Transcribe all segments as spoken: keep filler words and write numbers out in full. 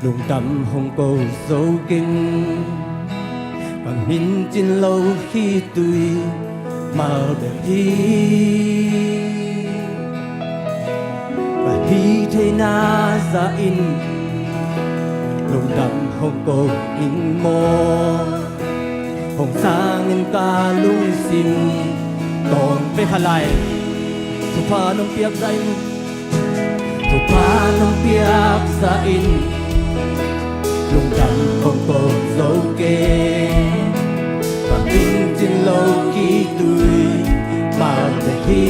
Lungdam hong ko zo keng, ka min cin lo khitui mal bek hi. Ka hih theihna zahin lungdam hong ko ing maw? Hong sangin ka lungsim tawng pe kha lai. Thupha nong piak zahin, thupha nong piak zahin lungdam hong ko zo keng, ka min cin lo khitui mal bek hi.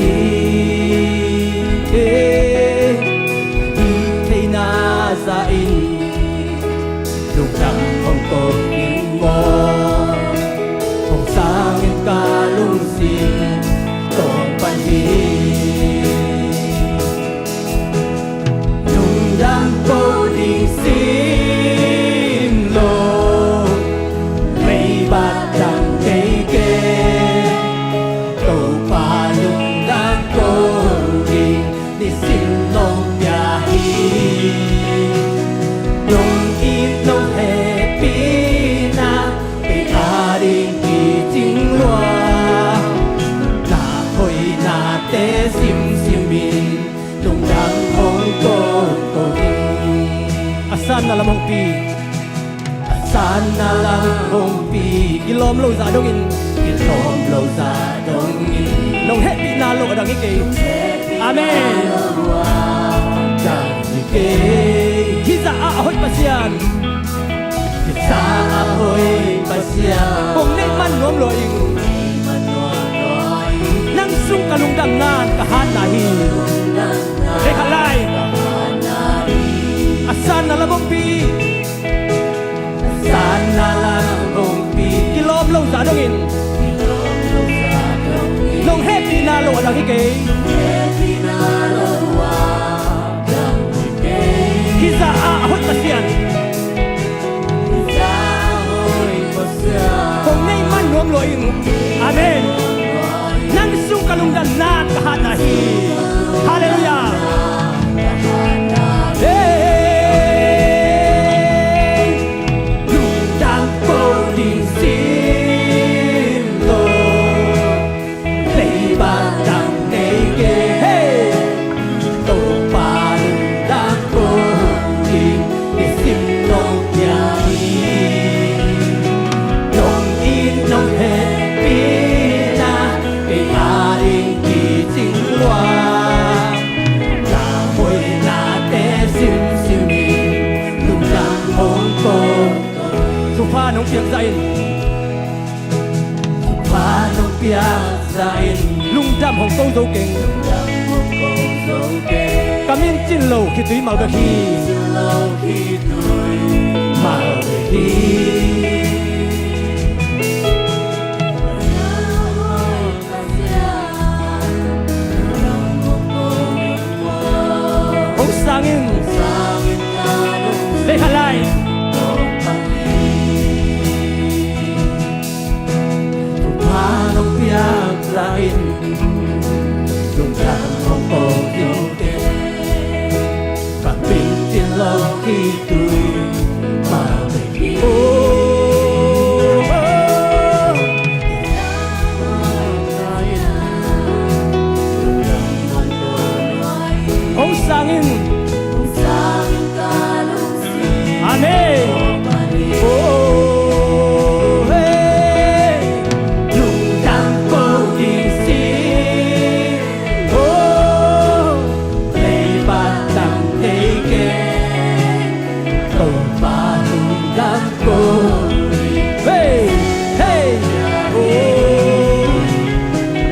Hih theihna zahin lungdam hong ko ing maw? Hong sangin ka lungsim tawng pan hi. Lungdam ko ding sim lo, leibat dang kei keng, Topa lungdam ko ding nisim nong pia hi. Nong it nong hehpihna kei ading kicing lua, na hoihnate simsimin lungdam hong ko ko hi. A sanna lam hong pi, a sanna lam hong pi. Kilawm lo zah dongin, kilawm lo zah dongin nong hehpihna lo a dang hi kei. Amen. Dang hi kei. Hih zah a hoih Pasian, hih zah a hoih Pasian, kong neih man nuam lua ing. Nang sung ka lungdamna ka hatna hi. Hei kha lai. A sanna lam hong pi, a sanna lam hong pi. Kilawm lo zah dongin nong hehpihna lo a dang hi kei. Hih zah a hoih Pasian, kong neih man nuam lua ing. Amen. Nang sung ka lungdamna ka hatna hi. Halleluiah. Hey. Lungdam ko ding sim lo, leibat dang nei kei. Hey. Topa lungdam ko ding nisim nong pia hi. Nong it nong hehpihna kei ading kicing lua, na hoihnate simsimin lungdam hong ko. Thupha nong piak zahin, thupha nong piak zahin lungdam hong ko zo keng. Ka min cin lo khitui mal bek hi. Mal bek hi. Hong sangin lei kha lai. Thupha nong piak zahin lungdam hong ko zo keng. Ka min cin lo khitui mal bek hi. Oh, oh. Hong sangin. Amen. Oh, hey. Lungdam ko ding sim. Oh, leibat dang nei kei. Topa lungdam ko. Hey, hey. Oh.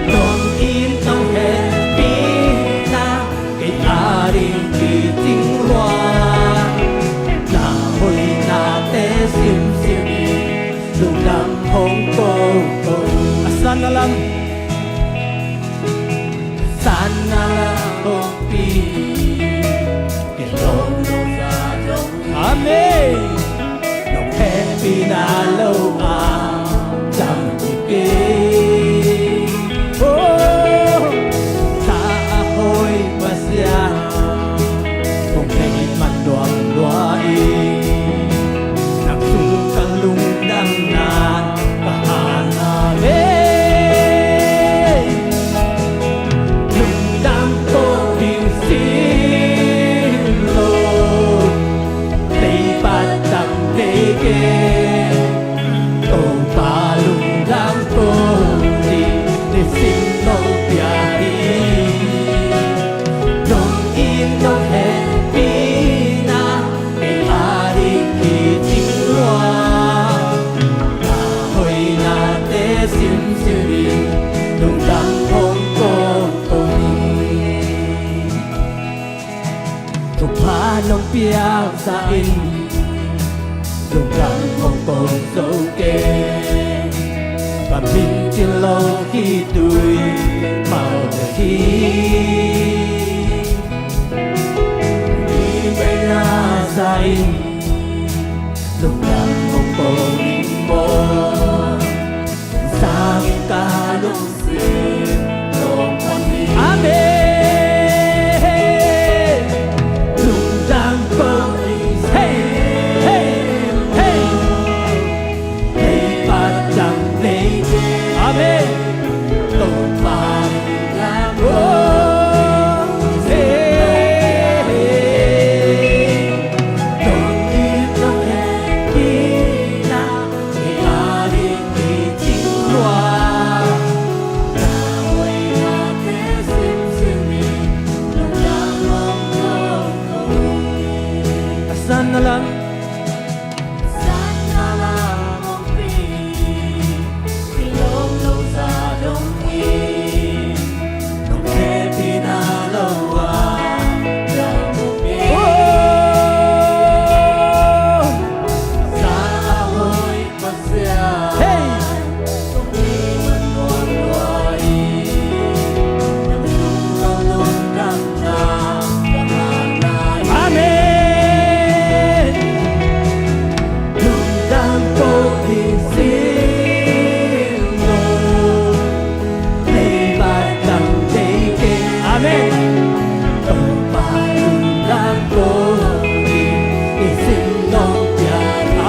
Nong it nong hehpihna kei ading kicing lua, na hoihnate simsimin lungdam hong ko ko. A sanna lam, sanna lam hong pi. Amen. Nong hehpihna lo a dam hi kei. Oh, sa a hoih Pasian, kong neih man nuam lua ing. sa in, lungdam hong ko zo kei. Ka min cing lo khitui mah hi. Ni beina sa in, lungdam hong ko ning maw. Amen. Lungdam ko ning. Hey, hey, hey. Amen.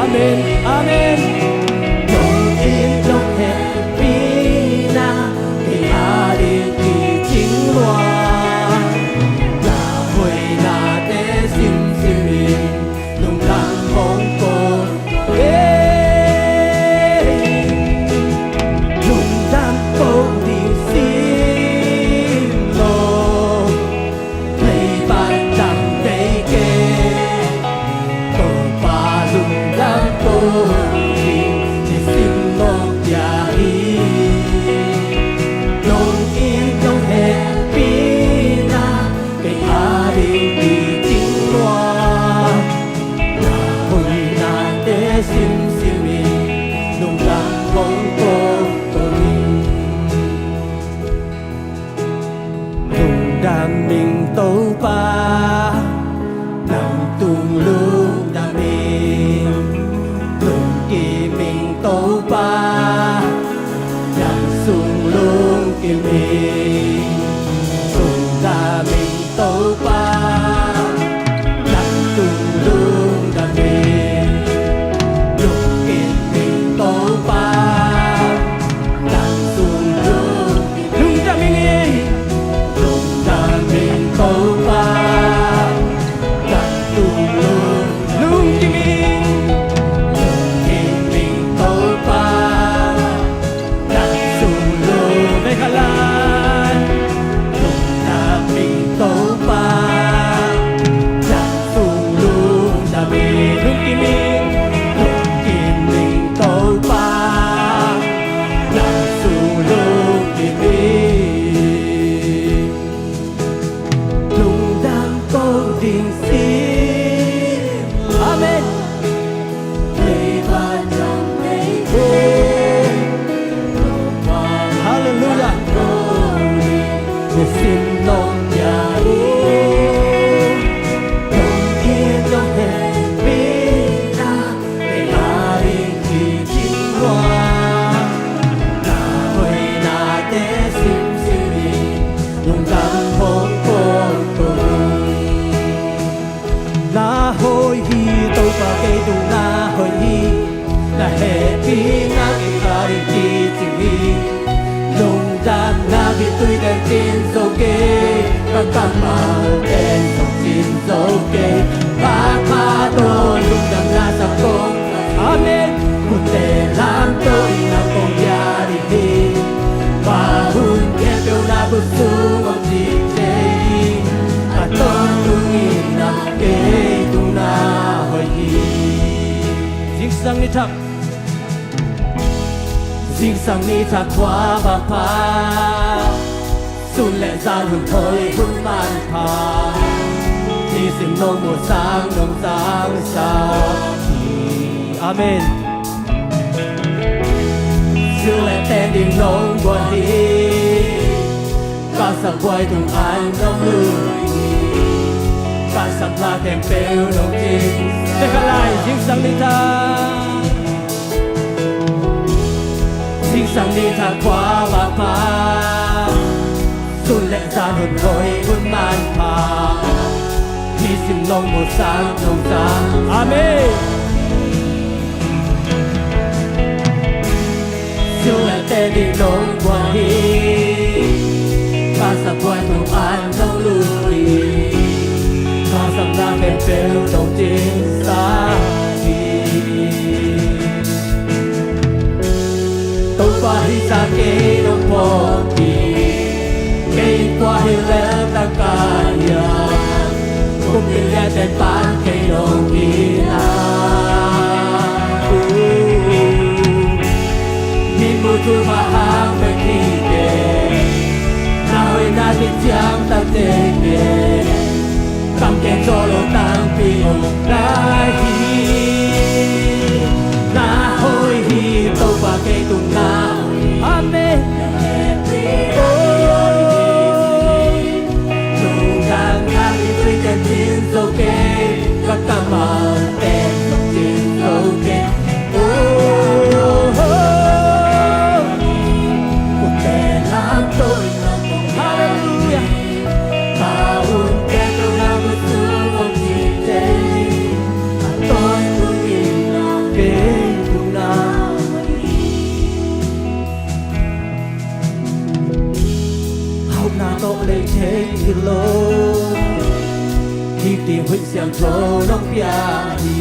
Amen. Amen. Amen. Lungdam ing Topa, nang tung lungdam ing. Lungkim ing Topa, nang sung lungkim ing. Lungdam ing Topa, nang tung lungdam ing. Lungkim ing Topa, nang sung lungkim ing. Lungdam ing, lungdam ing Topa, nang tung lungkim ing. Lungkim ing Topa, nang sung lungkim ing. Lungdam ing Topa, nang sung lungdam ing. Lungkim ing, lungkim ing Topa, nang sung lungkim ing. Lungdam ko ding sin. Amen. Halleluijah. Na hoih hi, Topa kei tung na hoih hi. Na hehpihna kei ka ding kicing hi. Lungdamna khitui ten cin zo kei, ka kammal ten zong cin zo kei. Pahpha tawh lungdamna sang kong. Amen. Khutte lam tawh inn ah kong pia ding hi. Pahpha hun khempeuh na khut sung om ding hi. A tawntung in na kei tung na hoih hi. Zingsang ni thak. Zingsang ni thak khua vangpha, sun le zan hun thawi hun manpha, ni Amen. Teka lai, zingsang ni thak. Zingsang ni thak khua vak pha, sun le zan hun hoi hun man pha, nisim nong mu sang nong sang. Amen. Siu le te ding nong guan hi, ka sa guan nong an nong lui, ka sa na pen pel nong ding sa hi. Topa hi sa kei nong pawt hi, kei kua hi le ta ka hiam, kumpi liate pan kei nong kina. Min mu thu ma hang pen hi ke, na hoi na ki ciang ta te ke. Kam ke colo tang pi ong lai hi, na hoi hi Topa kei tung na. Amen. Oh, tung dang na pi tui ten tin so ke, ka ka ma ten so tin so ke. Oh, oh, oh. Ku te na to. Hallelujah. Hih ti huih siangtho nong pia hi,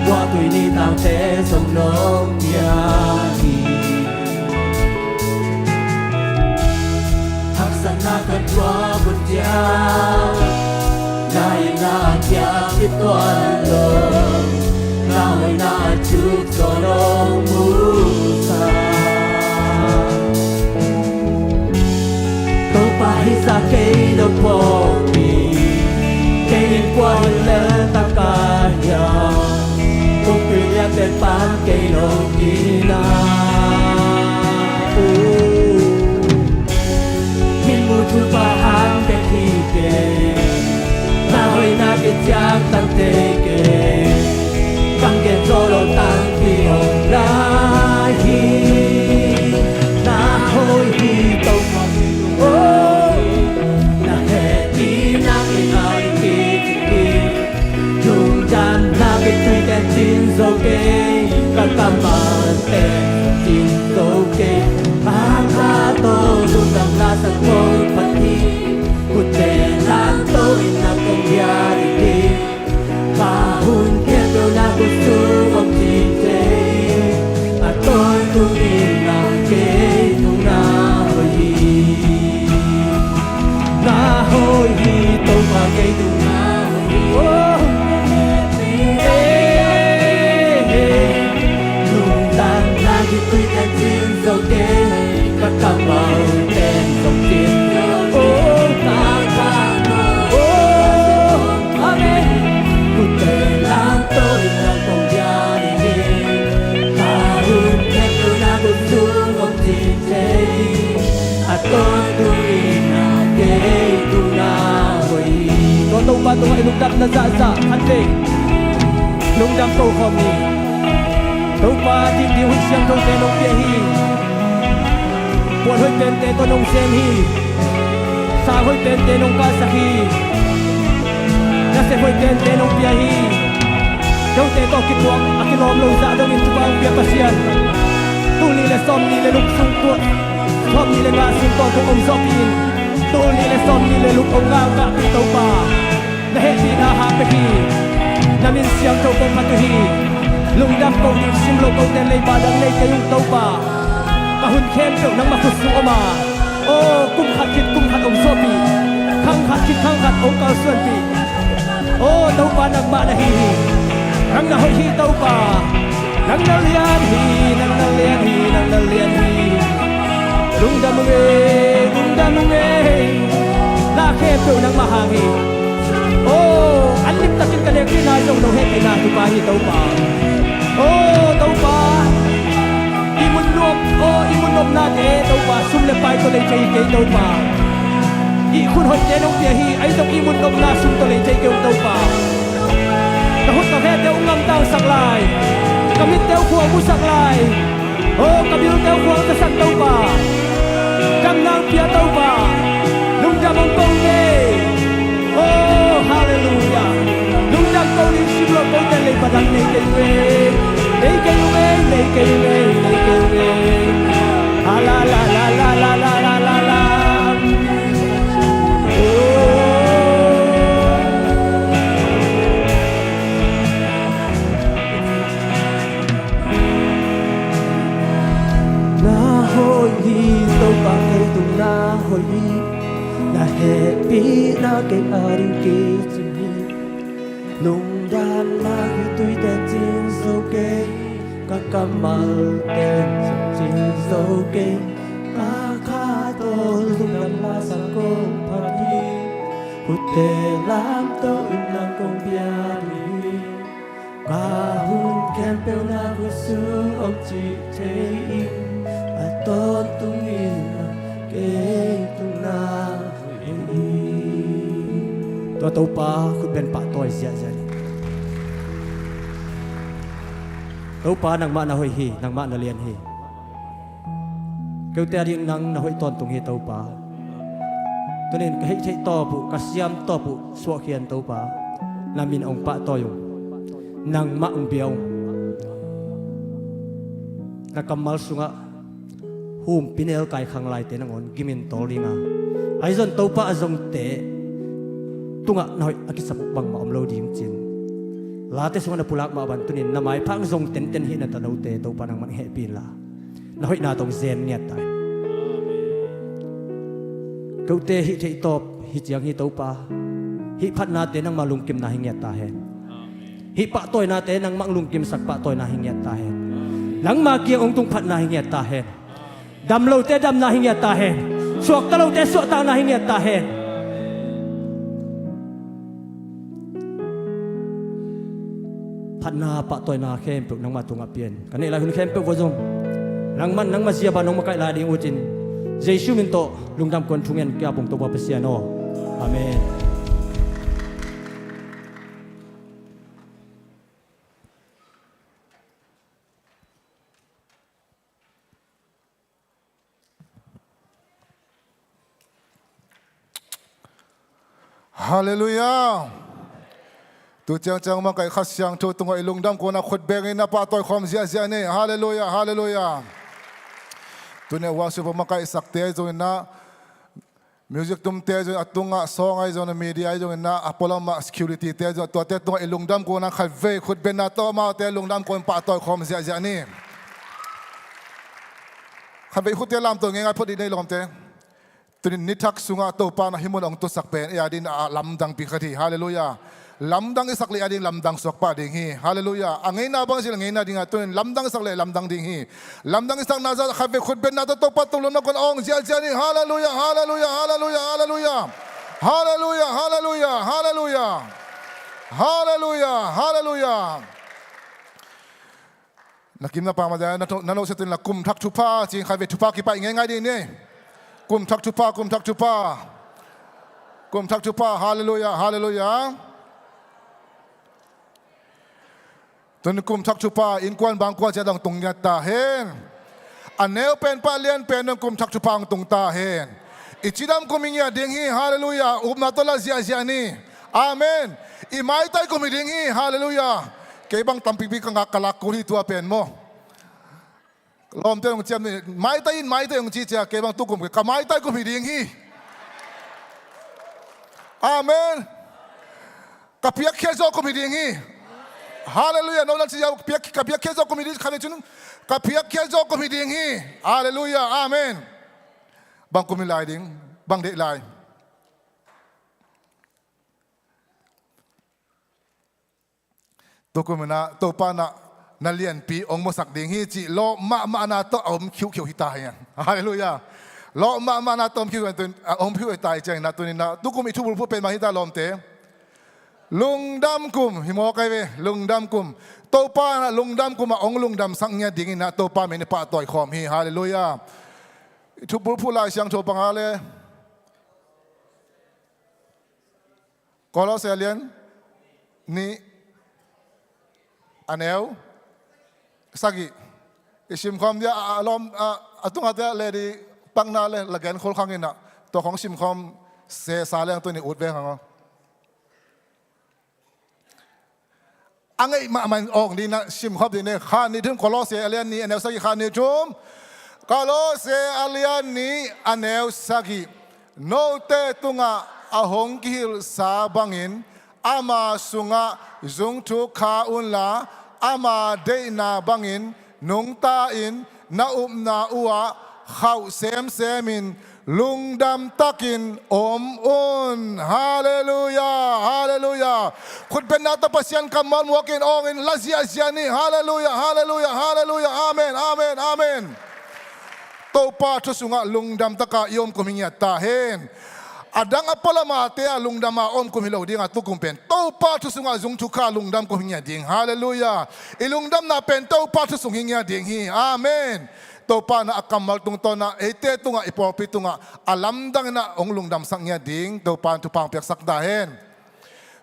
tua tui ni tangte zong nong pia hi. Haksatna khat tua bun ciang, na itna a kiang i tuan lo, na hoihna a cuk zaw nong musa. Topa hi sa kei nong pawt hi, kei in kua hi le ta ka hiam, kumpi liate pan kei nong kina. Min mu thu pa hang pen hi ke, na hoi na ki ciang tang te ke. Kam ke colo tang pi ong lai hi, na hoi hi Topa. Oh, na hehpihna in ai ki ci hi. Lungdamna kei tui ten cin zo kei, ka kamal ten cin zo kei. Papa to lungdamna sa kong phat hi, kute lang to in na kong yari hi. Ka hun khempeuh na kut sung om cin thei, a tawntung in na kei tung na hoi hi. Na hoi hi Topa kei tung na hoi hi. Oh. Eh, eh. Lungdamna hi tui ten cin zo kei, ka kamal ten zong cin zo. Oh, ka kamal. Oh, amen. Kute lang to in na kong yari hi. Ka hun khempeuh na kut sung om cin thei, a tawntung in na kei tung na hoi hi. Tua Topa tungah i lungdamna zahzah khat vei lungdam ko khawm ni. Topa, dingding hun siangthote nong pia hi. Puan hoih pente tawh nong sem hi. Sang hoih pente nong kalsak hi. Nasep hoih pente nong pia hi. Note tawh kituak a kilawm lo zah dongin thupha hong pia Pasian. Tul nih le sawmnih le luk sung tuak, sawmnih le nga sung tuak hong om zawhpih in. Tul nih le sawmnih le luk hong ngah kah pi Topa. Na hehpihna hang bek hi. Na min siangtho kong phat uh hi. Lungdam ko ding sim lo kote leiba dang nei kei ung Topa. Ka hun khempeuh nangmah khut sung om a, aw, kum khat khit kum khat hong suahpih, khang khat khit khang khat hong kalsuanpih. Aw Topa, nangmah na hi hi. Nang na hoih hi Topa. Nang na lian hi, nang na lian hi, nang na lian hi. Lungdam ung ei, lungdam ung ei. Na khempeuh nangmah hang hi. Oh, an limtakin ka nek ding nai zong no hehpihna thupha hi Topa. Oh Topa, i mun nuam, oh i mun nuamnate Topa, sum le pai tawh lei thei kei Topa. I khut hoihte nong pia hi, ahi zong i mun nuamna sum tawh lei thei kei ung Topa. Ka khut ka khete ung ngamtangsak lai, ka mitte uh khua musak lai. Oh, ka bilte uh khuang zasak Topa, damna hong pia Topa, lungdam hong kong nei. Oh, halleluiah. Lungdam ko ding sim lo kote lei padang nei kei ve. Nei kei ve, nei kei ve, nei kei ve. Ha la la la la la la la la la. Oh. Na hoih hi Topa, kei tung na hoih hi. Na hehpihna kei a ding kicing hi. Lungdamna hi tuite cin zo kei, ka kammalte cin zo kei. Ka kha tawh lungdamna sang kong phat hi. Hutte lam tawh in nang kong pia ding hi. Ka hun khempeuh na khutsung om cih thei in, a tawntungin kei tung na hoih hi. Tua Topa khutben pahtawi ziahziah ni. Topa nangmah na hoih hi, nangmah na lian hi. Keute a ding nang na hoih tawntung hi Topa. Tunin ka hih theih tawp uh, ka siam tawp uh suahkhian Topa, na min hong pahtawi ung. Nangmah hong bia ung. Na kammal sungah humpinelkai khang laite nangawn gimin tawl dinga, ahi zong Topa a zongte tungah na hoih a kisap uh bangmah om lo ding cin, late sungah na pulak mah bang tunin na maipha hong zong tenten hih na tanote Topa nangmah hehpih inla, na hoihna tawh hong zen ngiat ta hen. Keute hih theih tawp hi ciang hi Topa, hih phatnate nangmah lungkimna hi ngiat ta hen. Hih pahtawinate nangmah lungkimsak pahtawina hi ngiat ta hen. Nangmah kiang hong tung phatna hi ngiat ta hen. Dam lote damna hi ngiat ta hen. Suakta lote suahtakna hi ngiat ta hen. Phatna pahtawina khempeuh nangmah tungah pian, ka neih lai hun khempeuh vua zong nangman nangmah zia ban hong makaih lai ding uh cin, Jesu min tawh lungdam kong thungen, ki-ap ung Topa Pasian aw. Amen. Halleluiah. Tu ciangciang makaih Kha Siangtho tungah i lungdam kona khut bengin na pahtawi khawm ziahziah ni. Halleluiah, halleluiah. Tuni a worship a makaihsakte zong inah, music tumte zong, a tungah sawng ahi zong, media ahi zong inah, a pualamah security te zong, tuate tungah i lungdam kona khatvei khutbenna tawh amaute lungdam kona pahtawi khawm ziahziah ni. Khatvei khutte lamto ngeingai phot dih ni lawmte. Tunin nithak sungah Topa na hih mun hong tusak pen ei a dingin a lamdangpi khat hi. Halleluiah. Lamdang i sak leh a ding lamdang suak pah ding hi. Halleluiah. A ngeina bang zil a ngeina dingah tunin lamdang i sak leh lamdang ding hi. Lamdang i sakna zah khatvei khutbenna tawh Topa tungah lungdam kona hong ziahziah ni. Halleluiah, halleluiah, halleluiah, halleluiah. Halleluiah, halleluiah, halleluiah. Halleluiah, halleluiah. Na kim na pam a, na no, na nosia tun la, kum thak thupha ci-in khatvei thupha kipaih ngeingai ding ni. Kum thak thupha, kum thak thupha. Kum thak thupha, halleluiah, halleluiah. Tun kum thak thupha innkuan bangkua ciat hong tung ngiat ta hen. A neu pen pah lian pen dong kum thak thupha hong tung ta hen. I cidam kum hi ngiat ding hi, halleluiah, upna tawh la ziahziah ni. Amen. I maitai kum hi ding hi, halleluiah. Kei bang tampipi ka ngak ka lak kul hi tua pen maw. Lawmte hong ciam ni, maitai in maitai hong ci cia, kei bang tu kum ka maitai kum hi ding hi. Amen. Ka piakkhiat zawh kum hi ding hi. Halleluiah. No nan ci a, piak, ka piakkhiat zawh kum hi ding, khat vei cin, ka piakkhiat zawh kum hi ding hi. Halleluiah. Amen. Bang kum hi lai ding, bang deih lai. Tukum inah Topa na, na lianpi hong musak ding hi cih lawp mahmahna tawh a om khiuhkhiuh hi ta hi. Halleluiah. Lawp mahmahna tawh om khiuh, a om khiuh hi ta hi ciangin ah tuni inah tukum i thubulphuh pen mah hi ta lawmte. Lungdam kum, hi mawk ai ve, lungdam kum. Topa in ah lungdam kum ah hong lungdamsak ngiat dingin ah Topa min i pahtawi khawm hi. Halleluiah. I thupulphuh Lai Siangtho panga le Kolose a lian nih a neu sagih i simkhawm dia a, a lawm a, a tungah te a leh di pakna le la gen khol khang in ah tua khong simkhawm sesa leng tuni ut ve khang aw. A ngeih mahmah in awng ding na simkhawm ding ne. Khat nih thum, Kolose a lian nih a neu sagih, khat nih thum. Kolose a lian nih a neu sagih. Note tungah a hong kihilhsa bangin ama sungah zungthuk kha unla, ama deihna bangin nungta in na upna uhah khauh semsemin lungdam takin om un. Halleluiah, halleluiah. Khutbenna tawh Pasian kammal muakin awngin la ziahziah ni. Halleluiah, halleluiah, halleluiah. Amen, amen, amen. Topa thu sungah lungdam taka i om kum hi ngiat ta hen. A dang a pualamate a lungdama om kum hi lo dinga tukum pen Topa thu sungah zungthuk kha lungdam kum hi ngiat ding. Halleluiah. I lungdamna pen Topa thu sung hi ngiat ding hi. Amen. Topa in ah a kammal tungtawn ah eite tungah, i pawlpi tungah a lamdang in ah hong lungdamsak ngiat ding Topa in thupha hong piaksak ta hen.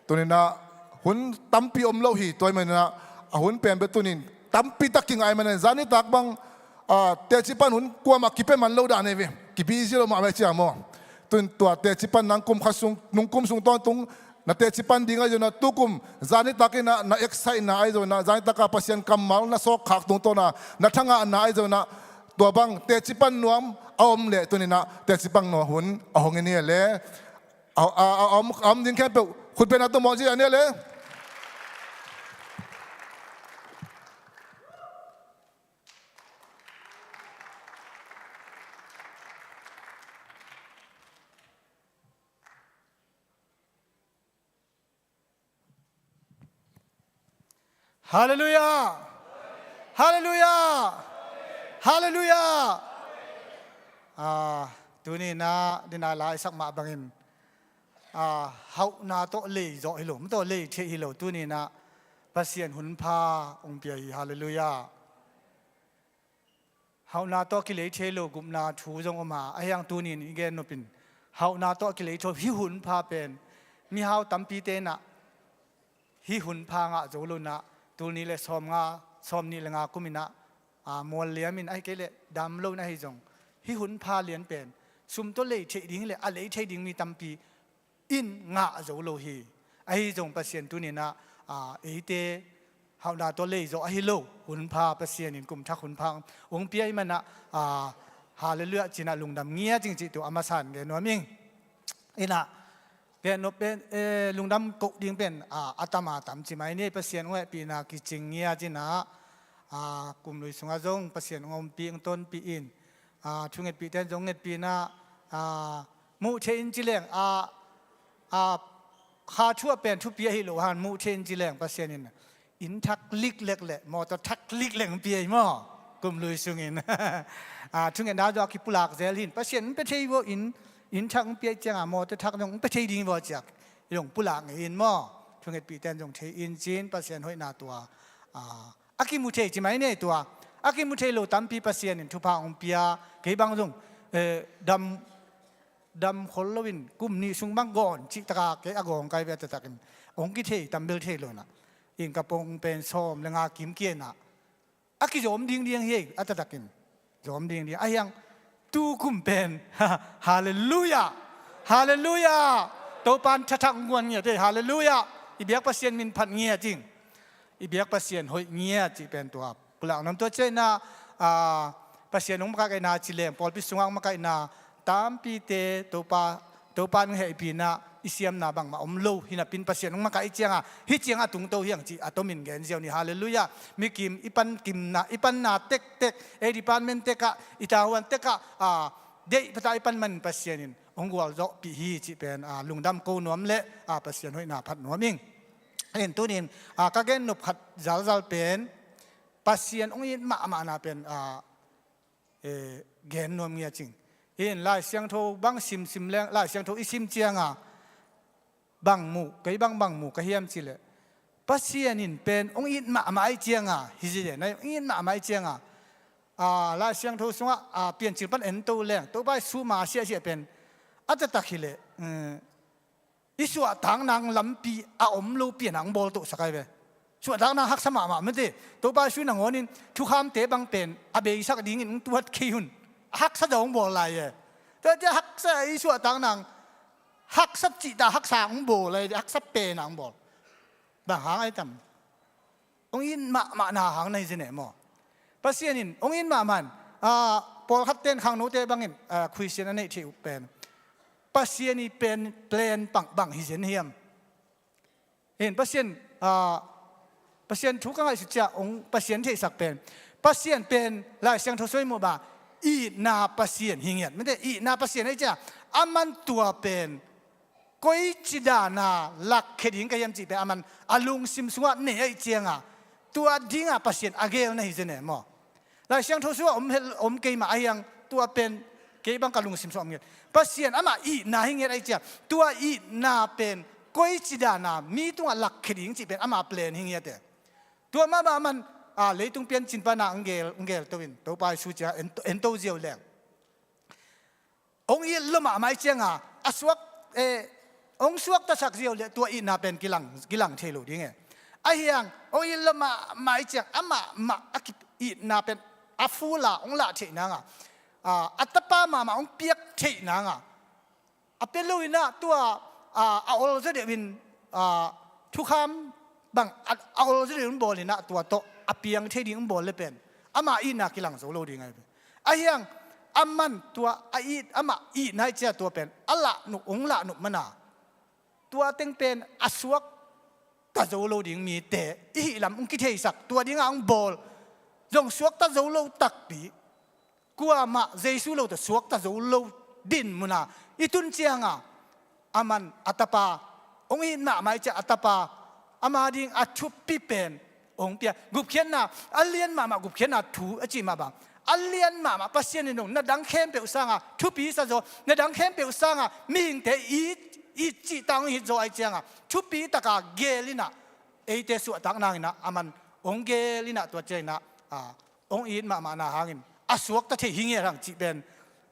Tuni in ah hun tampi om lo hi. Tua ahih manin ah a hun pen bek tuni in tampi tak kingai manin zan nitak bang, ah, teci pan hun kuamah kipia man lo dan hi ve. Kibi zia lo mah ve cia maw. Tun tua teci pan nang kum khat sung, nung kum sung tawntung na teci pan ding ahi zongin ah tukum zan nitak in ah na excite na ahi zongin ah zan nitak a Pasian kammal na sawk khak tungtawn a na thangahna ahi zongin ah tua bang teci pan nuam a om leh tuni in ah teci pan nuam hun a hong hi ni leh a, a, a, a om, a om ding khempeuh khutbenna tawh mawh zia ni leh. Halleluiah! Halleluiah! Halleluiah! Ah, tuni in ah dina la i sak mah bangin, ah, hauhna tawh lei zawh hi lo, mah tawh lei theih hi lo, tuni in ah Pasian hunpha hong pia hi. Halleluiah! Hauhna tawh kilei thei lo gupna thu zong om a, ahi hang tuni in i gen nop in hauhna tawh kilei thei lo hih hunpha pen mihau tampite in ah hih hunpha ngah zo lo in ah tul nih le sawmnga, sawmnih le nga kum in ah, a, mual liam in ahi kei leh dam lo in ahi zong hih hunpha lian pen sum tawh lei theih ding le a lei thei ding mi tampi in ngah zo lo hi. Ahi zong Pasian tuni in ah, a, eite hauhna tawh lei zawh ahi lo, hunpha Pasian in kum thak hunpha hong pia ahih manin ah, a, halleluiah ci-in ah lungdam ngiat ing cih tua a masa in gen nuam ing. In ah gen nop pen, eh, lungdam koh ding pen, a, a tam a tam ci mai ni. Pasian hong hehpihna kicing ngiat in ah, a, kum lui sungah zong Pasian hong ompih hong tonpih in, a, thungetpihte in zong ngetpih in ah, a, muh theih in ci leng, a, a, kha thu ah pen thupi ahi lo hang muh theih in ci leng Pasian in inn thak liklek le mawtaw thak liklek hong pia hi maw, kum lui sungin. A, thungetna zong a kipulak zel hi in Pasian in hong pia thei hi vaw, inn, inn thak hong pia ciangin mawtaw thak zong hong pia thei ding hi vaw ci-a i zong pulak ngei in maw. Thungetpihte in zong thei in ci-in Pasian hoihna tua, a, a kimu thei ci mai ni tua. A kimu thei lo tampi Pasian in thupha hong pia, kei bang zong, eh, dam, dam khol lo in kum nih sung bang gawng cih tak a kei a gawng kai ve a taktak in hong kithei tam bel thei lo in ah. Inn ka pong pen sawm le nga kim kia in ah a kizawm ding ding hi a taktak in. Zawm ding ding. Ahi hang tukum pen. Halleluiah. Halleluiah. Topa in thathak hong guan ngiat hi. Halleluiah. I biak Pasian min phat ngiat ing. I biak Pasian hoih ngiat cih pen tua pulak nuam. Tua ciangin ah, a, Pasian hong makaihna ci leng pawlpi sungah hong makaihna tampite Topa, Topa in hong hehpihna i siamna bangmah om lo hi napi in Pasian hong makaih ciangin hih ciangah a tungto hi hang cih a tomin gen ziau ni. Halleluiah. Mi kim i pan kimna, i panna tektek, ei department tekah, i tavuan tekah, a, deih phatah i pan manin Pasian in hong gualzawhpih hi cih pen, a, lungdam ko nuam le, a, Pasian hoihna phat nuam ing. In tuni in, a, ka gen nop khat zalzal pen Pasian hong it mahmahna pen, a, eh, gen nuam ngiat ing. In Lai Siangtho bang simsim leng, Lai Siangtho i sim ciangin Bang mu, kei bang bang mu ka hiam cih leh, Pasian in pen hong it mahmah ahih ciangin, hi zi den, hong it mahmah ahih ciangin, a, Lai Siangtho sungah, a, Piancil pan en to leng, Topa Jesu Messiah cih pen a taktak hi leh, um, i suahtakna lampi a om lo pi-in hong bawl tosak ahi ve. Suahtakna haksa mahmah mate. Topa Jesu nangawn in thukhamte bang pen a beisak dingin hong tuat kei un. Haksa zong hong bawl lai e. Tua ciang haksa i suahtakna haksa cihtak haksa hong bawl lai, haksa pen hong bawl. Bang hang ahi tam? Hong it mahmahna hang na hi zen e maw? Pasian in hong it mahmah in, a, pawlkhat ten khangnote bangin, a, Khristian a neih theih uh pen Pasian i pen plan bang bang hi zen hiam? Hin Pasian, a, Pasian thu ka ngaihsut ciang hong Pasian theihsak pen, Pasian pen Lai Siangtho sung i muh bang itna Pasian hi ngiat. Mate, itna Pasian ahih ciang, aman tua pen koici danin lakkhia ding ka hiam cih pen aman a lungsim sungah nei ahih ciangin, tua dingin Pasian a gel na hi zen e maw? Lai Siangtho sungah om hel, om kei mah ahi hang, tua pen kei bang ka lungsim sungah om ngiat. Pasian amah itna hi ngiat ahih ciang, tua itna pen koici danin mi tungah lakkhia ding cih pen ama plan hi ngiat e. Tua mah bang aman, a, leitung piancil panin hong gel, hong gel to in, Topa Jesu ciang en to, en to ziau leng, hong it lua mahmah ahih ciangin, a suak, eh, hong suaktasak ziau leh tua itna pen kilang, kilang thei lo ding e. Ahi hang, hong it lua mahmah ahih ciang, amah mah a ki-, itna pen a full a hong lah theih nangin, a, a tapa mahmah hong piak theih nangin, a pia lo in ah tua, a, a ol zaw deuh in, a, thukham bang a, a ol zaw deuh in bawl in ah tua tawh a piang thei ding in bawl le pen, ama itna kilang zo lo ding ahi ve. Ahi hang, aman tua a it, amah itna ahih ciang tua pen a lah nop, hong lah nop manin, tua teng pen a suakta zo lo ding mite i hih lam hong kitheisak, tua dingin hong bawl. Zong suakta zo lo takpi, kuamah Jesu lo tawh suakta zo lo dinmun ah i tun ciangin, aman a tapa, hong it mahmah ahih ciang a tapa, ama ding a thupi pen hong pia. Gupkhiatna, a lian mahmah gupkhiatna thu a cih mah bang, a lian mahmah Pasian in zong na dang khempeuh sangin thupi sa zaw, na dang khempeuh sangin mihingte it, it cihtak hong it zaw ahih ciangin, thupi takin gel in ah, eite suahtak nangin ah, aman hong gel in ah, tua ciangin ah, a, hong it mahmahna hangin a suakta thei hi ngiat hang cih pen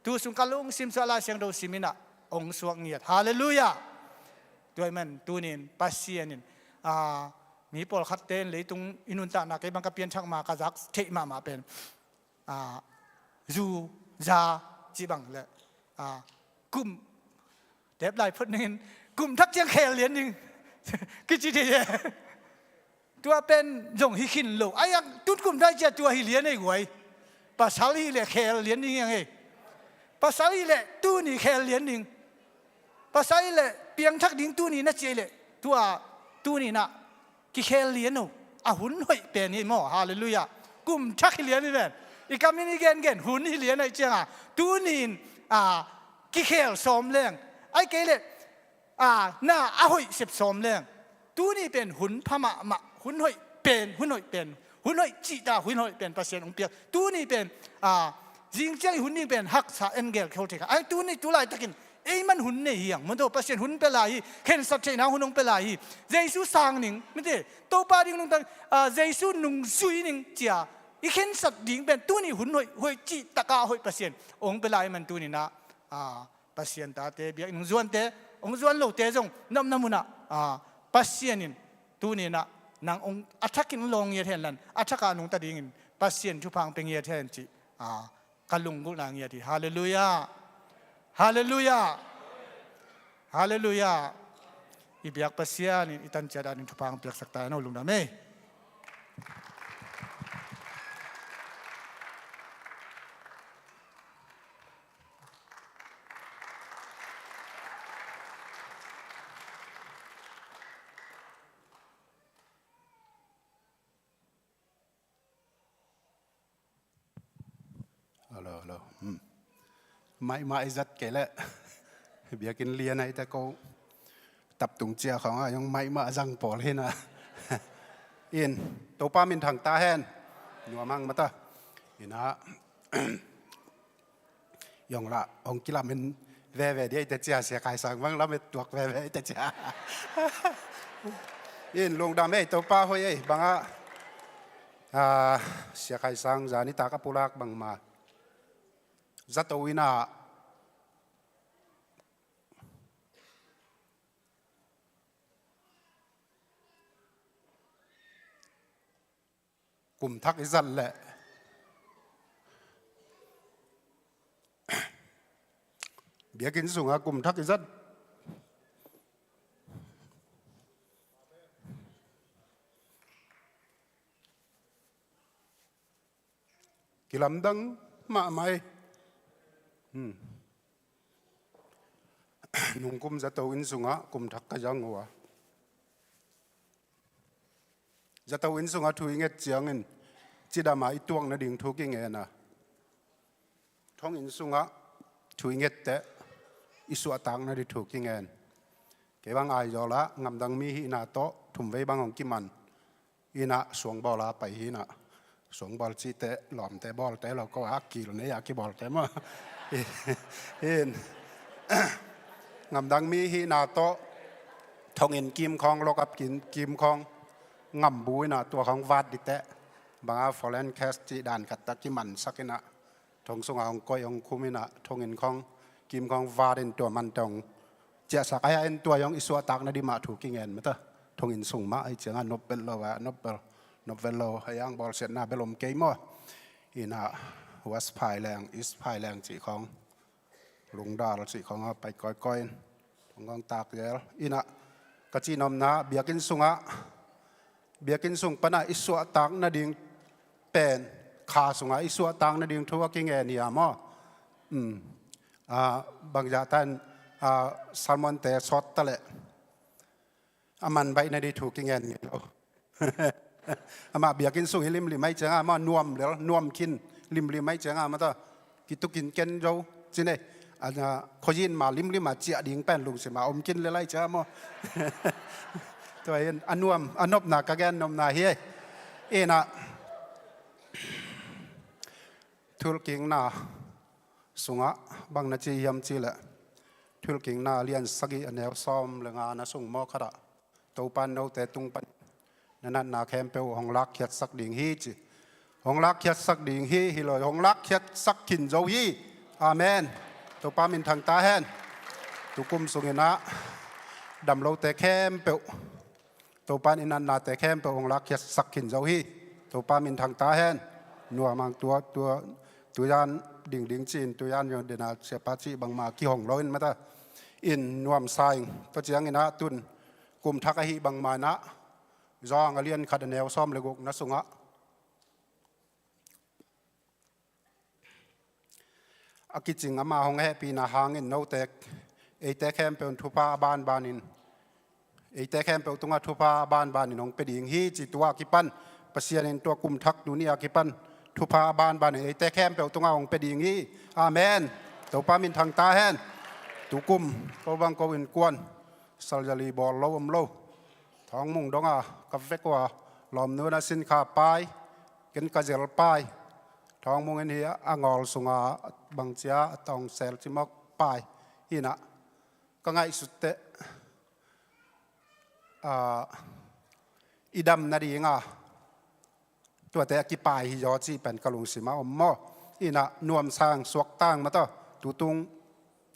tu sung ka lungsim sungah Lai Siangtho sim in ah hong suak ngiat. Halleluiah. Tua ahih manin tuni-in Pasian in, a, mi pawlkhatte in leitung i nuntakna kei bang ka pianthak ma, ka zak theih mahmah pen, a, zu, za cih bang le, a, kum, tep lai phot ning in, kum thak ciang khel lian ning kici thei e. Tua pen zong hi khin lo. Ahi hang tun kum thak ciang tua hi lian ei guai. Pasal hi leh khel lian ning hi hang ei. Pasal hi leh tuni khel lian ning. Pasal hi leh piangthak ding tuni na ci ei leh, tua tuni in ah kikhel lian o. A hun hoih pen hi maw. Halleluiah. Kum thak hi lian hi ven. I kam in i gengen hun hi lian ahih ciangin, tuni in, a, kikhel sawm leng, ahih kei leh, a, na a hoih sep sawm leng, tuni pen hun pha mahmah, hun hoih pen, hun hoih pen, hun hoih cihtak, hun hoih pen Pasian hong piak. Tuni pen, a, zing ciang i hun ding pen haksa, en gel khol thei kha. Ahi, tuni tu laitakin ei man hun nei hi hang. Mawtaw, Pasian hun pia lai hi, khensat theihna hun hong pia lai hi. Jesu sang ning, mite, Topa ding nungta, a, Jesu nungzui ning ci-a i khensat ding pen tuni hun hoih, hoih cihtak a hoih Pasian hong pia lai man tuni in ah, a, Pasian tate, biakinn hong zuante, hong zuan lote zong na omna munah, a, Pasian in tuni in ah nang hong a thakin hong lawng ngiat hen la, a thak a nungta dingin Pasian thupha hong pia ngiat hen cih, a, ka lunggulhna ngiat hi. Halleluiah. Halleluiah. Halleluiah. I biak Pasian in i tan ciat danin thupha hong piaksak ta hen aw, lungdam ei. Hello, hello. Hmm. Mic mah i zat kei leh. Biakinn lian ahih teh ko taptung ciang khawng ah zong mic mah a zang pawl hi in ah. In, Topa min thang ta hen. Nuam hang mawtaw. In ah, zong lah hong kilamen Veve di ei te cia, Sia Khai Sang bang lamet tuak veve ei te cia. In lungdam ei, Topa hoih ei bangah. Ah, Sia Khai Sang zan i tak a pulak bangma zato in ah kum thak i zat leh biakinn sungah kum thak i zat kilamdang mahmah ei. Hmm. Nungkum zato inn sungah kum thak ka zang uh a, zato inn sungah thu i nget ciangin cidam a i tuak nading thu kingen a, thong inn sungah thu i nget teh i suahtak nading thu kingen. Kei bang Aizawl ah ngamdang mi hihna tawh thumvei bang hong kiman. In ah suangbawl a pai hi in ah, suangbawl cihte lawmte bawlte lo ko a, kil nei a kibawlte maw. In ngamdang mi hihna tawh thong inn kimkhawng, lokap kimkhawng ngambu in ah tua khawng vat dih teh, bangah foreign cash cih dan khat tak kimansak in ah, thong sungah hong koih hong khum in ah, thong inn khawng kimkhawng vat in tua man tawh hong ciahsak ai a, en tua zong i suahtak nading mah thu kingen mata. Thong inn sung mah ahi ciangah nop vet lo a, nop vet, nop vet lo, hei ang bawlsiatna bel om kei maw. In ah West Phai Leng, East Phai Leng cih khawng, Lungdal cih khawng a pai kawikawi in thong khawng tak zel. In ah ka cih nopna biakinn sungah, biakinn sung panah i suahtak nading pen kha sungah i suahtak nading thu a kingen hi a maw. Um. Ah, bangzah tan, ah, sermonte sawt ta leh a man baih nading thu kingen ngei lo. Amah biakinn sung hi limlim ahi ciangah, amah nuam lel, nuam khin limlim ahi ciangah, amah ta kitukin ken zo cine. A, khuazin ma limlim a ciah ding pen lungsim a om kin lel ahi ciangah maw. Tua hi a nuam, a nopna ka gen nopna hi ei. In ah thulkikna sungah bang na ci hiam cih leh, thulkikna lian sagih a neu sawm le nga na sung maw khatah, Topa in note tung pan na natna khempeuh hong lakkhiatsak ding hi ci. Hong lakkhiatsak ding hi, hi lo, hong lakkhiatsak khin zo hi. Amen. Topa minthang ta hen. Tukum sungin ah damlote khempeuh Topa in i natnate khempeuh hong lakkhiatsak khin zo hi. Topa minthang ta hen. Nuam ang tua, tua, tuizan dingding ci-in, tuizan zong dena siapa cih bangmah kihong lo in mata. In nuamsa ing, tua ciangin ah tun kum thak ahi bangmah in ah Zawhang a lian khat a neu sawm le guk na sungah a kicing ama hong hehpihna hangin note, eite khempeuh in thupha a banbanin, eite khempeuh tungah thupha a banbanin hong pia ding hi ci. Tua a kipan Pasian in tua kum thak tuni a kipan thupha a banbanin eite khempeuh tungah hong pia ding hi. Amen. Topa minthang ta hen. Tukum ko bang ko innkuan salzali bawl lo om lo. Thawngmung dong a ka vek uh a, lawmnu na sinkha pai, ken ka zel pai. Thawngmung in hi a ngawl sunga bangcia a tawngsel cimawk pai. Hi in ah ka ngaihsut teh, ah, i dam nadinga tuate a kipai hi zaw cih pen ka lungsim a om maw. Hi in ah nuamsa ing, suakta ing mata. Tutung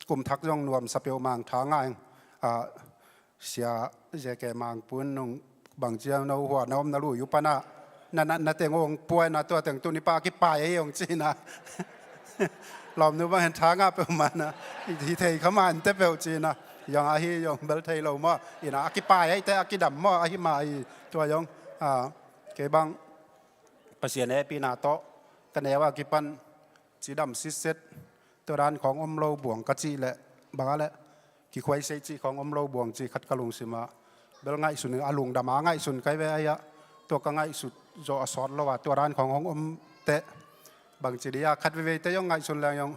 kum thak zong nuamsa peuhmah ing, tha ngah ing. Ah, Sia Zeke Mangpun nung bangcia no hua na om na lui uh panah na, na, na teng hong puai na, tua teng tuni pa a kipai ei hong ci in ah. Lawmnu bang hen, tha ngah peuhmah na, hi thei kha mah inteh peuh ci in ah. Zong ahi zong bel thei lo maw. Hi in ah a kipai ei teh a kidam maw, ahi mah hi. Tua zong, ah, kei bang Pasian hehpihna tawh ka neu a kipan cidam sitset, tua dan khawng om lo buang ka cih leh, bang a leh kikhuaisei cih khawng om lo buang cih khat ka lungsim ah bel ngaihsun, a lungdam a ngaihsun kai ve ai ah. Tua ka ngaihsut zawh a sawt lo a, tua dan khawng hong om teh bangci dih a, khat veivei teh zong ngaihsun leng zong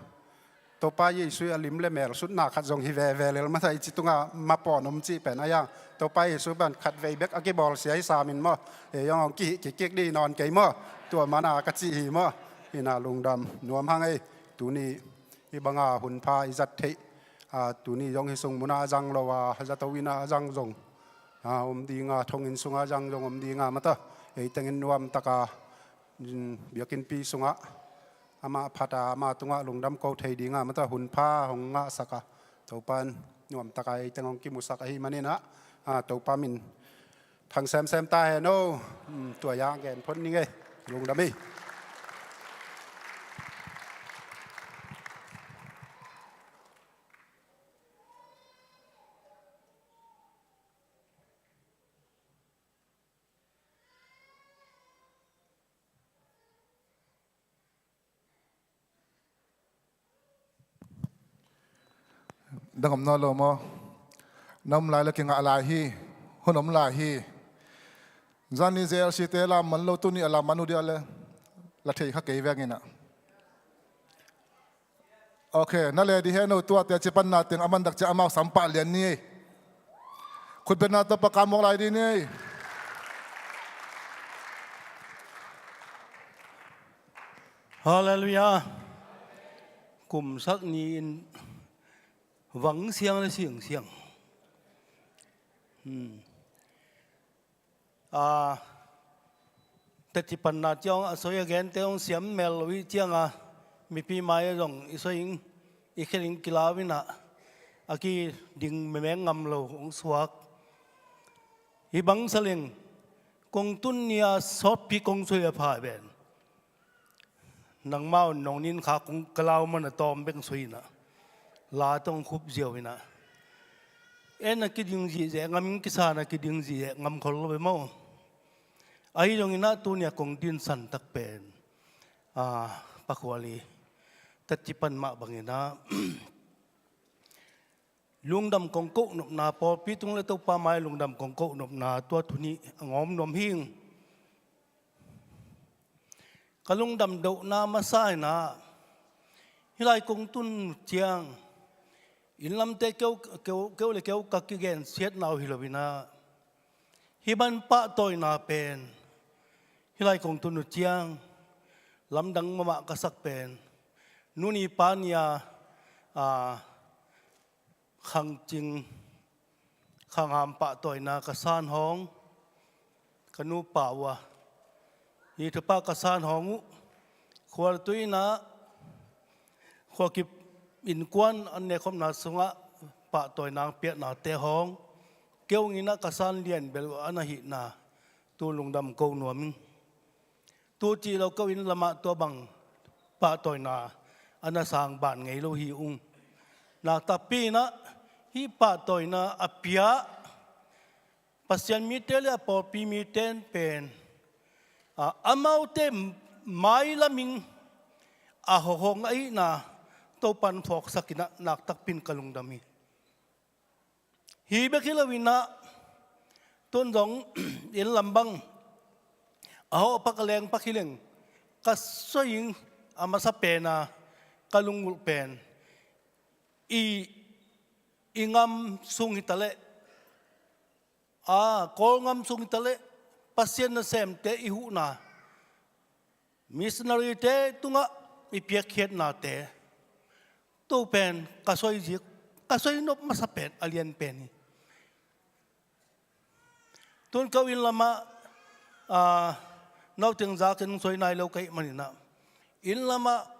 Topa Jesu a lim le mel sutna khat zong hi veve lel mata, i ci tunga mapawn om cih pen a yang. Topa Jesu pen khat vei bek a kibawlsia hi sam in maw. Ei zong hong kihih kikik dih nawn kei maw. Tua mana ka cih hi maw. Hi in ah lungdam nuam hang ei. Tuni hih banga hun pha i zat theih a, tuni zong hih sung munah a zang lo a, zato innah a zang zong, a, om dinga, thonginn sungah a zang zong om dinga mata, ei tengin nuamtaka, mm, biakinnpi sungah amah phata, amah tungah lungdam ko thei dinga mata hunpha hong ngahsaka, Topan nuamtaka ei teng hong kimusak ahih maninah, a, Topa min thang semsem ta hen o. Hmm, tua ya gen phot ning ei. Lungdam hi. Dang om nawn lo maw? Na om lai le kingah lai hi. Hun om lai hi. Zani J L C te lam man lo, tuni a lam man uh dia le la thei kha kei veng inah. Ok, na le di hen uh, tuate cipanna teng a mandak cia amau sampah lian ni ei. Khutbetna tawh pakam mawk lai di ni ei. Halleluiah. Kumsak ni-in vang siang le siang siang. Hmm. A, teci panna ciang a soi a gente hong siam mel lo i cianga mipi mai a zong i soi ing, i khen ing kilau inah a kiding memeng ngam lo hong suak. Hi bang saleng kong tun nia sawtpi kong soi a pha ven. Nangmau nong nin kha kong kalau man a tawm beng soi inah la tong khup ziau inah. En a kiding zihzeh ngam ing, kisa na kiding zihzeh ngam khol lo ve maw? Ahi zong inah tunia kong dinsan tak pen, a, pakhuali teci pan mah bang inah lungdam kong koh nopna, pawlpi tung le Topa mai lungdam kong koh nopna tua thu nih a ngawm nuam hing. Ka lungdam dohna masa inah hih lai kong tun ciang inn lamte keu, keu, keu le keu ka kigen siatna uh hi lo inah hih man pahtawina pen hih lai kong tun uh ciang lamdang mahmah ka sak pen nuni pania, a, khangcing, khangham pahtawina ka san hawng, ka nupa uh a, hi thupha ka san hawng uh, khualtui inah, khualkip innkuan an nekhopna sungah pahtawina piaknate hawng, keu inah ka san lian bel uh a na hihna, tu lungdam ko nuam ing. Tu cih lo keu inn lamah tua bang pahtawina a na sang ban ngei lo hi ung. Naktakpi inah hih pahtawina a pia Pasian mite le a pawlpi mite in pen, a, amaute mailam ing a hawhawng ahihna Topan phawksak inah naktakpi in ka lungdam hi. Hi bek hi lo inah tun zong inn lam bang a hawh pak a leng pak hi leng ka soi ing a masa pena ka lungulh pen i, i ngam sung hi taleh, a, Kawl ngam sung hi taleh Pasian nasemte i huhna missionary-te tungah i piakkhiatnate tu pen ka soi zik, ka soi nop masa pen a lian pen hi. Tun keu inn lamah, a, nauteng za ken soi nai lo ka hih maninah inn lamah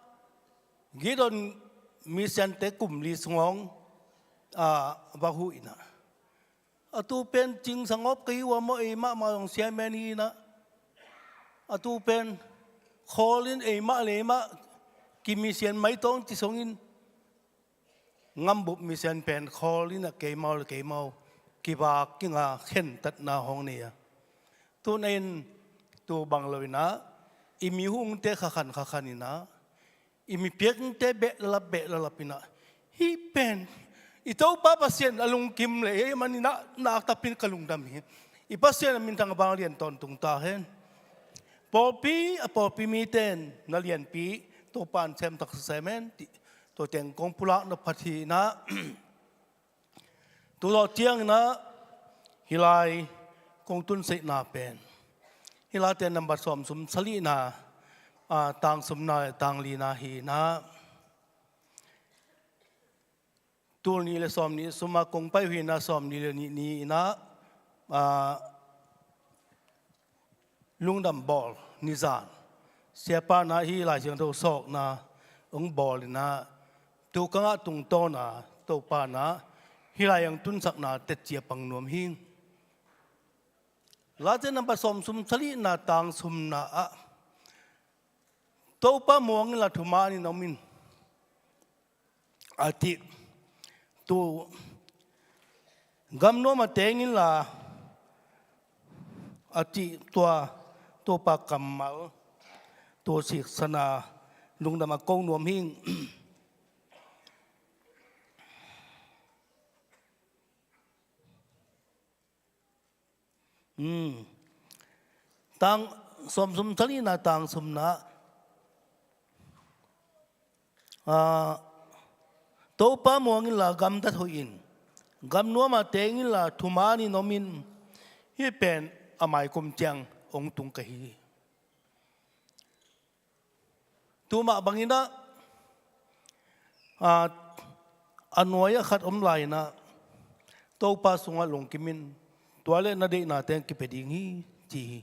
Gideon mission-te kum li sung hong, a, va huh inah A tu pen cing sangawp ka hi uh a maw, ei mahmah zong siamen hi inah. A tu pen khawl in ei mah le ei mah kimisian maitawng ci songin ngambup misian pen khawl in a keimau le keimau kivak kinga khentatna hong nei a. Tun a in tu bang lo inah i mi hungte khakhan khakhan inah i mi piakte beh lalap beh lalap inah hih pen i Topa Pasian a lungkim le ei man inah naktakpi in ka lungdam hi. I Pasian a minthang a vanglian tawntung ta hen. Pawlpi a pawlpi mite in na lianpi Topa in sem taksa sem hen. Tua teng kong pulak nop phat hi inah. Tulawh ciang inah hih lai kong tunseihna pen hih laite nambat sawm sum salihna, a, tang sumna le tang lina hi inah. Tul nih le sawm nih suma kong pai uh hi-in ah, sawm nih le nih ni-in ah, aa, lungdam bawl nizan siapa in ah hih Lai Siangtho sawkna hong bawl in ah, tu ka ngah tungtawn a Topa in ah hih lai hong tunsakna tetci a pang nuam hi. Late nambat sawmsagihna tang sumna ah, Topa muang inla thuman in om in, a cih. Tu gam nuam ah teng inla, a cih tua, Topa kammal, tua siksana lungdam a ko nuam hi. Hmm. Tang sawmsagihna tang sumna. Ah, Topa muang inla gamtat hoih in, gam nuam ah teng inla thuman in om in, hih pen a maikum ciang hong tung ka hi. Tu mah bangin ah, a, a nuai ah khat om lai-in ah, Topa sungah lungkim in, tua leh na deihna teng kipia ding hi, ci hi.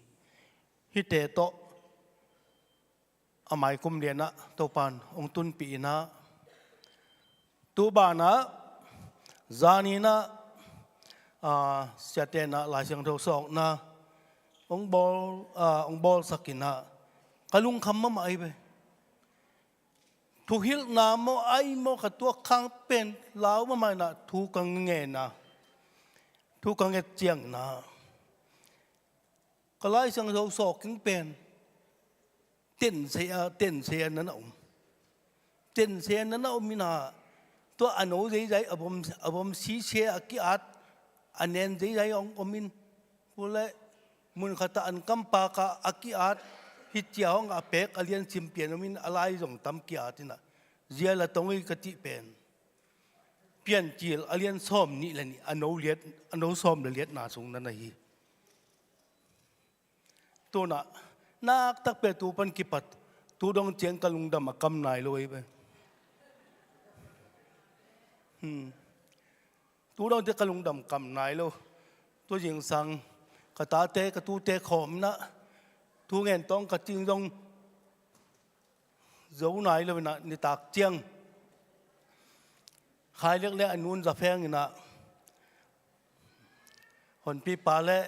Hihte tawh a maikum lian ah Topa in hong tunpih in ah, tu banah, zan in ah, aa, siate in ah Lai Siangtho sawkna hong bawl, aa, hong bawlsak in ah, ka lungkham mahmah ahi ve. Thuhilhna maw, ai maw, ka tuak khang pen lau mahmah in ah, thu ka ngen a, thu ka nget ciangin ah, ka Lai Siangtho sawk keng pen tensei a, tensei a na na om. Tensei a na na om in ah, tua a no zeizai, a vom, a vom sisia a ki-at, a nen zeizai hong om in. Pule mun khat ah an kampak ah a ki-at, hih cia hong a pek a lian sim pian om in, a lai zong tam ki-at in ah, zia la tong ei ka cih pen Piancil a lian sawm nih le nih, a no liat, a no sawm le liatna sung na na hi. Tu-in ah, naktak pen tu pan kipat, tu dong ciang ka lungdam a kam nai lo ei ve. Hmm. Tu dong ciang ka lungdam kam nai lo. Tu zingsang ka tate, ka tute khawm in ah, thu ngen tawng ka cing zong zo nai lo in ah, nitak ciang Khai Liak le a nun za pheng in ah, Honpipa le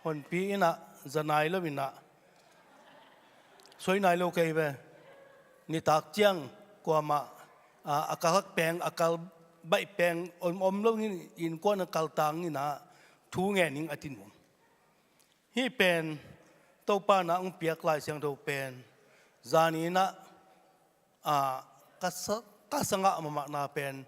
Honpi in ah za nai lo in ah, soi nai lo kei ve. Nitak ciang kuamah, a, a kal hak peng, a kal baih peng om, om lo in, innkuan a kal tang in ah, thu ngen ing a ti nuam. Hih pen Topa in ah hong piak Lai Siangtho pen, zan in ah, a, ka sa-, ka sangah mahmahna pen,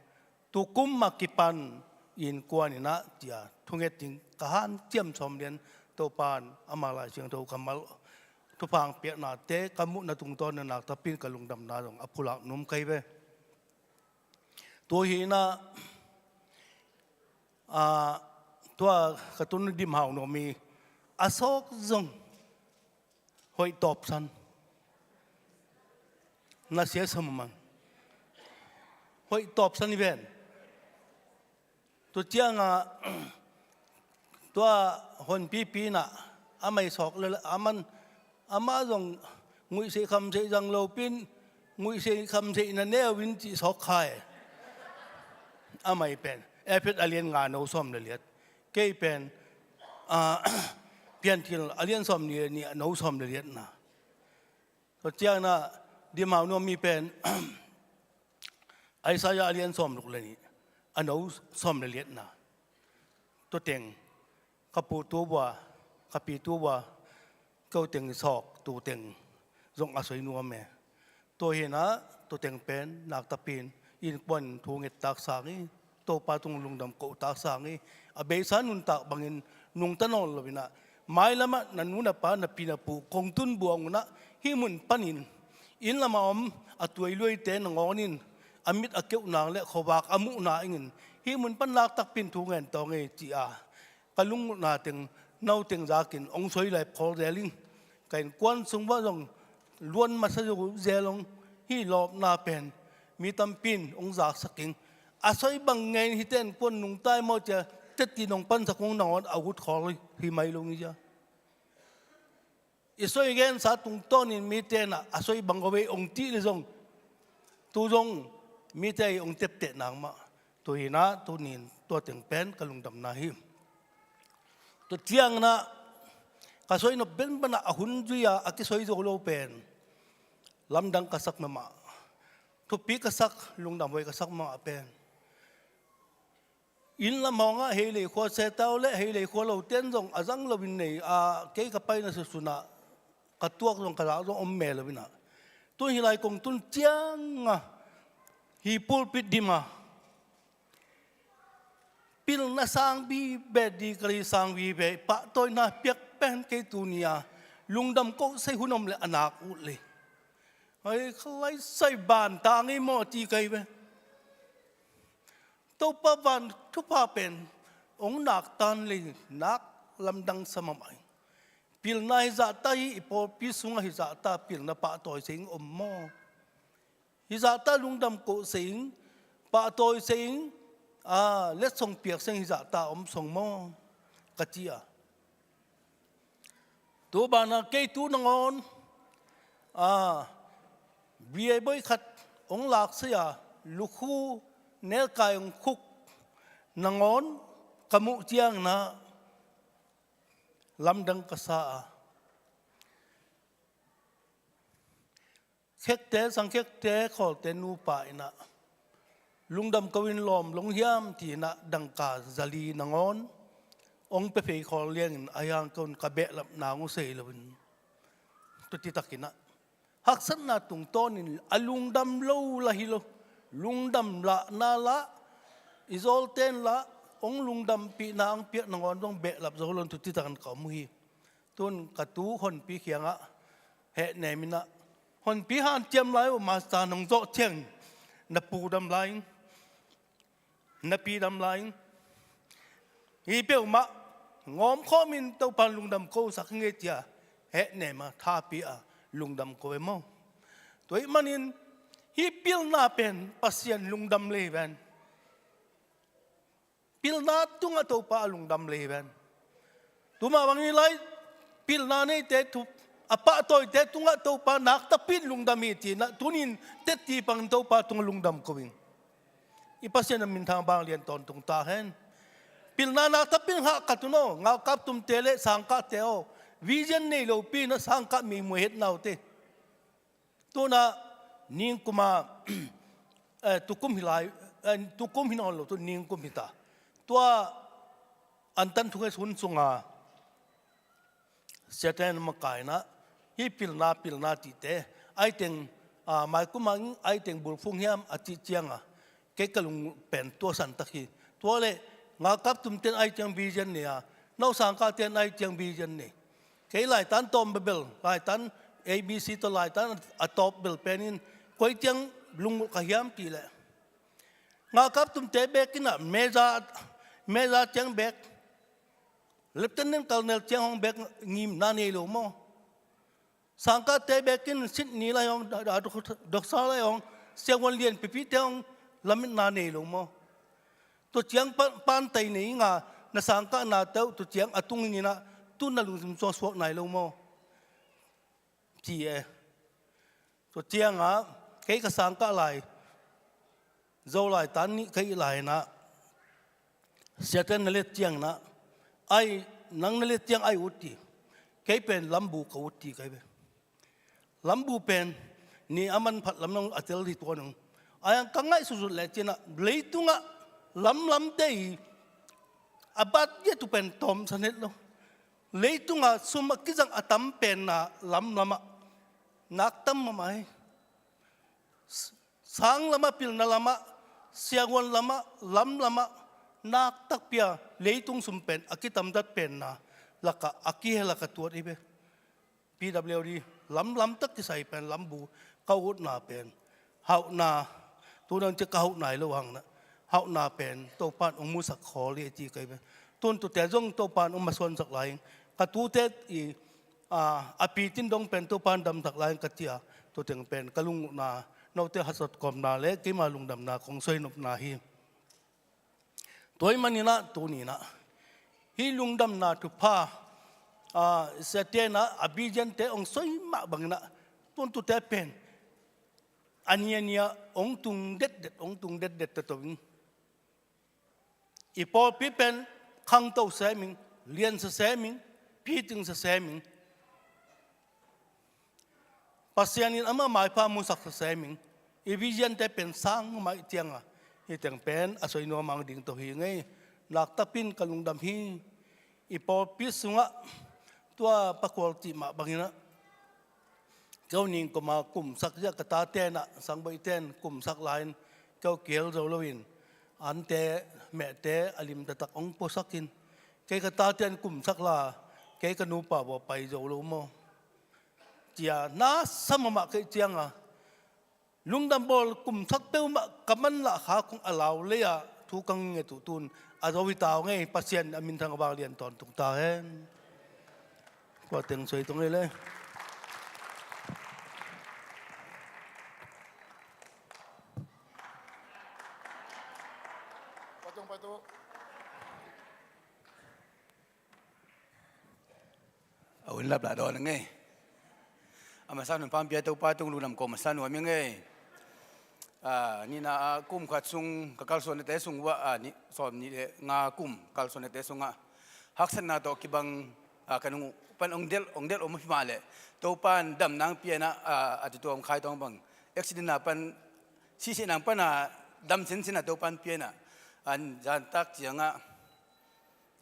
tu kum a kipan innkuan in ah, ci-a thunget ding ka hanciam sawm lian. Topa in ama Lai Siangtho kammal, thupha hong piaknate ka muhna tungtawn in ah, naktak pi-in ka lungdamna zong a pulak nuam kei ve. Tu hi in ah, a, tua ka tun Dim Hau Nuam hi, a sawk zong hoih tawpsan. Na sia sa mamang. Hoih tawpsan hi ven. Tu ciang ah, tua Honpipi in ah, amah i sawk le, aman, amah zong nguihseh khamseh zang lo pi-in, nguihseh khamseh na neu in cih sawk khai. Amah i pen Efet a lian nga, no sawm le liat. Kei pen, a, Piancil a lian sawm nih le nih, a no sawm le liatna. Tua ciang in ah, Dim Hau Nuam i pen Isaiah a lian sawm ruk le nih, a no sawm le liatna. Tua teng ka pu tu bua, ka pi tu bua, ko teng i sawk tu teng zong a soi nuam e. Tua hi in ah, tua teng pen naktak pi-in innkuan thu nget taksang hi. Topa tung lungdam koh taksang hi. A beisa nuntak bangin nungta nawn lo in ah, mailam ah na nu na pa, na pi na pu kong tun buang un ah, hih mun panin inn lam a om a tuailuaite nangawn in, a mit a keuh nang le khuavak a muh nang in, hih mun pan naktak pi-in thu ngen tawng ei, ci-a ka lungmuhna teng, no teng zakin hong soi lai phawl zel ing. Ka innkuan sung uah zong luan masa zo zel ong. Hih lawpna pen mi tampi in hong zaksak ing. A soi bang ngen hiten kuan nungtai maw cia, teti nong pansak hong nangawn a ut khawl hi mai lo ngi cia. I soi gensa tungtawnin mite na a soi bang ko vei ong tih le zong, tu zong mite i ong tepteh nang mah. Tu hinah tunin tua teng pen ka lungdamna hi. Tua cianginah ka soi nop benbanah a hun zui-a a kisoi zo lo pen lamdang ka sak mahmah. Thupi ka sak, lungdam huai ka sak mahmah pen inn lam hawngah Heilei khua setau le Heilei khua loten zong a zang loin nei a, kei ka paina susunah ka tuak zong ka zak zong om me loinah, tun hilai kong tun cianga hi pulpit dima pilna sang vive, degree sang vive, pahtawina piak pen kei tunia lungdam ko sei hun om le a nak ut le. Hei, khalai sai ban ta ngei maw ti kei ve. Topa van thupha pen ong nak tan le nak lamdang sa mahmah hi. Pilna hi zahta hi, i pawlpi sungah hi zahta pilna pahtawi seng om maw? Hi zahta lungdam ko seng, pahtawi seng, a, letsong piak seng hi zahta om song maw? Ka ti a. Tu bana kei tu nangawn, a, bia boi khat ong lak sia, lukhu nelkai ong khuk nangawn ka muh ciangna lamdang ka sa a. Khekte, sangkhekte, khawlte nupa inah lungdam ko in lawm long hiam ti inah dangka zali nangawn ong pe phei khawl liangin a hiang ko in ka behlap nang uh sei loin. Tuti takinah haksatna tungtawnin a lungdam lo la hi lo. Lungdam lahna lah, i zawlten lah ong lungdampihna ang piak nangawn zong behlap zo lo in tuti takin ka om uh hi. Tun ka tu honpi khiangah hehnem inah, honpi hanciam lai uh, masta nong zawh ciang na pu dam lai, na pi dam lai, hi peuhmah ngawm khawmin Topan lungdam ko sak hi ngei tia hehnem a thapi a lungdam ko ve maw? Tua ih manin hi pilna pen Pasian lungdam lei ven. Pilna tungah Topa a lungdam lei ven. Tuma bangin lai pilna neite thu, a pahtawite tungah Topa naktapi in lungdam hi tinah tunin teti pangin Topa tungah lungdam ko ing. I Pasian a minthang bang lian tawntung ta hen. Pilna naktapi in hah ka tun aw, ngalkap tumte le sangkahte aw, vision nei lopi inah sangkah meimuai hetnaute. Tunah ningkuma, eh, tukum hi lai, eh, tukum hi nawn lo, tu ningkum hi ta. Tua antan thunget hun sunga siate na makaina hi pilna, pilna tite. Aiteng, ah, maikuma aiteng bulfung hiam a cih cianga kei ka lung pen tua santak hi. Tua le ngalkap tumten ai ciang vision nei a, no sangkahten ai ciang vision nei. Kei laitan tawm bebel, laitan A B C tawh laitan a tawp bel penin koi ciang lungmulh ka hiam ti le ngalkap tumte bekinah meza, meza ciang bek, lieutenant colonel ciang hong bek ngimna nei lo maw? Sangkahte bekin Sydney lai hong, da, da, dok-, doksa lai hong, siavuan lian pipite hong lametna nei lo maw? Tua ciang pa-, pantai nei inga na sangkahna teuh tua ciang a tungin inah tun na lungsim suaksuak nai lo maw? Ci e. Tua cianga kei ka sangkah lai, Zolai tan nih ka ih lai inah siate na let cianginah ai, nang na let ciang ai ut ti. Kei pen lambu ka ut ti kai ve. Lambu pen ni a manphat lam nong a tel hi tuan ung. Ai ang ka ngaih suzut le cianah leitungah lamlamte i a bat ye tu pen tawmsan het lo. Leitungah sum a kizang a tam penna lamlamah nak tam mahmah hi. Sang lamah, pilna lamah, siavuan lamah, lam lamah, nak takpi a leitung sum pen a kitamdat penna lakah a kihe lakah tuat hi ve. P W D lamlam tak kisai pen lambu ka utna pen hauhna, tu dang cia ka hauh nai lo hang na, hauhna pen Topan ong musak khawl hi a ci kai pen. Tun tute zong Topan ong masuansak lai, ka tute i, a, a pitin dong pen Topan damsak lai ka cia, tuteng pen ka lungna, note hasot kawmna le keima lungdamna kong soinopna hi. Tua ahih manin ah tuni-in ah hih lungdamna thupha, ah, siate in ah a vision-te hong soi mah bangin ah tuntute pen a ni a ni-ah hong tung detdet, hong tung detdet ta to ing. I pawlpi pen khangto sem ing, liansa sem ing, pitingsa sem ing. Pasian in amah maipha musaksa sem ing. I vision-te pen sang mah ahih ciangin ah hih teng pen a soi nuam mang ding tawh hi ing ei. Nakpi takin ka lungdam hi. I pawlpi sungah tua Pa Khual cih mah bangin ah, kei uh ning koma kumsak ziah, ka tate in ah, sangbaihte in kumsak lai-in kei uh kihel zo loin, ante mehte a lim taktak hong puasak in, kei ka tate in kumsak lai-a kei ka nupa vua pai zo lo maw, ci-a na sa mahmah ka hih ciangin ah, lungdam bawl kumsak peuhmah ka manlah khak hong a lau lei-a thu ka nget uh, tu-in a zo hi ta ung ei. Pasian a minthang a vanglian tawntung ta hen. Kua teng soi tung ei le. A hun lap lah dawn ing ei. A masa nunpha hong pia Topa tung lungdam ko masa nuam ing ei. A, nihna a kum khat sung ka kalsuannate sung uah, a, ni, sawm nih le nga kum kalsuannate sungah haksatna tawh kibang, a, ka nung uh pan hong delh, hong delh om hi mah leh, Topa in damna hong pia in ah, a, a tutua om khai tawng bang, accident na pan, sisihna pan a dam sinsin a Topa in pia in ah, an zantak ciangah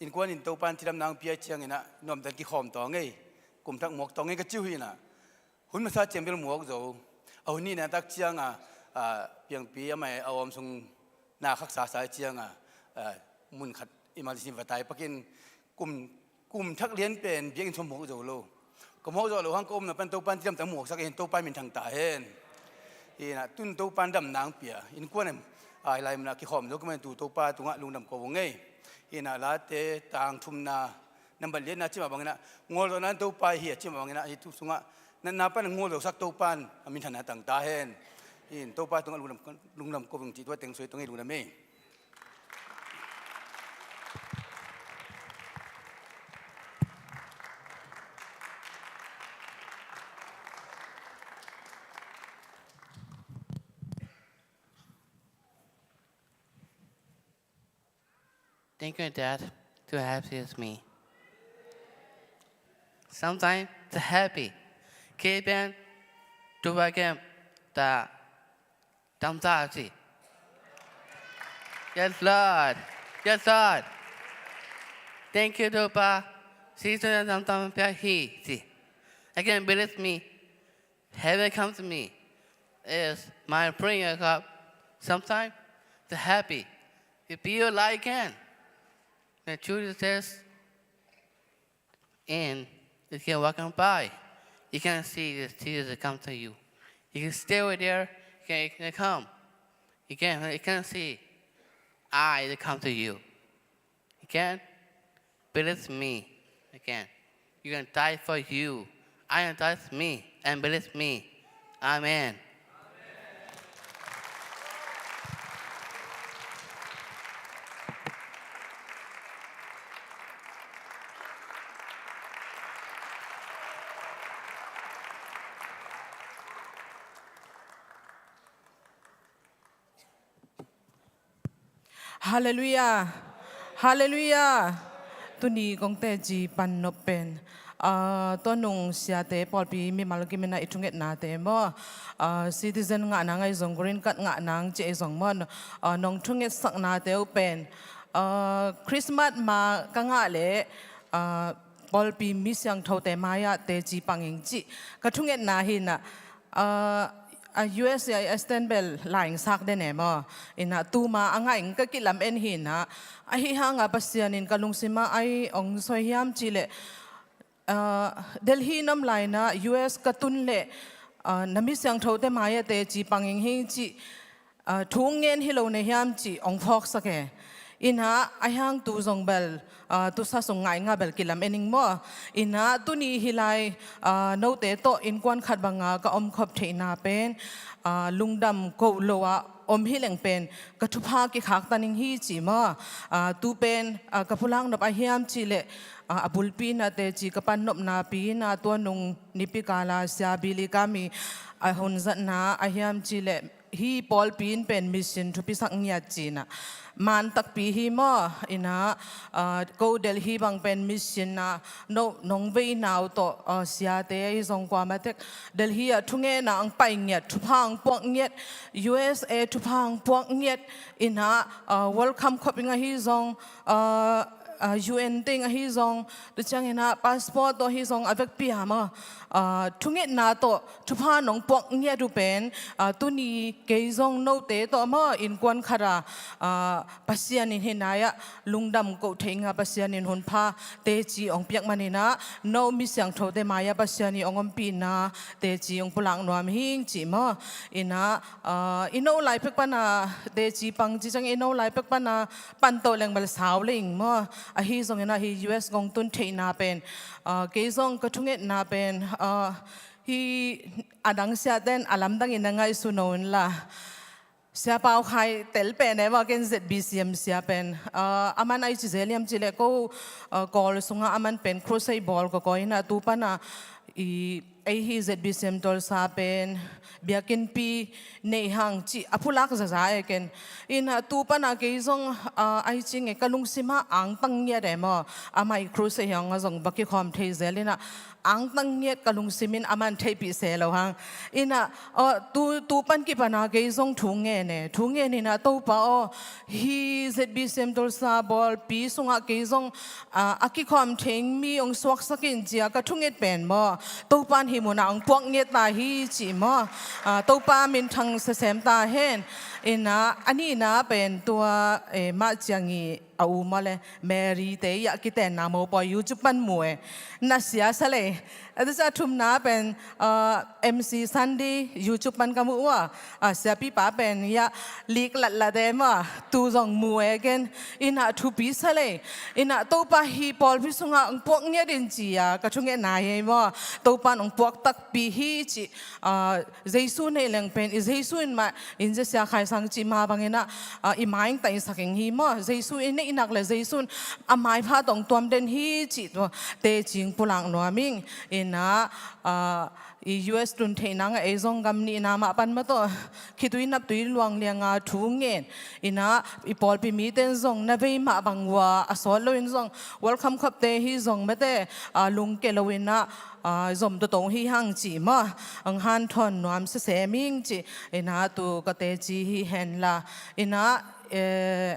innkuan in Topa in cidamna hong pia ciangin ah nuamtakin kikhawm tawng ei, kum thak muak tawng ei ka ci uh hi in ah, hun masa ciang bel muak zo. A hun nihna tak ciangin ah, a, piangpi amah a awm sung na khaksa sa ciangin ah, a, mun khat emergency va tai pakin kum, kum thak lian pen biakinn sung muak zo lo. Ka muak zo lo hang ka omna pan Topa in cidam tang muaksak in Topa in minthang ta hen. Hi in ah tun Topa in damna hong pia. Innkuan in, a, hi lai mun ah kikhawm zo ka hih manin tu Topa tungah lungdam ko ung ei. Hi in ah Late tang thumna, nambat liatna cih mah bangin ah gualzawhna in Topa hi a cih mah bangin ah hih thu sungah natna pan gualzawhsak Topa in a minthanna tang ta hen. Hi in Topa tungah lungdam, lungdam ko ung cih tua teng soi tung ei, lungdam ei. Thank you, Dad. Too happy with me. Sometimes the happy. Keep in to again the Tamtati. Yes, Lord. Yes, Lord. Thank you, Topa. See you soon, Tamtam Piahi. See. Again, believe me. Heaven come to me. Is my prayer cup. Sometimes the happy. If you like can. The truth says, and you can walk on by. You can see the tears that come to you. You can stay over there. You can, you can come. You can, you can see. I come to you. You can believe me. You can. You can die for you. I can die for me and believe me. Amen. Halleluiah. Halleluiah. Tuni kong teci pan nop pen, ah, tua nung siate pawlpi mimal kimin ah i thungetnate maw, ah, citizen ngah nang ahi zong, green card ngah nang ci ahi zong maw, ah, nong thungetsaknate uh pen, ah, Christmas ma ka ngah leh, ah, pawlpi mi siangthote mai-ah teci pang ing cih ka thungetna hi in ah, ah, a U S A a stand bel laing sak den e maw. In ah tuma a ngah ing ka kilam en hi in ah. Ahi hangah Pasian in ka lungsim ah ai ong soi hiam cih leh, ah, Delhi in om lai in ah U S ka tun leh, ah, na mi siangthote mai-ah teci pang ing hi cih, ah, thu ngen hi lo na hiam cih ong phawksak e. Inah a hiang tu zong bel, ah, tusa sung ngainga bel kilam ening maw. Inah tuni hih lai, ah, note tawh innkuan khat banga ka omkhop theihna pen, ah, lungdam koh lo ah om hi leng pen ka thupha kikhaktan ing hi ci maw. Ah, tu pen, ah, ka pulak nop a hiam cih leh, ah, a bulpi inah teci ka pan nopna pi inah tua nung nipi kala Sia Billy Kam i a hun zatna a hiam cih leh hih pawlpi in pen mission thupisak ngiat ci inah man takpi hi maw. Inah, ah, ko Delhi bang pen mission ah no nong veina uh tawh, ah, siate ahi zong kuamah tek Delhi ah thungetna ang pai ngiat, thupha ang puak ngiat, U S A thupha ang puak ngiat. Inah, ah, welcome khop ing ahi zong, ah, ah, U N te ing ahi zong, tu ciang inah passport tawh ahi zong a vekpi a maw, ah, thungetna tawh thupha nong puak ngiat uh pen, ah, tuni kei zong note tawh maw innkuan khat ah, ah, Pasian in hih nai ah lungdam koh theih nga Pasian in hunpha teci hong piak man inah no mi siangthote mai ah Pasian in hong ompihna teci hong pulak nuam hing ci maw. Inah, ah, i no lai pek pana teci pang ci ciang i no lai pek pana pan tawh leng bel sau leng maw. Ahi zong inah hih U S kong tun theihna pen, ah, kei zong ka thungetna pen, ah, hih a dang siaten a lamdang in na ngaihsun un la. Sia Pau Khai tel pen e maw, ken Z B C M sia pen, ah, aman ai ci zel hiam cih leh ko, ah, Kawl sungah aman pen crusade bawl kawkawi inah tu pana i ei hih Z B C M Tulsa pen biakinnpi nei hang cih a pulak zaza e ken. Inah tu pana kei zong, ah, ai ci nge ka lungsim ah angtang ngiat e maw. Amah i crusade hiang ah zong va kikhawm thei zel inah angtang ngiat ka lungsim in aman theihpih se lo hang. Inah, ah, tu, tu pan kipana kei zong thu ngen e. Thu ngen inah Topa aw, hih Z B C M Tulsa bawlpi sungah kei zong, ah, a kikhawm thei mi hong suaksak in ci a ka thunget pen maw, Topa in hih munah hong puak ngiat ta hi ci maw. Ah, Topa minthang sesem ta hen. Inah a nihna pen tua, eh, mah ciang i a u maw le Mary te i a kitenna mopawi YouTube pan mu e. Na sia sa le. A tu sa thumna pen, ah, M C Sunday YouTube pan ka mu ua. Ah, siapipa pen i a lik latlat e maw. Tu zong mu e ken. Inah thupi sa le. Inah Topa hih pawlpi sungah hong puak ngiat in ci a ka thungetna hi maw. Topa in hong puak takpi hi ci. Ah, Jesu neih leng pen i Jesu in mah in zia sia khai sang cih mah bang inah, ah, i mai in taihsak ing hi maw. Jesu i neih nak le Jesu in a maipha tawh hong tuam den hi cih tua teci hong pulak nuam ing. Inah, ah, i U S tun theihna ngah ei zong gam nihna mah pan mah tawh khitui naptui luang lianga thu ngen. Inah i pawlpi miten zong na vei mah bang ua a sawt lo in zong welcome khopte hi zong mate, ah, lungke lo inah, ah, zom toto hi hang ci maw. Ang hanthawn nuam sesem ing ci. Inah tu ka teci hi hen la. Inah, eh,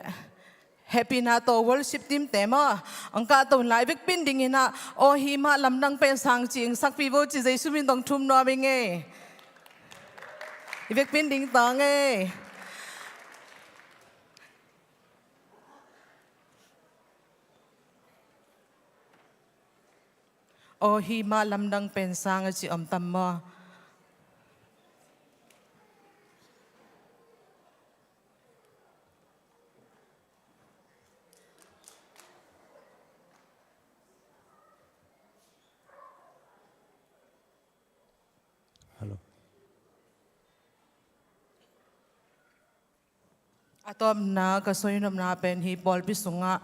hehpihna tawh worship team te maw. Ang kahto lai vekpi in ding inah, aw hih mah lamdang pen sang ci ing sakpih vo ci Jesu min tawh thum nuam ing e. I vekpi in ding tang e. Aw hih mah lamdang pen sang a ci om tam maw. Hello. A tawpna ka soi nopna pen hih pawlpi sungah,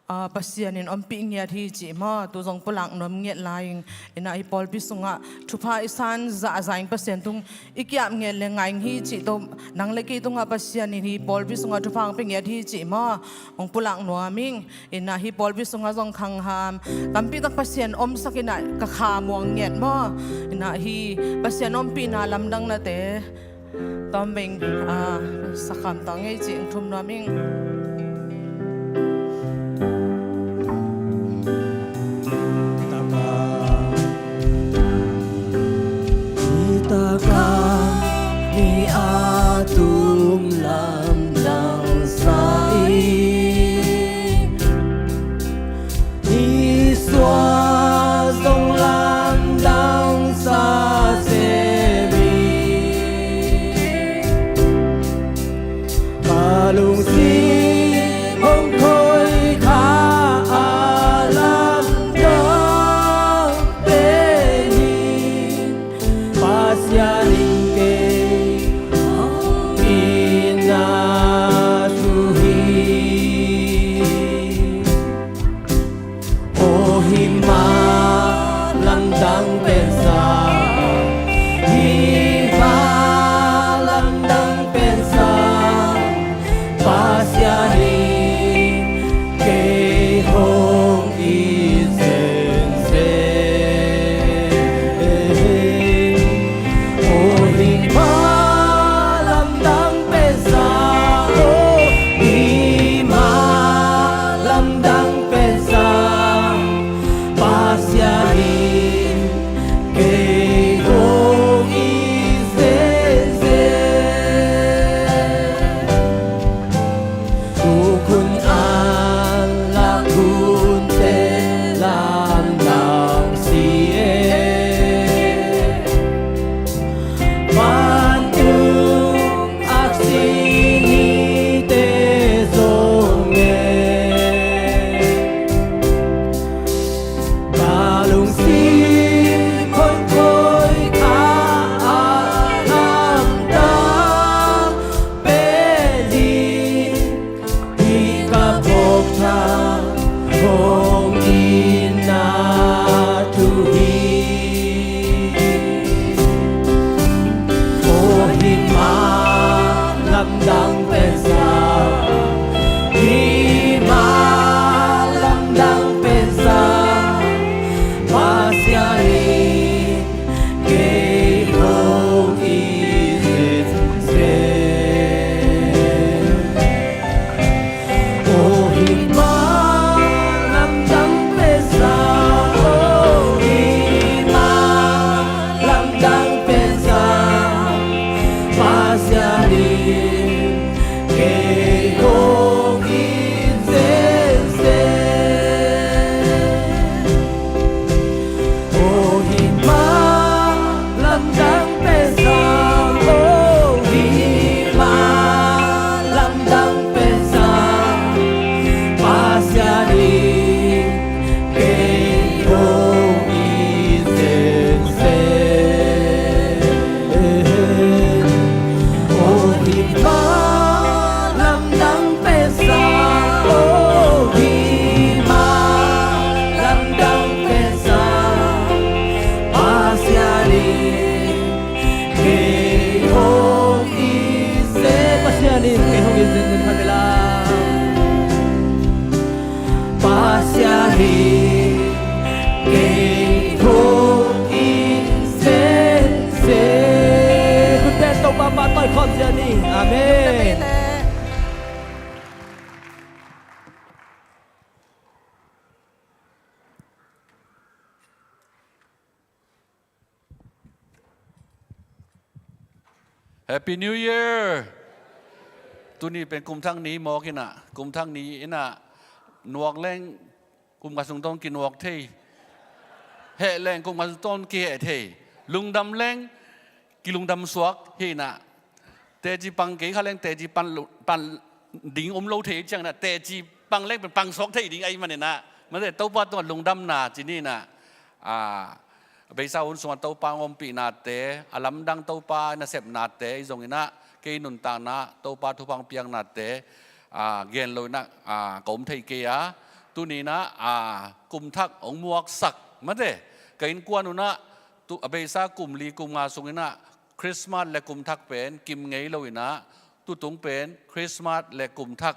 ah, Pasian in ompih ngiat hi cih maw, tu zong pulak nuam ngiat lai ing. Inah hih pawlpi sungah thupha i san zahzah ing, Pasian tung i kiap ngiat le ngai ing hi cih tawh, nang le kei tungah Pasian in hih pawlpi sungah thupha hong pia ngiat hi cih maw, hong pulak nuam ing. Inah hih pawlpi sungah zong khangham tampi tak Pasian omsak inah ka kha muang ngiat maw. Inah hih Pasian ompihna lamdangnate tawm beng, ah, sakham tawh ngei cih hong thum nuam ing. Takam, takam ni a tung lamdang sa i, Isua zong lamdang sa se mi. Ka lungsim Hih mah lamdang pen sang, hih mah lamdang pen sang, Pasian in kei hong it zenzen. Aw hih mah lamdang pen sang, aw hih mah lamdang pen sang, Pasian in kei hong it zenzen. Uk hun an lak hunte lamdang si e. Vantung aksi nite zong e. Ka lungsim hoihhoih a lamdang pen hi. Hih ka phawk thak hong itna thu hi. Aw hih mah lamdang pen sang, hih mah lamdang pen sang, Pasian in kei hong it zenzen. Aw hih mah lamdang pen sang, aw hih mah lamdang pen sang, Pasian in kei hong it zenzen. Aw hih mah lamdang pen sang, aw hih mah lamdang pen sang, Pasian in kei hong it zenzen. Aw hih mah lamdang pen sang, aw hih mah lamdang pen sang, Pasian in kei hong it zenzen. Pasian in kei hong it zenzen kha ve la. Pasian in kei hong it zenzen. Khut beng Topa pahtawi khawm zia ni. Amen. Happy New Year. Tuni pen kumthak ni mawk inah, kumthak ni inah, nuak leng kum khat sung tawn kinuak thei, heh leng kum khat sung tawn kiheh thei, lungdam leng kilungdam suak hi inah, teci pang kei kha leng teci pan, pan ding om lo thei ciang inah, teci pang leng pen pang suak thei ding ahih man inah, mate Topa tungah lungdamna ci ni inah, a, a beisa hun sungah Topa hong ompihnate, a lamdang Topa nasepnate, ahi zong inah kei nuntakna Topa thupha hong piaknate, a, gen lo inah, a, ka om thei kei a, tuni inah, a, kumthak hong muaksak, mate ka innkuan unah, tu, a beisa kum li kum nga sung inah Christmas le kumthak pen kim ngei lo inah, tutung pen Christmas le kumthak,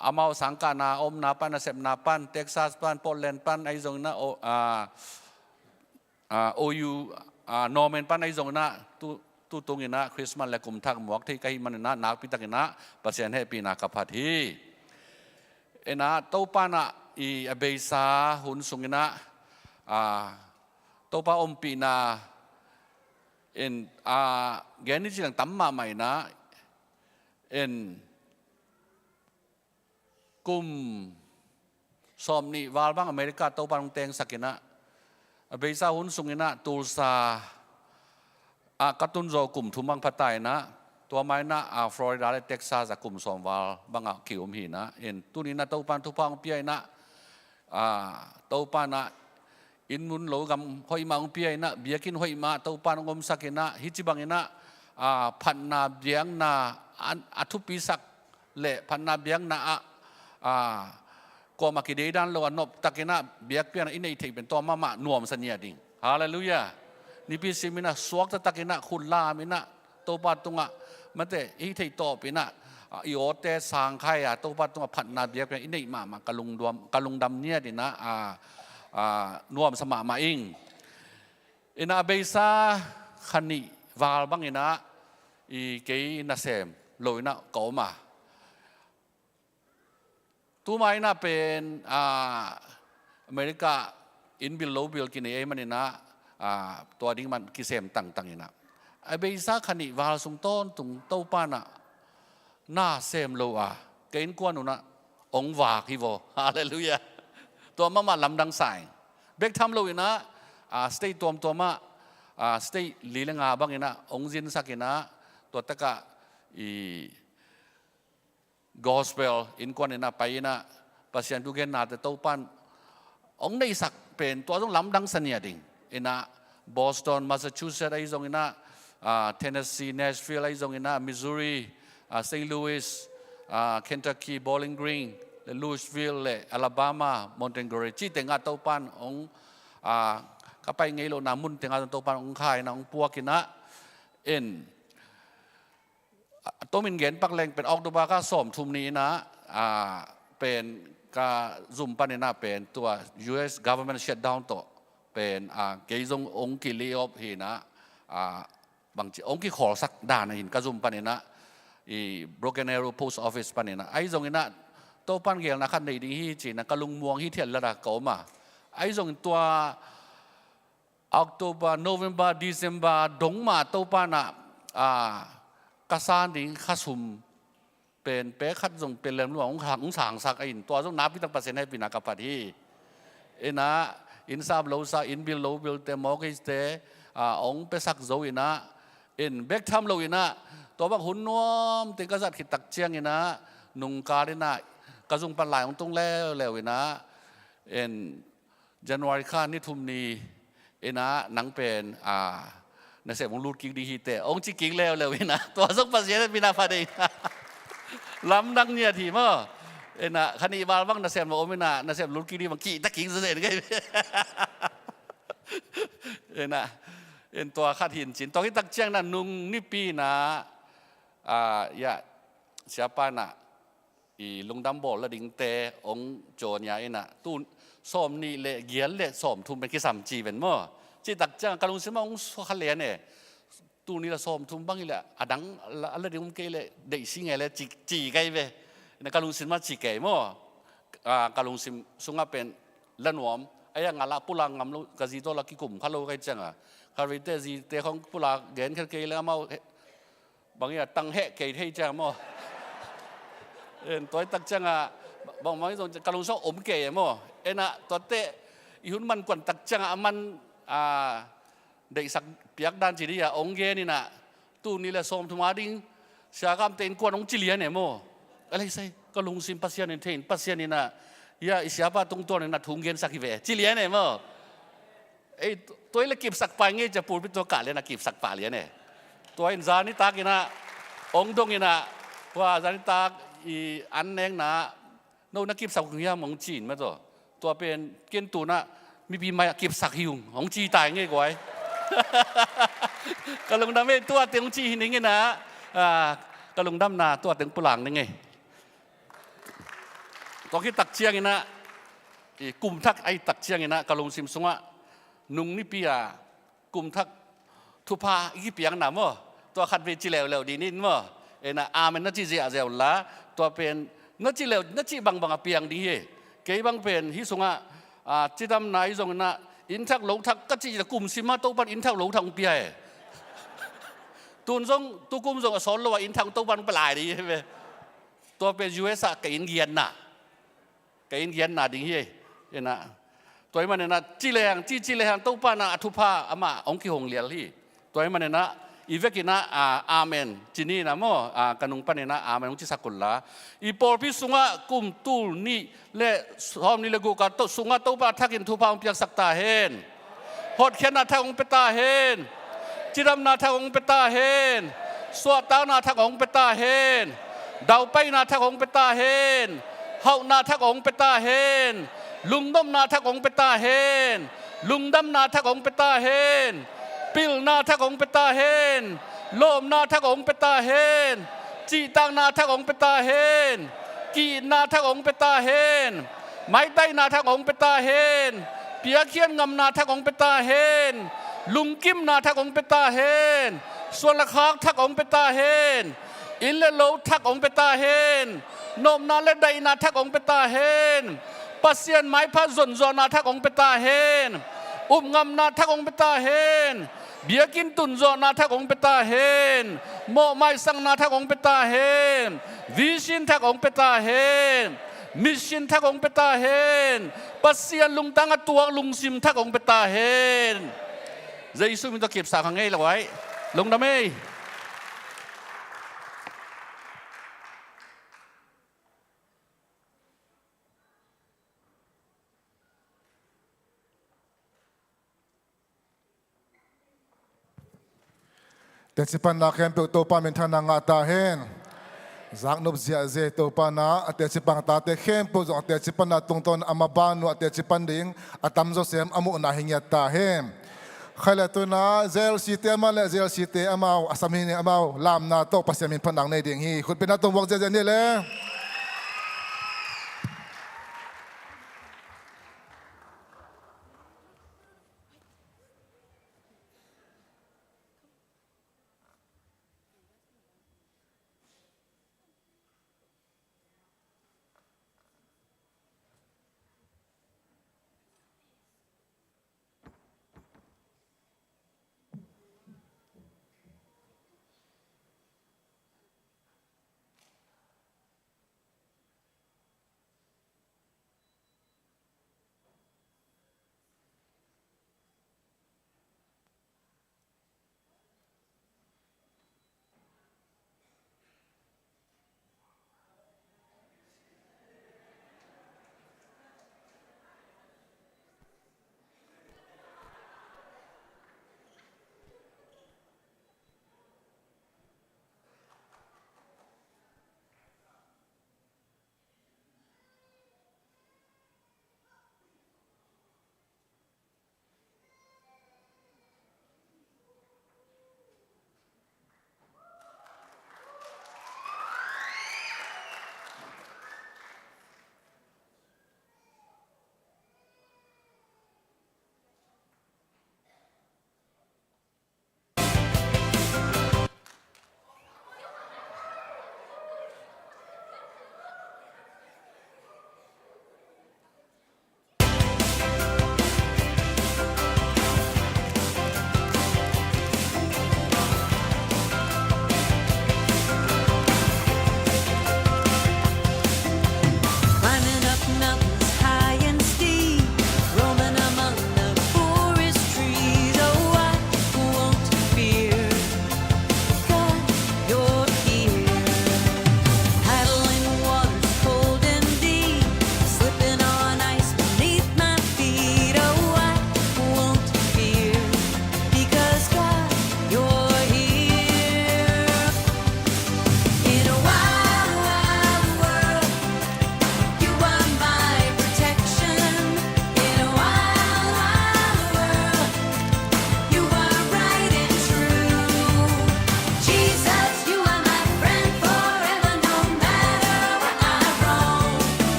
amau sangkahna omna pan, nasepna pan, Texas pan, Portland pan, ahi zong inah, o, a, a, O U, a, Norman pan ahi zong inah, tu, tutung inah Christmas le kumthak muak thei ka hih man inah nakpi tak inah Pasian hehpihna ka phat hi. Inah Topa inah i a beisa hun sung inah, a, Topa ompihna in, a, gen ni ci lang tam mahmah inah, in kum sawmnih val bang America Topa hong tengsak inah, a beisa hun sung inah Tulsa ah ka tun zaw kum thum bang pha ta inah, tua ma inah, a, Florida le Texas ah kum sawm val bangah ki-um hi inah, in tuni inah Topa in thupha hong pia inah, a, Topa inah inn mun lo gam hoih mah hong pia inah, biakinn hoih mah Topa in hong omsak inah, hih ci bang inah, a, phatna biakna a, a thupisak le phatna biakna ah, a, kuamah kideidan lo a noptakinah biakpiakna i neih theih pen tua mahmah nuamsa nia ding. Halleluiah. Nipi siminah suakta takinah khutlam inah Topa tungah mate i theih tawpinah i awte sangkhai a Topa tungah phatna biakpiakna i neih mahmah ka lungdam, ka lungdam nia dinah a, a, nuamsa mahmah ing. Inah a beisa khanih val banginah i kei nasem lo inah ka om a. Tuma inah pen a, America innbil lobil kinei ei maninah a, tua ding man kisem tangtang inah a beisa khanih val sung tawntung Topa nah na sem lo a, ka innkuan unah ong vak hi vaw. Halleluiah. Tua mahmah lamdang sa ing. Bek tham lo inah a, state tuamtuamah a, state li le nga banginah ong zinsak inah tua takah i gospel innkuan inah pai inah Pasian thugennate Topan ong neihsak pen tua zong lamdang sa nia ding. Inah Boston, Massachusetts ahi zonginah a, Tennessee, Nashville ahi zonginah Missouri, a, Saint Louis, a, Kentucky, Bowling Green le Louisville le Alabama, Montgomery cih tengah Topan ong a, ka pai ngei lohna mun tengah Topan ong kha inah ong puak inah in a, tomin gen pak leng pen October kha sawmthum ni inah a, pen ka zum paninah pen tua U S government shutdown tawh pen a, kei zong ong ki lay off hi inah a, bangci ong kikhawlsak dan ahin ka zum paninah i Broken Arrow Post Office paninah ahi zonginah Topan gelna khat nei ding hi cinah ka lungmuang hi thial lada ka om a. Ahi zongin tua October, November, December dong mah Topa nah a, ka san ding khasum pen pek khat zong pelem lua hong hang, hong sangsak a in tua zong nakpi tak Pasian hehpihna ka phat hi. Inah innsap losa, innbil lobilte, mortgagete a, hong piasak zo inah in bek tham lo inah tua bang hun nuam teng ka zat khit tak cianginah nungkal inah ka zung pan lai hong tung leuleu inah in January kha ni thum ni inah nang pen a, nasem hong lut kik ding hi teh hong ci kik leuleu inah tua zong Pasian hehpihna pha dei inah lamdang niat hi maw. Inah khanih val bang nasem lo om inah nasem lut kik ding bang kihta kik zazen kei. Inah in tua khat hin cin tua kitak ciang inah nung nipi inah a, ya siapa inah i lungdam bawl la dingte hong caw nia inah tu sawm nih le gial le sawm thum pen kisam ci ven maw. Cih tak ciang ka lungsim ah hong suakha lian e. Tu ni la sawm thum bang hi le a dang a la ding om kei le deih si ngei le ci, ci kei ve. Inah ka lungsim ah ci kei maw. A, ka lungsim sungah pen la nuam a, ya nga la pulak ngam lo ka zi tawh la kikum kha lo kei ciangah ka veite zite khong pulak gen kha kei le amau bang ia tang heh kei thei ciang maw. En tua i tak ciangah bang bang i zong ka lungsim om kei e maw. Enah tuate i hun man kuan tak ciangah a man a, deihsak piak dan ci dih a ong gen inah tu ni le sawm thum a ding siakamte innkuan ong ci lian e maw. A leisai ka lungsim Pasian in thei in Pasian inah ia i siapa tungtuan inah thu ong gensak hi ve ci lian e maw. Ei, tua i le kipsak pai ngei cia pulpit tua kah lian a kipsak pah lian e. Tua in zan i tak inah ong dong inah tua zan i tak i an nengna no na kipsak ung hiam ong ci in mah tua. Tua pen ken tunah mipi mai a kipsak hi ung ong ci tai ngei guai. Ka lungdam ei tua teng ong ci hi ning inah ka lungdamna tua teng pulang ning ei. Tua khit tak ciang inah i kum thak a i tak ciang inah ka lungsim sungah nung nipi a kum thak thupha i kipiakna maw. Tua khat vei ci leuleu dih nin maw. Enah amen na ci ziahziah unla tua pen na ci leu na ci bangbang a piang ding hi. Kei bang pen hi sungah cidamna i zong inah inn thak lo thak ka cih le kum sim ah Topan inn thak lo thak ong pia e. Tun zong tukum zong a sawn lo a inn thak Topan ong pia lai dih hi ve. Tua pen U S ah ka inn giatna ka inn giatna ding hi. Enah tua i man enah ci lehang ci ci lehang Topa nah a thupha amah ong kihong lial hi. Tua i man enah i vek inah amen ci ni inah maw. Ka nung pan inah amen ong cisak unla i pawlpi sungah kum tul nih le sawm nih le guk a sungah Topa a thakin thupha ong piaksak ta hen. Hotkhiatna thak ong pia ta hen. Cidamna thak ong pia ta hen. Suahtakna thak ong pia ta hen. Daupaina thak ong pia ta hen. Hauhna thak hong pia ta hen. Lungnopna thak hong pia ta hen. Lungdamna thak hong pia ta hen. Pilna thak hong pia ta hen. Lawpna thak hong pia ta hen. Cihtakna thak hong pia ta hen. Ki-itna thak hong pia ta hen. Maitaina thak hong pia ta hen. Piakkhiat ngamna thak hong pia ta hen. Lungkimna thak hong pia ta hen. Suan le khak thak hong pia ta hen. Inn le lo thak hong pia ta hen. Nopna le daihna thak hong pia ta hen. Pasian maipha zonzawhna thak hong pia ta hen. Upngamna thak hong pia ta hen. Biakinn tunzawhna thak hong pia ta hen. Mawhmaisakna thak hong pia ta hen. Vision thak hong pia ta hen. Mission thak hong pia ta hen. Pasian lungtang a tuak lungsim thak hong pia ta hen. Jesu min tawh kipsak hang ei lo ai. Lungdam ei. Teci panna khempeuh Topa minthanna ngah ta hen. Zaknop ziahziah Topa na a teci pang tate khempeuh zong a teci panna tungtawn a maban uh a teci pan ding a tamzaw sem a muhna hi ngiat ta hen. Khai le tuna J L C te amah le J L C te amau a sam hi ni amau lamna tawh Pasian min phatna nei ding hi. Khutbetna tungvuak ziahziah ni le.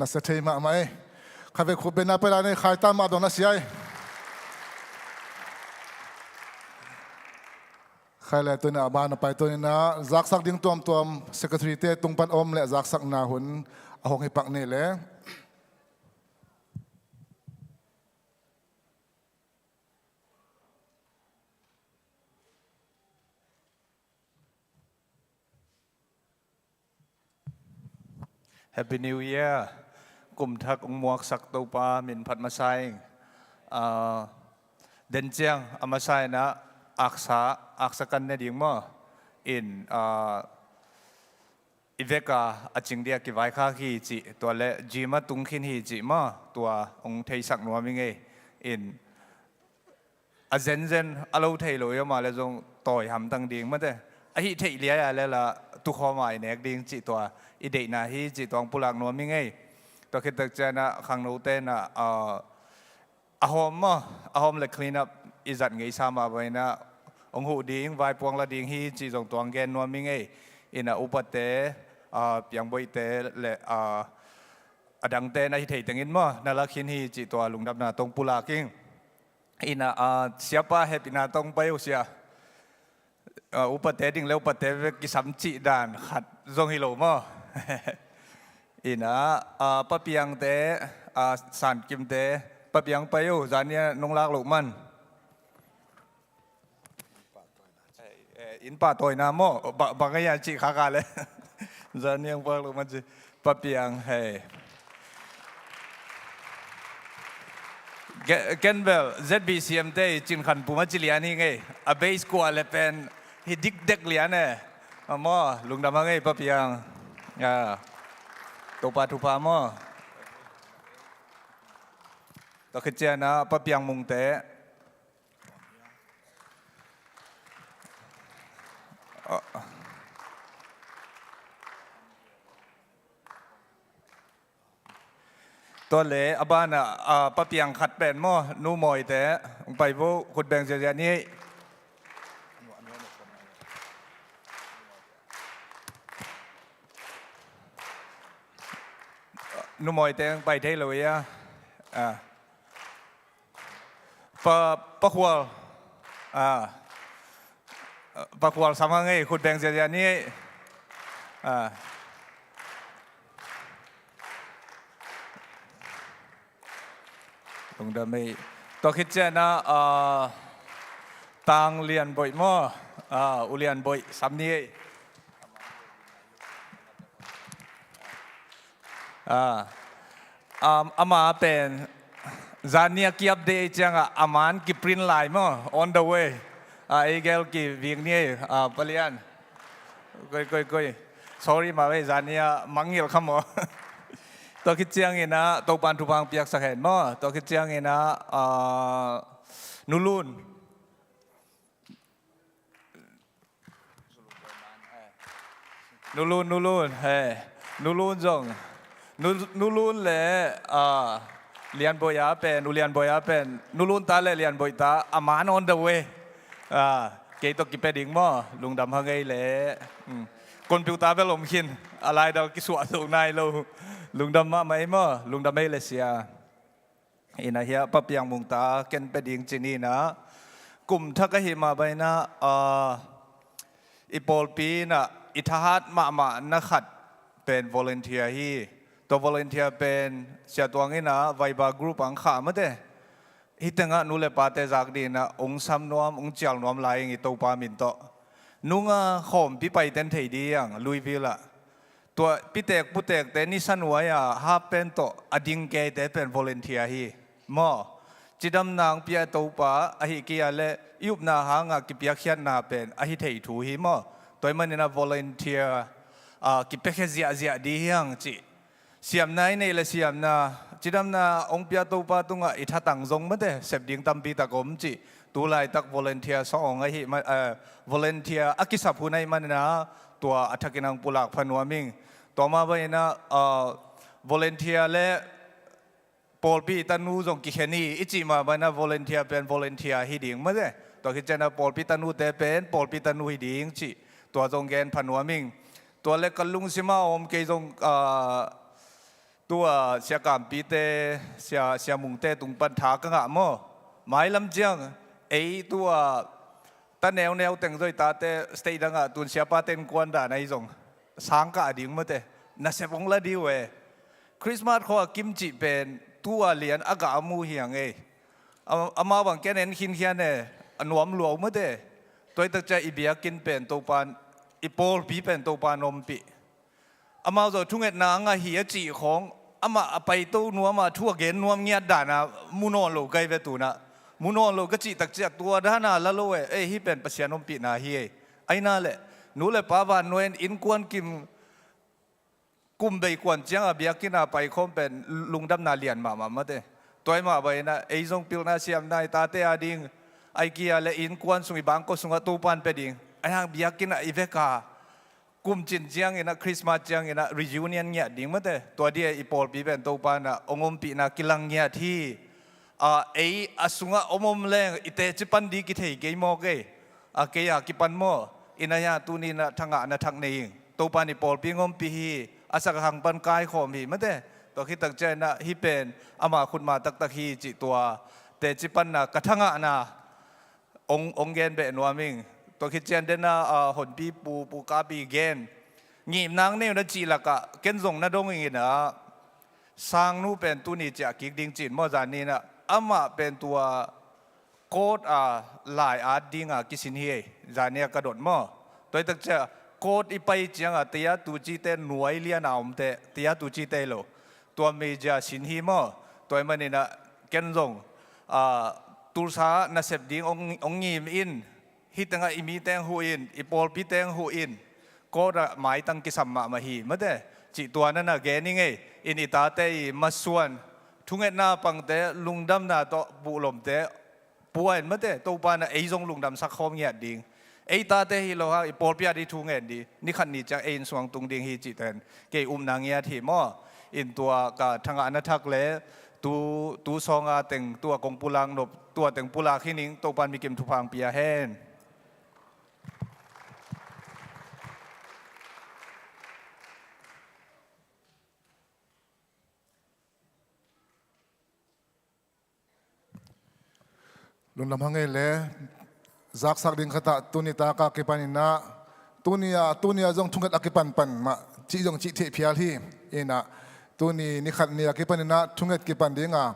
A sia thei mahmah ei. Khatvei khut bengna pai lai ni, khaitan mah dong na sia ei. Khai le tuni a ban a pai tuni na zaksak ding tuamtuam secretary te tung pan om le zaksakna hun a hong hi pak ni le. Happy New Year. Kum thak ong muaksak Topa min phat masa ing. Ah, den ciang a masa in ah aksa, aksa kan ne ding maw. In, ah, i vek a a cing dia kivaikhak hi cih, tua le gym a tung khin hi cih maw, tua ong theisak nuam ing ei. In, a zenzen a lo thei lo i om a le zong tawi hamtang ding mate. Ahi theih liai a le la tukhawm a i nek ding cih tua i deihna hi cih tua ong pulak nuam ing ei. Tua khit tak ciang ah khangno ten ah, ah, a hawm maw, a hawm le clean up i zat ngei sa mah bangin ah ong huh ding, vaipuang la ding hi cih zong tua ong gen nuam ing ei. In ah upate, ah, piangboite le, ah, a dangte na hi thei tengin maw, na la khin hi cih tua lungdamna tawh ong pulak ing. In ah, ah, siapa hehpihna tawh ong pai uh sia. Ah, upate ding le upate vek kisam cih dan khat zong hi lo maw. In ah, ah, Pa Piangte, ah, San Kimte, Pa Piang pai uh, zan ni a nong lak loh man. Eh, eh, inn pah tawina maw? Ba, bang a hian cih khak a le. Zan ni a ong pah loh man ci. Pa Piang, hei. Ke-, ken bel, Z B C M te i Cin Khan Pum a ci lian hi ing ei. A base kua le pen hi dikdek lian e. A maw, lungdam hang ei, Pa Piang. Ya. Topa thupha maw. Tua khit ciang ah, Pa Piang Mungte. Tua le, a ban ah, ah, Pa Piang khat pen maw, Nu Mawite, ong pai vo, khut beng ziahziah ni. Nu Mawite ong pai thei lo ia. Ah. Pa, Pa Khual. Ah. Pa Khual sam hang ei, khut beng ziahziah ni ei. Ah. Lungdam ei. Tua khit ciang ah, ah, Tang Lian Boih maw? Ah, U Lian Boih sam ni ei. Ah, um, ama pen zan ni a ki-update ciang ah, a man kiprint lai maw, on the way. Ah, ei gel kivik ni ei, ah, Pa Lian. Koi, koi, koi. Sorry mah vei, zan ni a mangngilh kha maw. Tua khit ciangin ah, Topa'n thupha ong piaksak hen maw. Tua khit ciangin ah, ah, Nu Lun. Nu Lun, Nu Lun, he. Nu Lun zong. Nu, Nu Lun le, ah, Lian Boih a pen, U Lian Boih a pen, Nu Lun ta le Lian Boih ta, a man on the way. Ah, kei tawh kipia ding maw, lungdam hang ei le. Hmm. Computer bel om khin, a laidal kisuah zo nai lo. Lungdam mahmah ei maw, lungdam ei le sia. Ina hia Pa Piang Mung ta ken pia ding ci ni na. Kum thak ahih mah bang ina, ah, i pawlpi ina i thahat mahmah na khat pen volunteer hi. Tua volunteer pen Sia Tuang ina Viber group ang kha mate. Hih tengah nu le pate zak ding ina ong sam nuam, ong cial nuam lai ing i Topa min tawh. Nunga khawmpi paiten thei ding ang Louisville ah. Tua pitek putekte nisa nuai-a hap pen tawh a ding keite pen volunteer hi. Maw, cidamna ong pia Topa ahih kei a le i upna hanga kipiakkhiatna pen ahi thei thu hi maw. Tua ahih manin a volunteer, ah, kipiakhia ziahziah ding hi hang cih. Siamna i neih le siamna, cidamna ong pia Topa tungah i thatang zong mate, sep ding tampi tak om cih. Tu laitak volunteer sawng ahih ma-, eh, volunteer a kisap hun ahih manin a, tua a thakin ang pulak pha nuam ing. Tua mah bangin a, ah, volunteer le pawlpi tanu zong kikhen hi, i cih mah bangin a volunteer pen volunteer hi ding mate. Tua khit ciang a pawlpi tanute pen pawlpi tanu hi ding cih. Tua zong gen pha nuam ing. Tua le ka lungsim a om kei zong, ah, Tua Sia Kampite, Sia, Sia Mungte tung pan tha ka ngah maw? Mailam ciang ei tua ta neuneu teng zoi tate state dangah tun siapate innkuan dan ahi zong sang kah ding mate. Nasep hong la dih uh e. Christmas khua kim cih pen tua lian a gah a mu hi hang ei. Amau bang ken en khinkhian e, a nuam lua uh mate. Tua hi takcia i biakinn pen Topan, i pawlpi pen Topan ompih. Amau zong thungetna a ngah hi a cih khawng, amah a paito nuam a thu a gen nuam ngiat dana mu nawn lo kai ve tunah. Mu nawn lo ka cih takcia tua dana la lo e, ei hih pen Pasian ompihna hi e. Aina le nu le pa vannuai in innkuan kim kum bei kuan cianga biakinn a paikhawm pen lungdamna lian mahmah mate. Tua hi mah bangin ah ei zong pilna siamna i tate a ding, a i kia le innkuan sung i bangkua sungah Topan pia ding. Ahi hang biakinn ah i veka kum cin ciangin ah, Christmas ciangin ah reunion ngiat ding mate. Tua dia i pawlpi pen Topan ah hong ompihna kilang ngiat hi. A, ei a sungah om om leng i teci pan ding kithei kei maw kei? A, kei a kipan maw? Ina hia tuni in ah thangahna thak nei ing. Topan i pawlpi hong ompih hi. A sak a khang pan kaikhawm hi mate. Tua khit takcia in ah hih pen ama khutma taktak hi cih tua teci panna ka thangahna hong, hong gen beh nuam ing. Tua khit ciang den ah, a, honpi pu, pu Kapi gen. Ngimna nei uh na cih lakah ken zong na dong ing in ah Sangnu pen tuni ciah kik ding cin maw, zani in ah amah pen tua court a lai at dinga kisin hi ei. Zani a ka dot maw? Tua hi takcia court i pai cianga tia tucite nuai liana omte, tia tucite lo, tua media sin hi maw? Tua hi manin ah ken zong, a, Tulsa nasep ding hong, hong ngim in, hih tengah i mi teng huh in, i pawlpi teng huh in, court ah maitang kisam mahmah hi mate. Cih tua na na gen ing ei. In i tate i masuan thungetna pangte, lungdamna tawh buhlomte pua in mate, Topan ah ei zong lungdamsak khawm ngiat ding. Ei tate hi lo hang i pawlpi a ding thu ngen ding, ni khat ni ciang ei inn sungah tung ding hi cih ten kei upna ngiat hi maw? In tua ka thangahna thak le tu, tu sawnga teng tua kong pulak nop, tua teng pulak hi ning. Topan mikim thupha hong pia hen. Lungdam hang ei le, zaksak ding khatah tuni taka kipanin ah, tuni a, tuni a zong thunget a kipanpan mah cih zong cih theih phial hi. In ah tuni ni khat ni a kipanin ah thunget kipan dinga,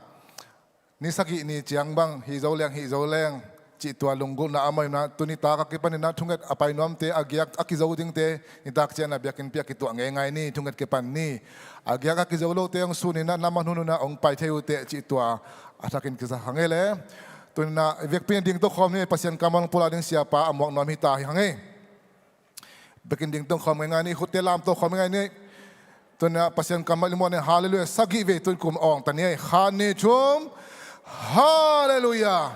ni sagih ni ciang bang hi zo leng, hi zo leng cih tua lunggulhna a maina, tuni taka kipanin ah thunget a pai nuamte, a giak a kizo dingte nitak ciang a biakinnpi ah kituah ngeingai ni, thunget kipan ni. A giak a kizo lote hong sun in ah na man hun hun ah hong pai thei uh teh cih tua a thakin kisa hang ei le. Tuni in ah vekpi in ding to khawm ni, Pasian kammal pulak ding siapa a muak nuam hi ta hi hang ei. Biakinn ding to khawm ngeingai ni, khutte lam to khawm ngeingai ni. Tuni ah Pasian kammal i muak ni, halleluiah, sagih vei tun kum awng ta ni ei. Khat ni thum, halleluiah,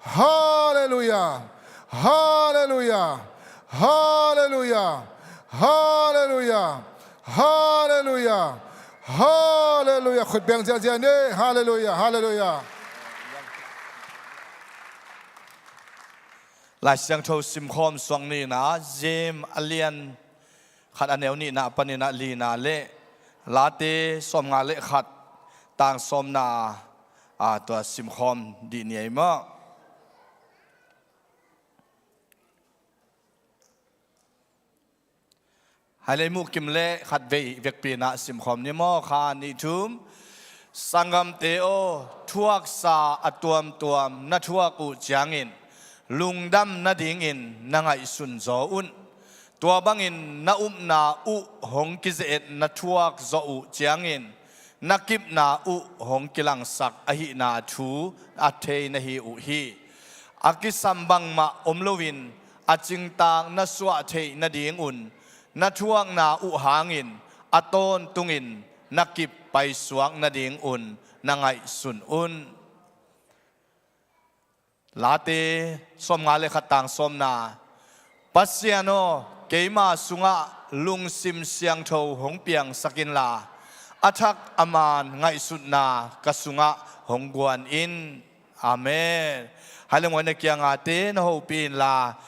halleluiah, halleluiah, halleluiah, halleluiah, halleluiah, halleluiah. Khut beng ziahziah ni, halleluiah, halleluiah. Lai Siangtho simkhawm suak nihna, James a lian khat a neu nihna panin ah lina le Late sawmnga le khat tang sawmna, a, tua simkhawm dih ni ei maw? Hai lei muh kim le khat vei vekpi in ah simkhawm ni maw, khat nih thum. Sanggamte aw, thuaksa a tuamtuam na thuak uh ciangin lungdam nadingin na ngaihsun zaw un. Tua bangin na upna uh hong kize-et na thuak zawh uh ciangin na kipna uh hong kilangsak ahihna thu a thei na hi uh hi. A kisam bangmah om loin a cingtaak na suah theih nadingun na thuakna uh hangin a tawntungin na kip paisuak nadingun na ngaihsun un. Late sawmnga le khat tang sawmna. Pasian aw, keima sungah lungsim siangtho hong piangsak inla, a thak a man ngaihsutna ka sungah hong guan in. Amen. Hai le nguai na kiangate na hopih inla,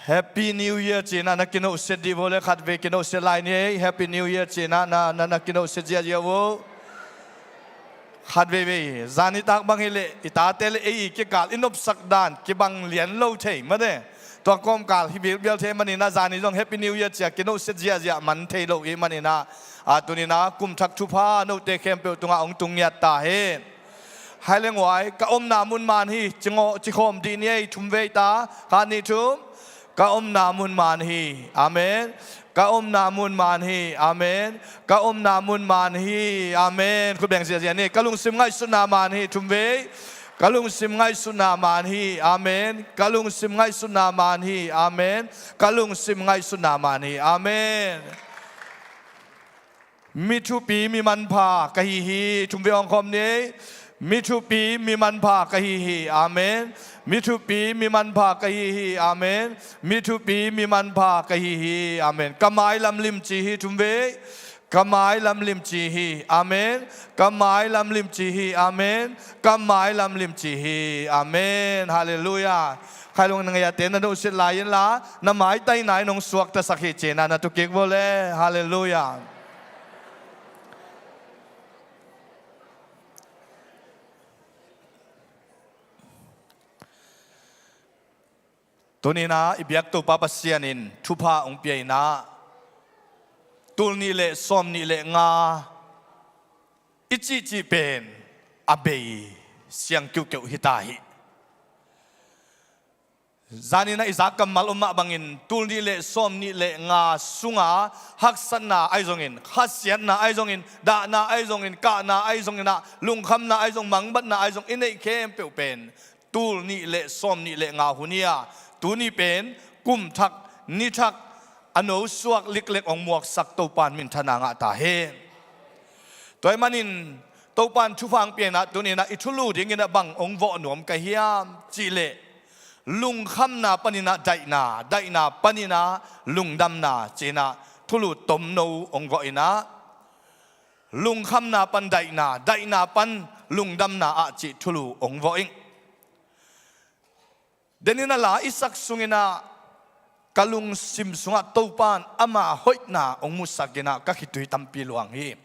Happy New Year ci-in ah na kinohsiat dih vo le, khatvei kinohsiat lai ni ei. Happy New Year ci-in ah na, na, na kinohsiat ziahziah vo. Khatveivei zan nitak bang hileh i tate le ei kikal i nopsak dan kibang lian lo thei mate. Tua kawmkal hi bilbial thei manin ah zan ni zong Happy New Year ci-a kinohsiat ziahziah man thei lo i manin ah, a, tuni-in ah kum thak thupha note khempeuh tungah hong tung ngiat ta hen. Hai le nguai, ka omna mun man hi, ci ngawh, ci khawm dih ni ei, thumvei ta, khat nih thum. Ka omna mun man hi, amen. Ka omna mun man hi, amen. Ka omna mun man hi, amen. Khut beng ziahziah ni, ka lungsim ngaihsutna man hi, thumvei. Ka lungsim ngaihsutna man hi, amen. Ka lungsim ngaihsutna man hi, amen. Ka lungsim ngaihsutna man hi, amen. Mi thupi mi manpha ka hi hi, thumvei hong khawm ni. Mi thupi mi manpha ka hi hi, amen. Mi thupi mi manpha ka hi hi, amen. Mi thupi mi manpha ka hi hi, amen. Ka mailam limci hi, thumvei. Ka mailam limci hi, amen. Ka mailam limci hi, amen. Ka mailam limci hi, amen. Halleluiah. Khailung na ngei a te na nohsiat lai inla, na maitaina in hong suaktasak hi ci-in ah na tukik vo le. Halleluiah. Tuni-in ah i biak Topa Pasian in thupha hong pia-in ah, tul nih le sawm nih le nga i cihcih pen a bei siang kiuhkeuh hi ta hi. Zanin ah i zak kammal om mah bangin tul nih le sawm nih le nga sunga haksatna ahi zongin, khasiatna ahi zongin, dahna ahi zongin, kahna ahi zongin ah, lungkhamna ahi zong, mangbatna ahi zong i neih khempeuh pen tul nih le sawm nih le nga hun hi a, tuni pen kum thak, ni thak, a no suak liklek hong muaksak Topa in minthanna ngah ta hen. Tua ahih manin Topa in thupha hong pia-in ah tuni-in ah i thulu dingin ah bang hong vawh nuam ka hiam cih leh, lungkhamna panin ah daihna, daihna panin ah lungdamna ci-in ah thulu tomno hong vawh in ah, lungkhamna pan daihna, daihna pan lungdamna ah cih thulu hong vawh ing. Denin a la i sak sungin ah ka lungsim sungah Topa in ama hoihna hong musakin ah ka khitui tampi luang hi.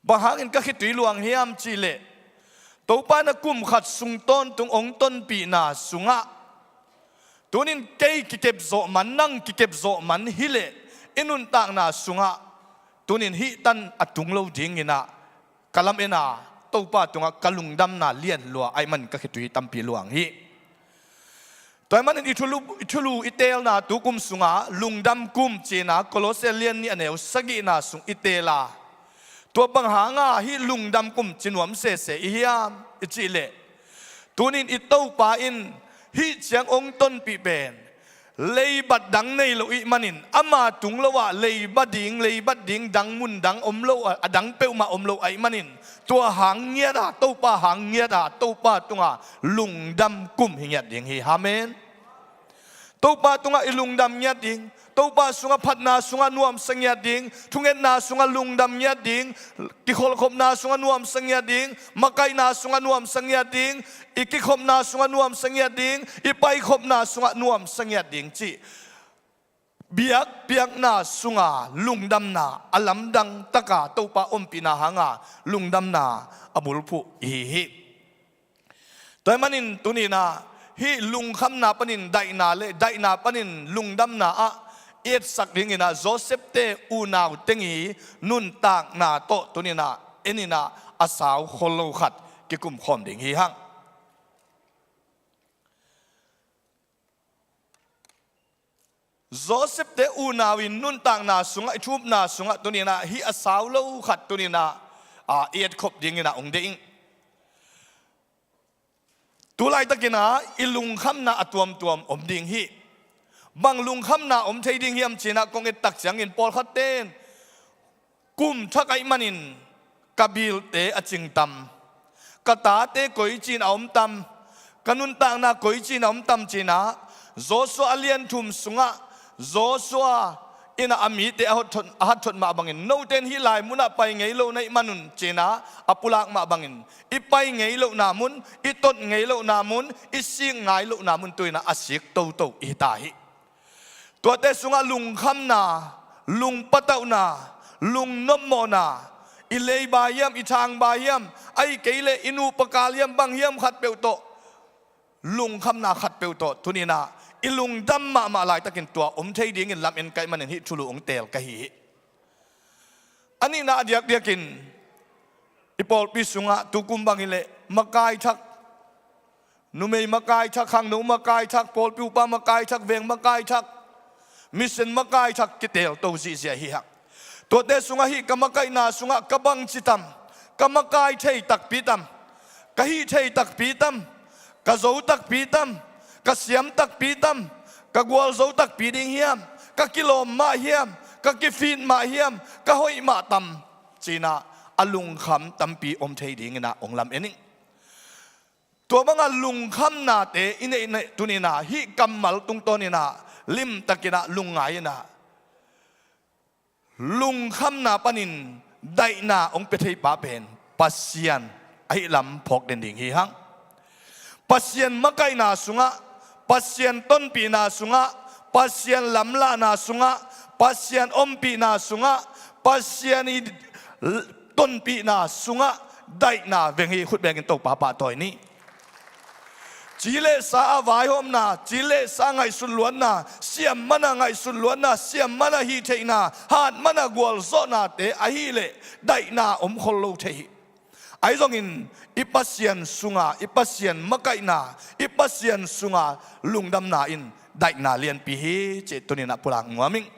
Bang hangin ka khitui luang hiam cih leh, Topa in a kum khat sung tawntung hong tonpihna sungah, tunin kei kikepzawh man, nang kikepzawh man hileh, i nuntakna sungah tunin hih tan a tung lo dingin ah ka lamen a, Topa tungah ka lungdamna lian lua ahih manin ka khitui tampi luang hi. Tua ahih manin i thulu, i thulu i teelna tu kum sungah lungdam kum ci-in ah Kolose lian nih a neu sagihna sung i teel a, tua bang hanga hih lungdam kum ci nuam sese i hiam i cih leh, tunin i Topa in hih ciang hong tonpih pen leibat dang nei lo ahih manin, ama tung lo ah leiba ding, leibat ding dang mun dang om lo, a dang peuhmah om lo ahih manin, tua hang ngiat a, Topa hang ngiat a, Topa tunga lungdam kum hi ngiat ding hi. Amen. Topa tungah i lungdam ngiat ding, Topa sungah phatna sungah nuamsa ngiat ding, thungetna sungah lungdam ngiat ding, kikholhkhopna sungah nuamsa ngiat ding, makaihna sungah nuamsa ngiat ding, i kikhopna sungah nuamsa ngiat ding, i paikhopna sungah nuamsa ngiat ding cih biakpiakna sunga lungdamna a lamdang taka Topa ompihna hanga lungdamna a bulphuh i hi hi. Tua ahih manin tuni-in ah hih lungkhamna panin daihna le daihna panin lungdamna ah i etsak dingin ah Joseph-te unau teng i nuntakna tawh tuni-in ah en in ah a sau khol lo khat kikum khawm ding hi hang. Joseph-te unau in nuntakna sungah, i thupna sungah tuni-in ah hih a sau lo khat tuni-in ah, a, i etkhop dingin ah hong deih ing. Tu laitakin ah i lungkhamna a tuamtuam om ding hi. Bang lungkhamna om thei ding hiam ci-in ah kong et tak ciangin pawlkhatte in kum thak ahih manin ka bilte a cing tam, ka tate koici-in a om tam, ka nuntakna koici-in a om tam ci-in ah, Joshua a lian thum sungah Joshua Innah a mite a hot thot, a hat thot mah bangin, note in hih lai munah pai ngei lo na hih manun, ci-inah a pulak mah bangin, i pai ngei lohna mun, i tot ngei lohna mun, i sik ngai lohna mun tu-inah a sik toto i hi ta hi. Tuate sungah lungkhamna, lungpatauhna, lungnopmawhna, i leiba hiam, i thangba hiam, ahih kei leh i nupa kal hiam, bang hiam khatpeuh tawh, lungkhamna khatpeuh tawh tuni-inah i lungdam mahmah laitakin tua om thei dingin lamen ka hih manin hih thulu hong teel ka hi hi. A nihna a diakdiakin i pawlpi sungah tukum bang hileh makai thak, numei makai thak, khangno makai thak, pawlpi upa makai thak, veng makai thak, mission makai thak kiteel to zihziah hi hang. Tuate sungah hih ka makaihna sungah ka bangci tam, ka makai thei takpi tam, ka hih thei takpi tam, ka zo takpi tam, ka siam takpi tam, ka gualzo takpi ding hiam, ka kilawm mah hiam, ka kifit mah hiam, ka hoih mah tam, ci-inah a lungkham tampi om thei dinginah hong lamen ing. Tua banga lungkhamnate i neih neih tuni-inah hih kammal tungtawninah limtakinah lungngai-inah lungkhamna panin daihna hong pia theipa pen Pasian ahih lam phawk den ding hi hang. Pasian makaihna sungah, Pasian tonpihna sungah, Pasian lamlahna sungah, Pasian ompihna sungah, Pasian i tonpihna sungah daihna veng hi. Khut bengin Topa pahtawi ni. Ci le sa a vaihawmna, ci le sa ngaihsut luatna, siam mana ngaihsut luatna, siam mana hih theihna, hat mana gualzawhnate ahih leh daihna om khol lo thei hi. Ahi zongin i Pasian sunga, i Pasian makaihna, i Pasian sunga lungdamna in daihna lianpi hi cih tuni-inah pulak nuam ing.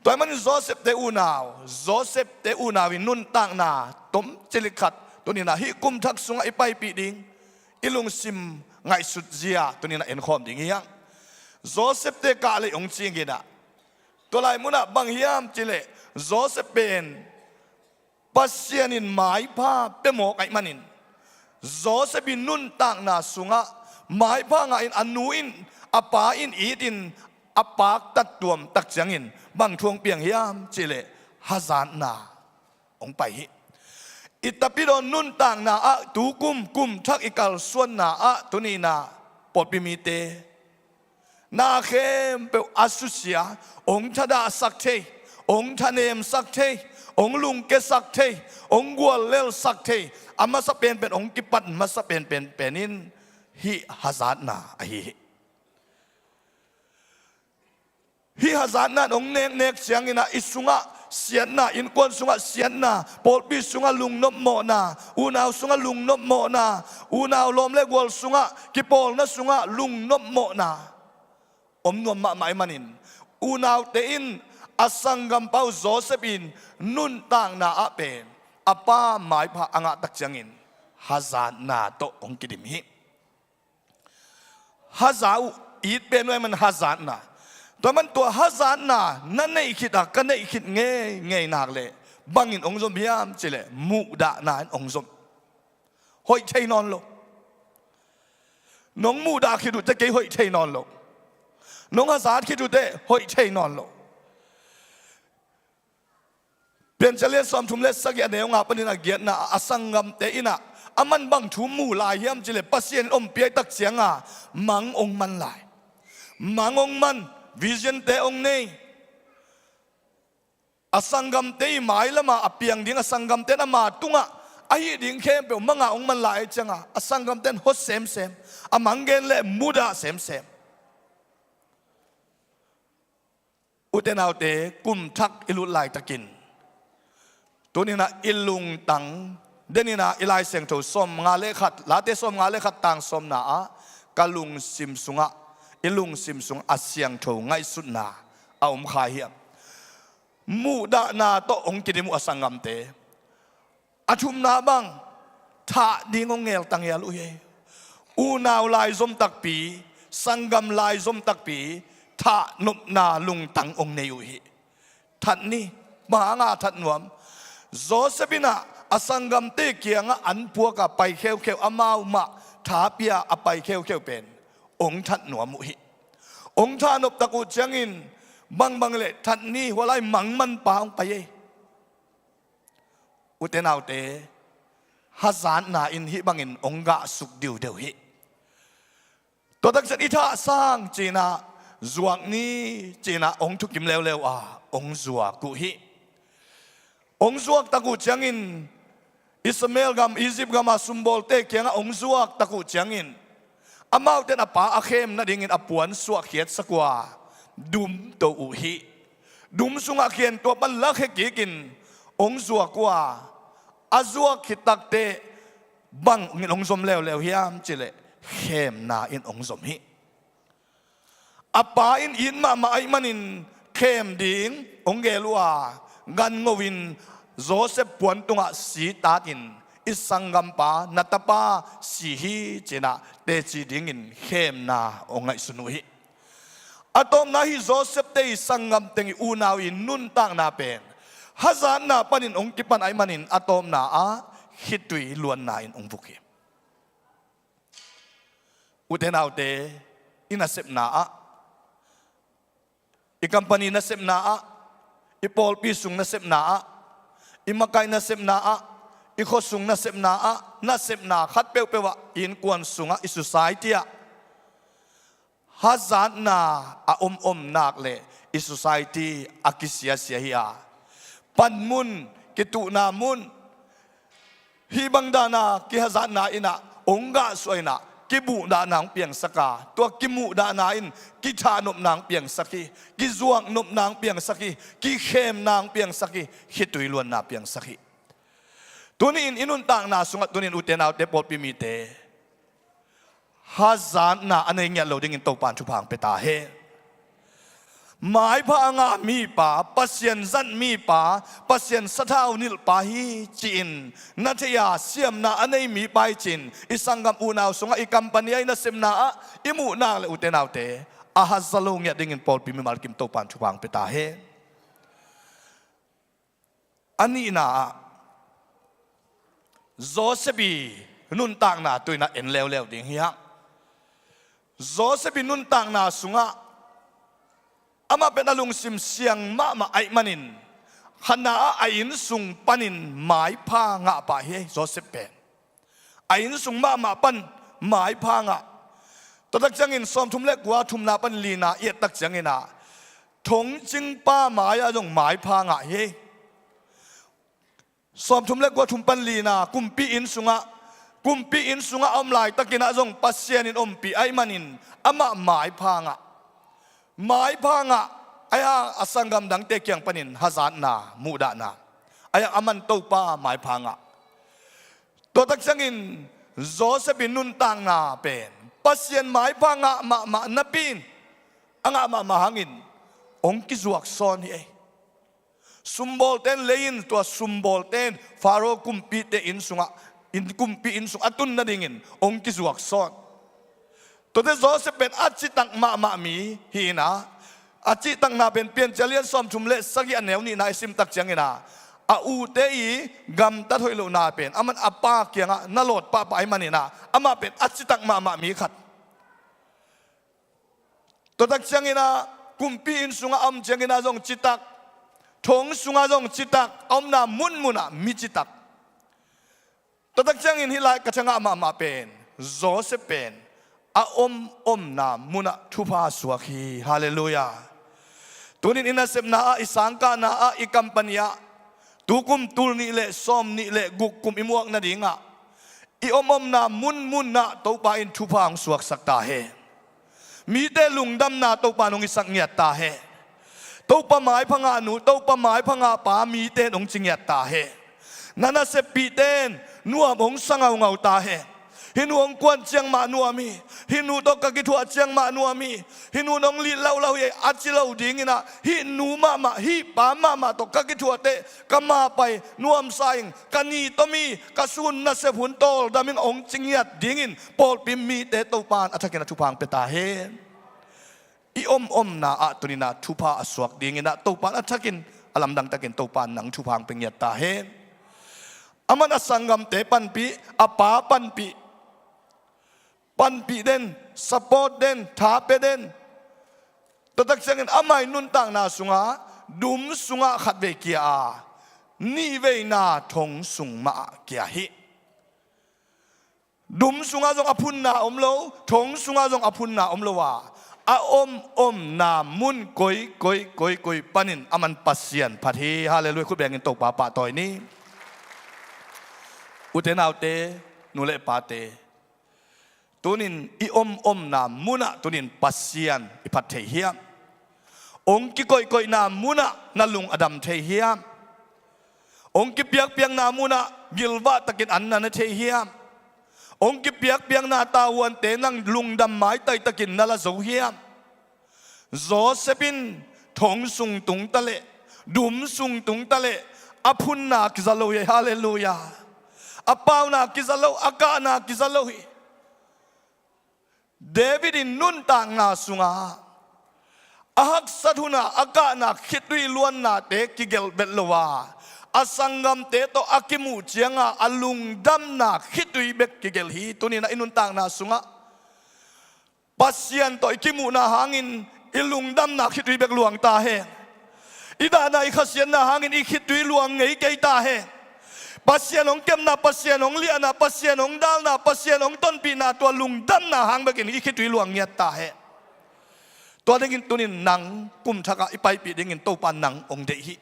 Tua ahih manin Joseph-te unau, Joseph-te unau i nuntakna tom cilik khat tuni-inah hih kum thak sungah i paipih ding, i lungsim ngaihsut zia tuni-inah enkhawm ding hi hang. Joseph-te kah lei hong cinginah, tua lai munah bang hiam cih leh Joseph pen Pasian in maipha pia mawk ahih manin, Joseph in nuntakna sungah maipha ngahin a nu in, a pa in itin a paktat tuam tak ciangin bang thu hong piang hiam cih leh hazatna hong pai hi. I tapidawn nuntakna ah tukum kum thak i kalsuanna ah tuni-inah pawlpi mite na khempeuh a susia, hong thadahsak thei, hong thanemsak thei, hong lungkiasak thei, hong guallelsak thei, a masa penpen hong kipat masa penpen penin hih hazatna ahi hi. Hih hazatna in hong neknek cianginah i sungah siatna, innkuan sungah siatna, pawlpi sungah lungnopmawhna, unau sungah lungnopmawhna, unau lawm le gual sungah, kipawlna sungah lungnopmawhna om nuam mahmah ahih manin, unaute in a sanggampa uh Joseph in nuntakna ah pen a pa maipha a ngah tak ciangin hazatna tawh hong kidim hi. Haza uh, it pen uh ahih man hazatna. Tua man tua hazatna na neih khit a ka neih khit ngeingei nak leh bangin hong zom hiam cih leh muhdahna in hong zom. Hoih thei nawn lo. Nong muhdah khit uh teh kei hoih thei nawn lo. Nong hazat khit uh teh hoih thei nawn lo. Piancil lian sawmthum le sagih a neu nga panin a giatna ah a sanggamte in ah a man bang thu mu lai hiam cih leh Pasian in ompih tak cianga mang hong man lai. Mang hong man, vision-te hong nei. A sanggamte i mailama a piang ding a sanggamte in ama tungah a hih ding khempeuh manga hong man lai ahih cianga a sanggamte in hot semsem, a mang gen leh mudah semsem. Ute naute, kum thak i lut laitakin tuni-in ah i lungtang, denin ah i Lai Siangtho sawmnga le khat, Late sawmnga le khat tang sawmna ah, ka lungsim sungah, i lungsim sungah a siangtho ngaihsutna a om kha hiam? Muhdahna tawh hong kidim uh a sanggamte. A thumna bang, thah ding hong ngeltang hial uh hi. Unau lai zom takpi, sanggam lai zom takpi, thah nopna lungtang hong nei uh hi. That ni, bang hanga that nuam? Joseph in ah a sanggamte kiangah an puak a pai kheukheuh, amau mah tha pia a pai kheukheuh pen hong that nuam uh hi. Hong thahnop tak uh ciangin bangbang leh that ni, hua lai mangmanpa hong pai ei. Ute naute, hazatna in hih bangin hong gahsuk diudeu hi. Tua takciang i thah sang cinah zuak ni cinah hong thukim leuleu a hong zuak uh hi. Hong zuak tak uh ciangin Ishmael gam, Egypt gam a sumbawlte kiangah hong zuak tak uh ciangin amaute in a pa a khem nadingin a puan suahkhiatsak uh a dum to uh hi. Dum sungah khian, tua pan lakhia kikin hong zuak uh a, a zuak khit takteh bangin hong zom leuleu hiam cihleh khemna in hong zom hi. A pa in it mahmah ahih manin khem ding hong gel uh a, gan ngo-in Joseph puan tungah si takin, i sanggampa na tapa si hi cinah teci dingin khemna hong ngaihsun uh hi. A tawpna hih Joseph te i sanggam teng i unau i nuntakna pen hazatna panin hong kipan ahih manin a tawpna ah khitui luanna in hong vuk hi. Ute naute, i nasepna ah, i company nasepna ah, i pawlpi sung nasepna ah, i makai nasepna ah, i khuasung nasepna ah, nasepna khat peuhpeuh ah, i innkuan sungah, i society ah hazatna a omom nak leh i society a kisiasia hi a, panmun, kituhna mun, hih bang dana kihazatna inah hong gahsuah inah kibuhdahna hong piangsak a, tua kimuhdahna in kithahnopna hong piangsak hi, kizuaknopna hong piangsak hi, kikhemna hong piangsak hi, khitui luanna piangsak hi. Tuni-in i nuntakna sungah tuni-in ute naute pawlpi mite hazatna a nei ngiat lo dingin Topa in thupha hong pia ta hen. Maipha a ngah mipa, Pasian zat mipa, Pasian sathau nilhpa hi ci-in na thei a, siamna a nei mipa hi ci-in i sanggam unau sungah, i company ah, i nasepna ah i muh nak leh ute naute, a haza lo ngiat dingin pawlpi mimal kim Topa in thupha hong pia ta hen. A nihna ah Joseph i nuntakna tuni-in ah en leuleu ding hi hang. Joseph i nuntakna sungah amah pen a lungsim siang mahmah ahih manin, khatna ah a innsung panin maipha ngah pah hi. Joseph pen a innsung mahmah pan maipha ngah. Tua tak ciangin sawmthum le kua, thumna pan lina i et tak ciangin ah, thongcingpa mai-ah zong maipha ngah hi. Sawmthum le kua, thum pan lina, kumpi inn sungah, kumpi inn sungah a om laitakin ah zong Pasian in ompih ahih manin amah maipha ngah. Maipha ngah, ahi hang a sanggam dangte kiang panin hazatna, muhdahna, ahi hang aman Topa maipha ngah. Tua tak ciangin Joseph i nuntakna pen Pasian maipha ngah mahmah napi-in, a ngah mahmah hangin hong kizuak sawn hi ei. Sumbawlte'n lei-in, tua sumbawlte'n Faro kumpite inn sungah, inn, kumpi inn sung a tun nadingin hong kizuak sawn. Tuate Joseph pen a citak mahmah mi hi-in ah, a cihtakna pen Piancil a lian sawmthum le sagih, a neu nihna i sim tak ciangin ah, a ute i gamtat hoih lohna pen aman a pa kiangah na lawt pahpah ahih manin ah, amah pen a citak mahmah mi khat. Tua tak ciangin ah kumpi inn sungah a om ciangin ah zong citak, thong sungah zong citak, a omna munmun ah mi citak. Tua tak ciangin hih lai ka ciang ngah mahmah pen, Joseph pen a om omna munah thupha suak hi. Halleluiah. Tuni-in i nasepna ah, i sangkahna ah, i company ah, tukum tul nih le sawmnih le guk kum i muak nadingah i om omna munmun ah Topa in thupha hong suaksak ta hen. Mite lungdamna Topa in hong hisak ngiat ta hen. Topa maipha ngah nu, Topa maipha ngah pa mite in hong ci ngiat ta hen. Na naseppihte in nuam hong sa ngaungau ta hen. Hih nu hong kuan ciang mah nuam hi. Hih nu tawh ka kithuah ciang mah nuam hi. Hih nu in hong lih laulau hi, a ci lo dingin ah, hih nu mahmah, hih pa mahmah tawh ka kithuah teh ka mapai nuamsa ing, ka ni tawm hi, ka sun nasep hun tawldam ing, hong ci ngiat dingin pawlpi mite Topa in a thakin a thupha hong pia ta hen. I om omna ah tuni-in ah thupha a suak dingin ah Topa in a thakin, a lamdang takin Topa in nang thupha hong pia ngiat ta hen. Aman a sanggamte panpih, a pa panpih, panpih den, support den, tha pia den. Tua tak ciangin amah i nuntakna sungah dum sungah khatvei kia a, nihveina thong sung mah ah kia hi. Dum sungah zong a phunna om lo, thong sungah zong a phunna om lo a, a om omna mun koikoi koikoi panin a man Pasian phat hi. Halleluiah. Khut bengin Topa pahtawi ni. Ute naute, nu le pate, tunin i om omna munah tunin Pasian i phat thei hiam? Hong kikoihkoihna munah na lung a dam thei hiam? Hong kipiakpiakna munah gilvah takin an na ne thei hiam? Hong kipiakpiakna tavuante nang lungdam maitai takin na la zo hiam? Joseph in thong sung tung taleh, dum sung tung taleh, a phunna kiza lo hi. Halleluiah. A pauna kiza lo, a kahna kiza lo hi. David in nuntakna sungah a haksat hunah a kahna khitui luannate kigelh vet lo a, a sanggamte tawh a kimuh cianga a lungdamna khitui bek kigelh hi. Tuninah i nuntakna sungah Pasian tawh i kimuhna hangin i lungdamna khitui bek luang ta hen. I dahna i khasiatna hangin i khitui luang ngei kei ta hen. Pasian hong kepna, Pasian hong liahna, Pasian hong dalna, Pasian hong tonpihna, tua lungdamna hang bekin i khitui luang ngiat ta hen. Tua dingin tunin nang kumthakah i paipih dingin Topa nang hong deih hi.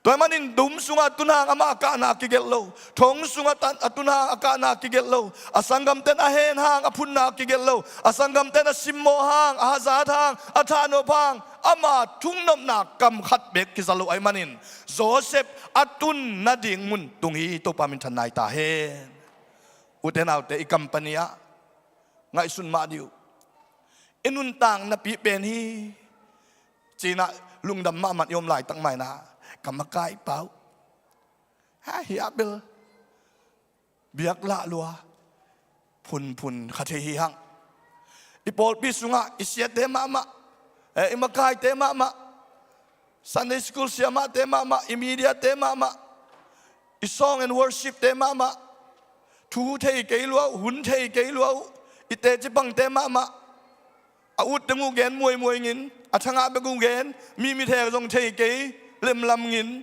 Tua ahih manin dum sungah a tun hang amah a kahna kigelh lo. Thong sungah a tun hang a kahna kigelh lo. A sanggamten a hen hang a phunna kigelh lo. A sanggamten a simmawh hang, a hazat hang, a thahnop hang, ama thungnopna kam khat bek kiza lo ahih manin Joseph a tun nading mun tung hi. Topa minthanna hi ta hen. Ute naute, i company ah ngaihsun mah dih uh. I nuntakna pi pen hi. Cinah lungdam mahmah i om laitak mah inah ka makai pa uh, ha, hi ah bel biak lah lua, phunphun kha thei hi hang. I pawlpi sungah i siate mahmah, eh, i makaite mahmah, Sunday school siamahte mahmah, i mediate mahmah, i song and worshipte mahmah, thu thei kei lua uh, hun thei kei lua uh, i teci pangte mahmah, a ut teng uh gen muaimuai ngin, a thangah bek uh gen, mi mithek zong thei kei lemlam ngin.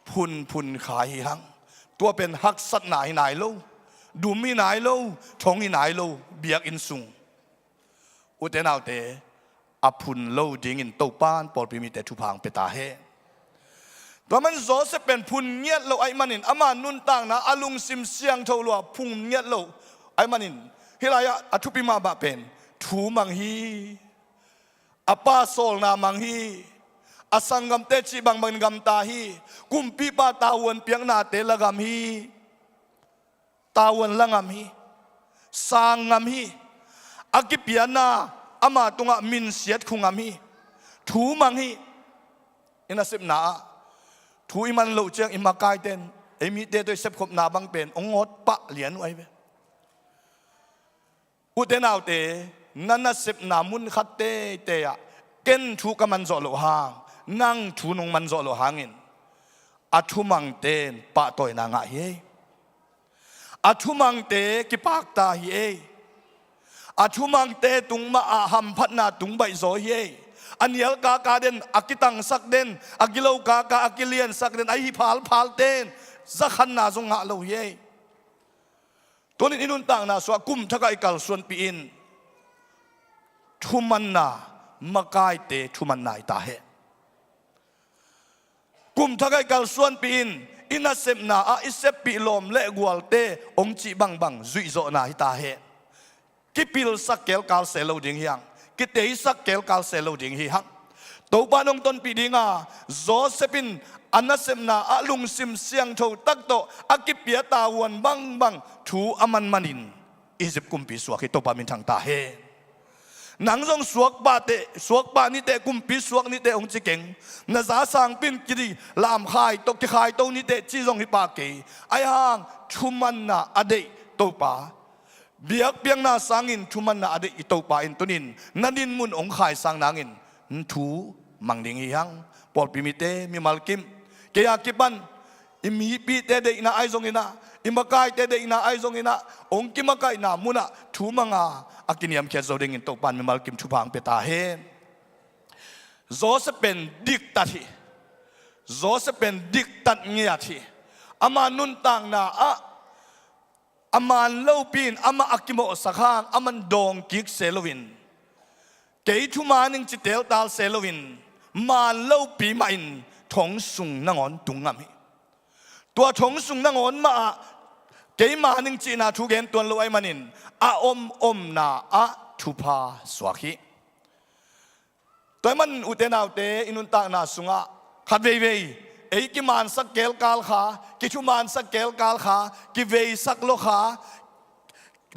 Phunphun kha hi hang. Tua pen haksatna hi nai lo, dum hi nai lo, thong hi nai lo, biakinn sung. Ute naute, a phun lo dingin Topan pawlpi mite thupha hong pia ta hen. Tua man Joseph pen phun ngiat lo ahih manin ama nuntakna a lungsim siangtho lua phun ngiat lo ahih manin hih lai-ah a thupi mahmah pen thu mang hi. A pa sawlna mang hi. A sanggamte cih bangbangin gamta hi. Kumpipa tavuan piaknate la gam hi. Tavuan la ngam hi. Sang ngam hi. A kipiana ama tungah minsiat khu ngam hi. Thu mang hi. I nasepna ah thu i man loh ciang i makaiten ei mite tawh i sepkhopna bang pen hong ngawt pah lian uh ahi ve. Ute naute, na nasepna mun khat teitei ah ken thu ka man zawh loh hang, nang thu nong man zawh loh hangin a thumangte in pahtawina ngah hi ei. A thumangte kipakta hi ei. A thumangte tung mah ah hamphatna tung baihzaw hi ei. A nial kaka den, a kitangsak den, a gilo kaka a kiliansak den, a hi phalphalte in zakhanna zong ngah lo hi ei. Tunin i nuntakna sungah kum thakah i kalsuanpih in thumanna, makaite thumanna hi ta hen. Kum thakah i kalsuanpih in i nasepna ah i seppih lawm le gualte hong cih bangbang zuihzawhna hi ta hen. Kipilsak kelkal se lo ding hi hang. Kiteisak kelkal se lo ding hi hang. Topa in hong tonpih dinga, Joseph in a nasepna ah lungsim siangtho tak tawh a kipia tavuan bangbang thu a man manin Egypt kumpi suak hi. Topa minthang ta hen. Nang zong suak pah teh, suak pah ni teh, kumpi suak ni teh hong ci keng. Na za sangpi in kidi lamkhai to, kikhai to ni teh ci zong hi pah kei. Ahi hang thumanna a deih Topa, biakpiakna sangin thumanna a deih i Topa in tunin na dinmun hong khaisang nangin thu mang ding hi hang. Pawlpi mite, mimal kim, kei a kipan i mipite deihna ahi zongin ah, i makaite deihna ahi zongin ah, hong kimakaihna munah thu manga a kiniamkhiat zo dingin Topa'n mimal kim thupha hong pia ta hen. Joseph pen diktat hi. Joseph pen diktat ngiat hi. Ama nuntakna ah a man lopi in amah a kimawhsak hang aman dawng kik se loin, kei thuman ing ci teltal se loin, man lopi mahin thong sung nangawn tung ngam hi. Tua thong sung nangawn mah ah kei man ing cihna thu gen tuan lo ahih manin a om omna ah thupha suak hi. Tua ahih manin ute naute, i nuntakna sungah khat veivei ei kimansak kelkal kha, kithumansak kelkal kha, kiveisak lua kha,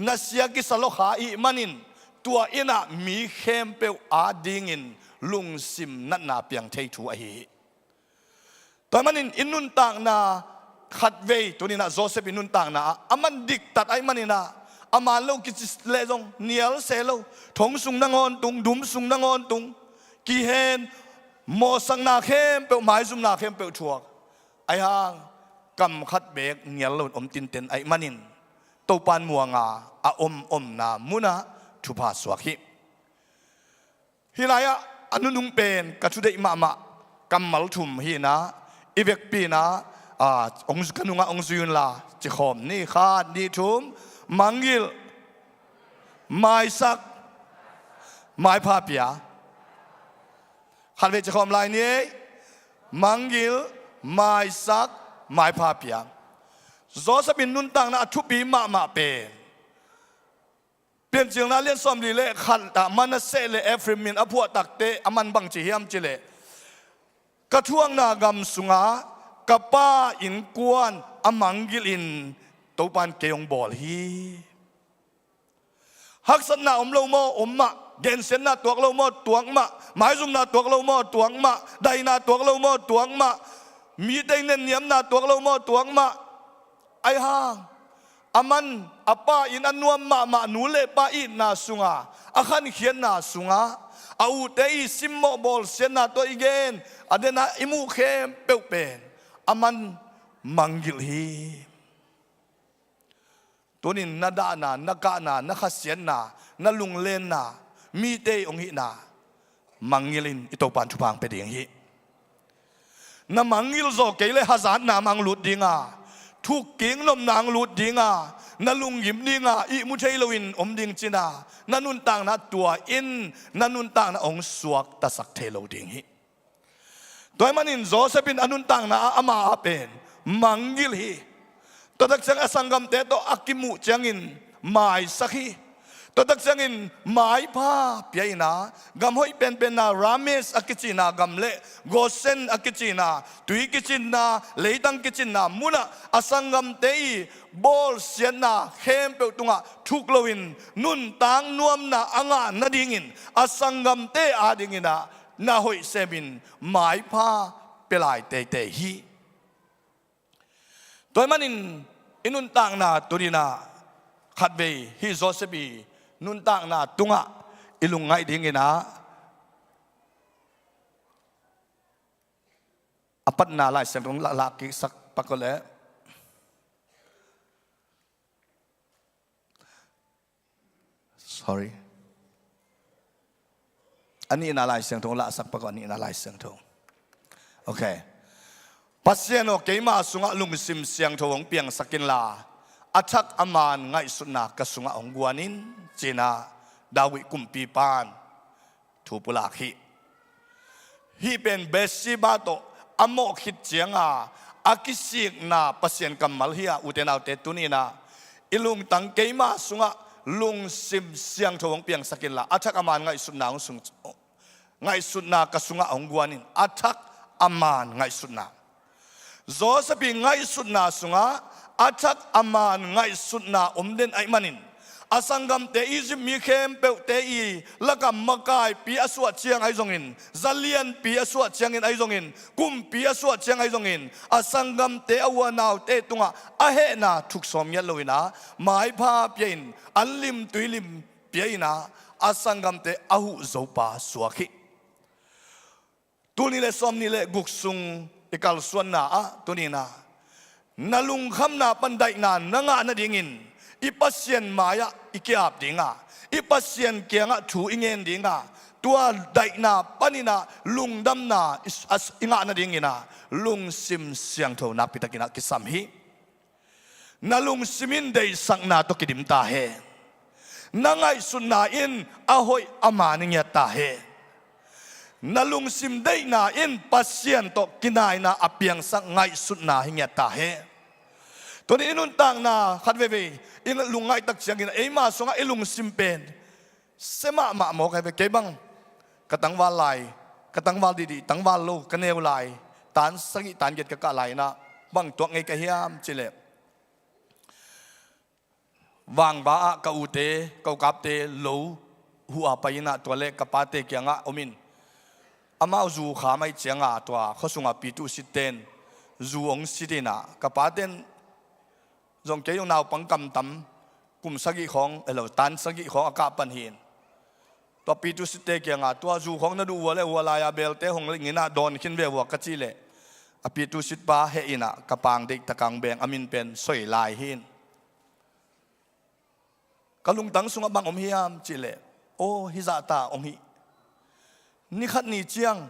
nasia kisa lua kha i hih manin, tua in ah mi khempeuh adingin lungsim natna piang thei thu ahi hi. Tua ahih manin i nuntakna khat vei, tuni in ah Joseph i nuntakna ah, aman diktat ahih manin ah, a man lo kici leh zong nial se lo, thong sung nangawn tung, dum sung nangawn tung, kihen, mawhsakna khempeuh, maizumna khempeuh thuak. Ahih hang kam khat beek nial lo in om tinten ahih manin, Topa'n muanga a om omna munah thupha suak hi. Hih lai-ah a nunung pen ka thudeih mahmah kammal thum hi in ah, i vekpi in ah, a, hong, ka nungah hong zui un la, cikhawm ni, khat, nih, thum. Mangngilh, maisak, maipha pia. Khat vei cikhawm lai ni ei. Mangngilh, maisak, maipha pia. Joseph in nuntakna a thupi mahmah pen, Piancilna lian sawmli le khat ah Manasseh le Ephraim in a phuah takteh a man bang ci hiam cih leh, ka thuakna gam sungah ka pa innkuan a mangngilh in Topa'n kei hong bawl hi. Haksatna om lo maw? Om mah. Gensiatna tuak lo maw? Tuak mah. Maizumna tuak lo maw? Tuak mah. Daihna tuak lo maw? Tuak mah. Mite i nenniamna tuak lo maw? Tuak mah. Ahih hang, aman a pa in a nuam mahmah nu le pa itna sungah, a khankhiatna sungah, a ute i simmawh bawlsiatna tawh i gen, a den ah i muh khempeuh pen aman mangngilh hi. Tuni-in na dahna, na kahna, na khasiatna, na lunglenna, mite i hong hihna mangngilh in, i Topa'n thupha hong pia ding hi. Na mangngilh zaw kei leh hazatna mah hong lut ding a, thukkik nopna hong lut ding a, na lunggim ding a, ihmu thei loin om ding cihna, na nuntakna tua in na nuntakna hong suaktasak thei lo ding hi. Tua ahih manin Joseph in a nuntakna ah ama a pen mangngilh hi. Tua tak ciang a sanggamte tawh a kimuh ciangin maisak hi. Tua tak ciangin maipha pia in a, gam hoih penpenna Rameses a kicihna gam le Gosen a kicihna, tui kicinna, leitang kicinna munah a sanggamte i bawlsiatna khempeuh tungah thuk loin nuntak nuamna a ngah nadingin a sanggamte adingin ah na hoih semin maipha pia lai teitei hi. Tua ahih manin i nuntakna tuni-in ah khatvei hih Joseph i nuntakna tungah i lungngaih dingin ah a patna Lai Siangtho lah, lah kiksak pak ko leh. Sorry. A nihna Lai Siangtho, lahsak pak ko, a nihna Lai Siangtho. Okay. Pasian aw, keima sungah lungsim siangtho hong piangsak inla, a thak a man ngaihsutna ka sungah hong guan in, ci-in ah David kumpipa'n thu pulak hi. Hih pen Bathsheba tawh a mawh khit cianga a kisikna Pasian kammal hi a, ute naute, tuni-in ah i lungtang keima sungah lungsim siangtho hong piangsak inla, a thak a man ngaihsutna hong sung, ngaihsutna ka sungah hong guan in, a thak a man ngaihsutna. Joseph i ngaihsutna sungah a thak a man ngaihsutna om den ahih manin, a sanggamte Egypt mi khempeuhte i lakah makaipi a suah ciang ahi zongin, zalianpi a suah ciangin ahi zongin, kumpi a suah ciang ahi zongin, a sanggamte, a unaute tungah a hehna thuk sawm ngiat loin ah maipha pia-in, an lim tui lim pia-in ah a sanggamte a huh zopa suak hi. Tul nih le sawmnih le guk sung i kalsuanna ah tuni-in ah Na lungkhamna pan daihna na ngah nadingin i Pasian mai-ah i ki-ap dinga, i Pasian kiangah thu i ngen dinga, tua daihna paninah lungdamna i, a, i ngah nadinginah lungsim siangtho nakpitakinah kisam hi. Na lungsim in deihsakna tawh kidim ta hen. Na ngaihsutna in a hoih a man i ngiat ta hen. Na lungsim deihna in Pasian tawh kinaina a piangsak ngaihsutna hi ngiat ta hen. Tunin i nuntakna khat veivei i lungngaih tak ciangin eima sungah i lungsim pen sia mahmah maw, kei bang ka tangval lai, ka tangval dihdih, tangval lo ka neu lai, tan sagih tan giat ka kah lai inah bang tuak ngei ka hiam cileh, vangva ah ka ute, ka ukapte lo huh a pai inah tua le ka pate kiangah om in, amau zu kham ahih cianga tua khuasungah P two seat ten zu hong sit inah ka paten zong kei zong naupang kamtam, kum sagih khawng, elo, tan sagih khawng a kah pan hi in. Tua P two seat te kiangah tua zu khawng na duh uh a le uh a lai-a belte hong ling inah dawn khin ve uh a ka cih leh, a P two seat pa heh inah ka pang deihtak a hong beng, a min pen Soi Lai hi in. Ka lungtang sungah bang om hiam cih leh, aw, hih zahta om hi. Ni khat ni ciang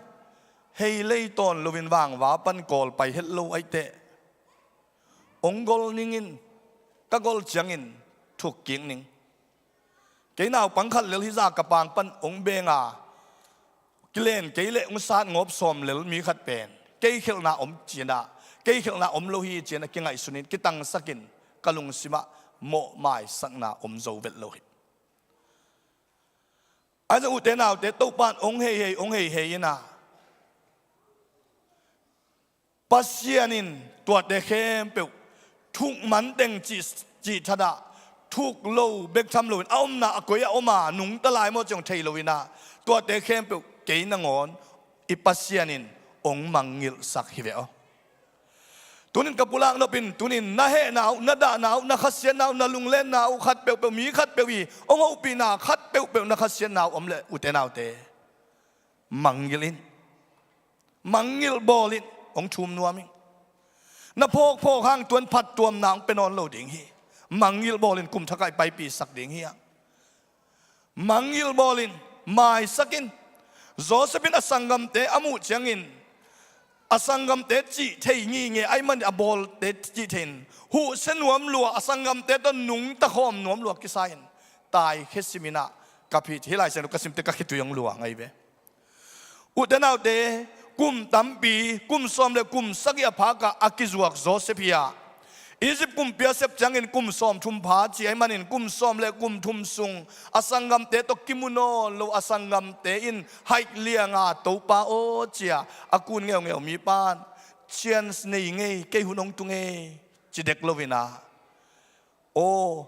hei lei tawn loin vangva pan kawl pai het lo ahih teh hong gol ning in, ka gol ciangin thuk kik ning. Kei naupang khat lel hih zah ka pang pan hong beng a, kilen kei leh hong sat ngawp sawm lel mi khat pen kei khelhna om ci-in ah, kei khelhna om lo hi ci-in a kingaihsun in kitangsak in ka lungsimah mawhmaisakna om zo vet lo hi. Ahi zong ute naute, Topa in hong heihei, hong heihei inah Pasian in tuate khempeuh thuk manteng cih, cih thatah thuk lo bek tham loin a omna a koi a om a nungta lai maw ci hong thei lo inah tuate khempeuh kei nangawn i Pasian in hong mangngilhsak hi ve aw. Tunin ka pulak nop in, tunin na hehna uh, na dahna uh, na khasiatna uh, na lunglenna uh khat peuhpeuh, mi khat peuh i hong hopihna khat peuhpeuh na khasiatna uh om leh ute naute, mangngilh in. Mangngilh bawl in, hong thum nuam in. Na phawkphawk hang tuan phattuamna hong pia nawn lo ding hi. Mangngilh bawl in, kum thakah i paipisak ding hi hang. Mangngilh bawl in, maisak in. Joseph in a sanggamte a muh ciangin a sanggamte cih thei ngingei ahih manin a bawlte cih thei in huhsia nuam lua, a sanggamte tawh nungta khawm nuam lua kisa in taikhia sim inah ka phi, hih Lai Siangtho ka simte ka khitui hong luang ahi ve. Ute naute, kum tampi, kum sawm le kum sagih a phakah a kizuak Joseph hi a, Egypt kumpi a sep ciangin kum sawmthum pha ci ahih manin kum sawm le kum thum sung a sanggamte tawh kimu nawn lo a sanggamte in haih lianga, Topa aw, ci-a a kun ngeungeu mipa in, chance nei ngei, kei hun hong tung ei, ci dek lo inah, aw,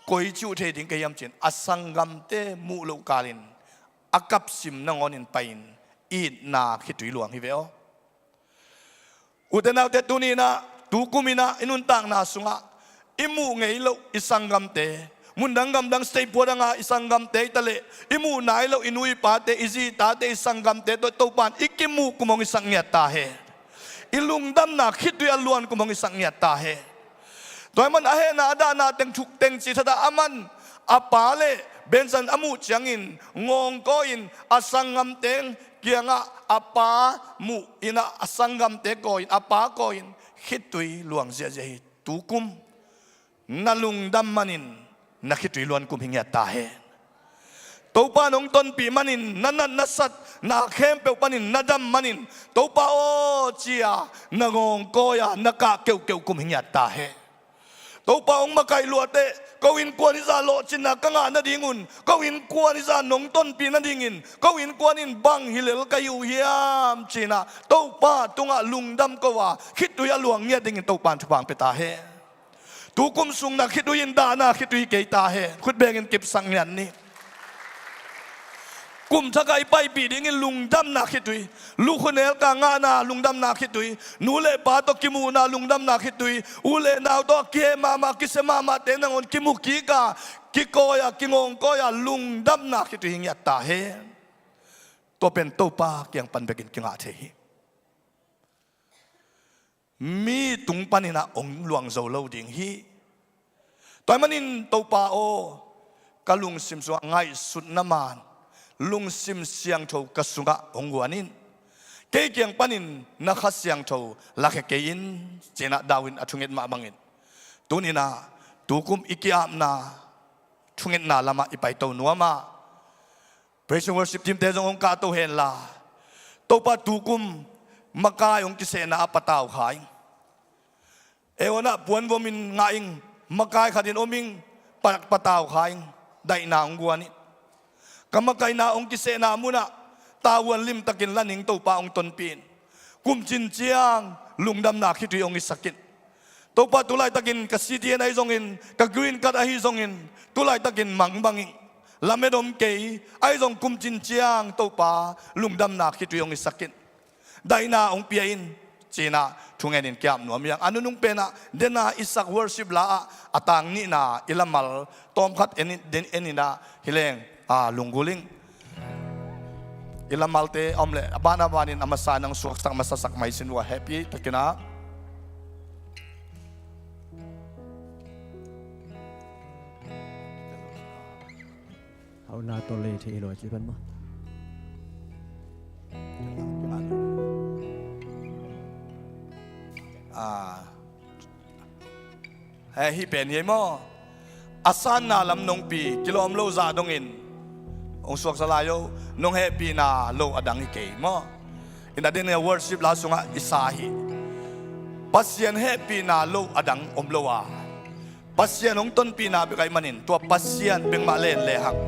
koici uh thei ding ka hiam ci-in a sanggamte muh loh kalin a kapsim nangawnin pai-in itna khitui luang hi ve aw. Ute naute, tuni inah, tukum inah i nuntakna sungah i muh ngei loh i sanggamte, mundang gamdang state pua danga i sanggamte hi taleh, i muh nai loh i nu i pate, i zi i tate, i sanggamte tawh Topa in i kimuh kum hong hisak ngiat ta hen. I lungdamna khitui a luan kum hong hisak ngiat ta hen. Tua ahih man a hehna a dahna teng thuk teng cih thatah a man a pa le Benjamin a muh ciangin ngawngkawi-in a sanggamte kiangah a pa muh inah a sanggamte kawi-in, a pa kawi-in khitui luang ziahziah hi. Tukum na lungdam manin na khitui luan kum hi ngiat ta hen. Topa in hong tonpih manin na nat na satna khempeuh panin na dam manin Topa aw, ci-a na ngawngkawi-a na kah keuhkeuh kum hi ngiat ta hen. Topa hong makaih luateh ko innkuan hih zah lawhcinna ka ngah nadingun, ko innkuan hih zah nong tonpih nadingin ko innkuan in bang hi lel ka hi uh hiam ci-inah Topa tungah lungdam ko a khitui a luang ngiat dingin Topa in thupha hong pia ta hen. Tukum sung na khitui in dahna khitui kei ta hen. Khut bengin kipsak ngiat ni. Kum thakah i paipih dingin lungdamna khitui, lukhu nelka ngahna lungdamna khitui, nu le pa tawh kimuhna lungdamna khitui, u le nau tawh kiheh mahmah kisia mahmahte nangawn kimu kik a, kikawi a, kingawngkawi a lungdamna khitui hi ngiat ta hen. Tua pen Topa kiang pan bekin kingah thei hi. mi tung panin ah hong luang zo lo ding hi. Tua ahih manin Topa aw, ka lungsim sungah ngaihsutna man lungsim siangtho ka sungah hong guan in. Kei kiang panin na Kha Siangtho lakhia kei in, ci-in ah David in a thunget mah bangin, tuni-in ah tukum i ki-apna thungetna lamah i paito nuam a, praise and worship team-te zong hong kahto henla, Topa, tukum makai hong kisehna ah patau kha ing. Ei hong ah puanvomin ngah ing, makai khatin om ing, pa, patau kha ing, daihna hong guan in. Ka makaihna hong kisehna munah tavuan limtakin la ning, Topa, hong tonpih in. Kum cin ciang lungdamna khitui hong hisak in. Topa, tulaitakin ka C T N ahi zongin, ka green card ahi zongin, tulaitakin mangbang ing. Lamet om kei, ahi zong kum cin ciang Topa, lungdamna khitui hong hisak in. Daihna hong pia in, ci-in ah thungen in ki-ap nuam hi hang. A nunung penah, den a i sak worship la ah a tang nihna i lamal tawmkhat en in, den en in ah hi leng, a, lunggulh ing. I lamalte a om leh a ban a banin a masa in hong suaksak masasak mai sin uh a, hehpih takin ah. Hau na tawh lei thei lo a ci pan maw? Ah. Heh, hih pen hi ei maw? A sanna lam nong pi, kilawm lo zah dongin hong suaksa lai o, nong hehpihna lo a dang hi kei maw? In a den a worship la sungah i sa hi. Pasian hehpihna lo a dang om lo a, Pasian hong tonpihna bek ahih manin, tua Pasian bek mah len lehang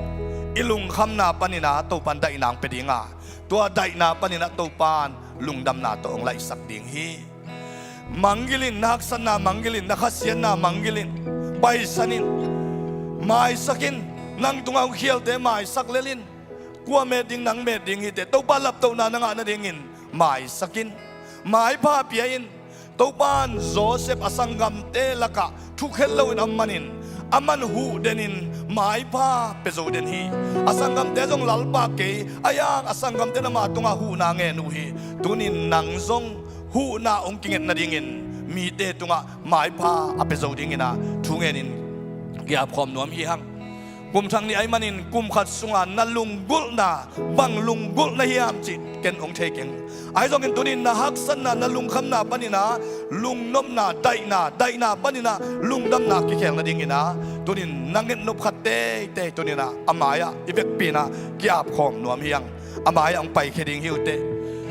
i lungkhamna panin ah Topan daihna hong pia ding a, tua daihna panin ah Topan lungdamna tawh hong laihsak ding hi. Manggilh in, na haksatna manggilh in, na khasiatna manggilh in, paisan in, maisak in, nang tungah hong khialte maisak lel in. Kua met ding, nang met ding hi teh, Topa laptohna na ngah nadingin maisak in, maipha pia in. Topan Joseph a sanggamte lakah thukhen loin a om manin, aman huh denin maipha pia zo den hi. A sanggamte zong lalpa kei a, a sanggamte in ama tungah huhna ngen uh hi. Tunin nang zong huhna hong kinget nadingin mite tungah maipha a pia zo dingin ah thungen in ki-ap khawm nuam hi hang. Kum thak nih ahih manin kum khat sunga na lunggulhna bang lunggulh na hiam cih ken hong thei keng. Ahi zongin tunin na haksatna, na lungkhamna panin ah lungnopna, daihna, daihna panin ah lungdamna kikhel nadingin ah tunin na ngetnop khat teitei tunin ah a mai-ah i vekpi-in ah ki-ap khawm nuam hi hang. A mai-ah hong paikhia ding hi uh teh.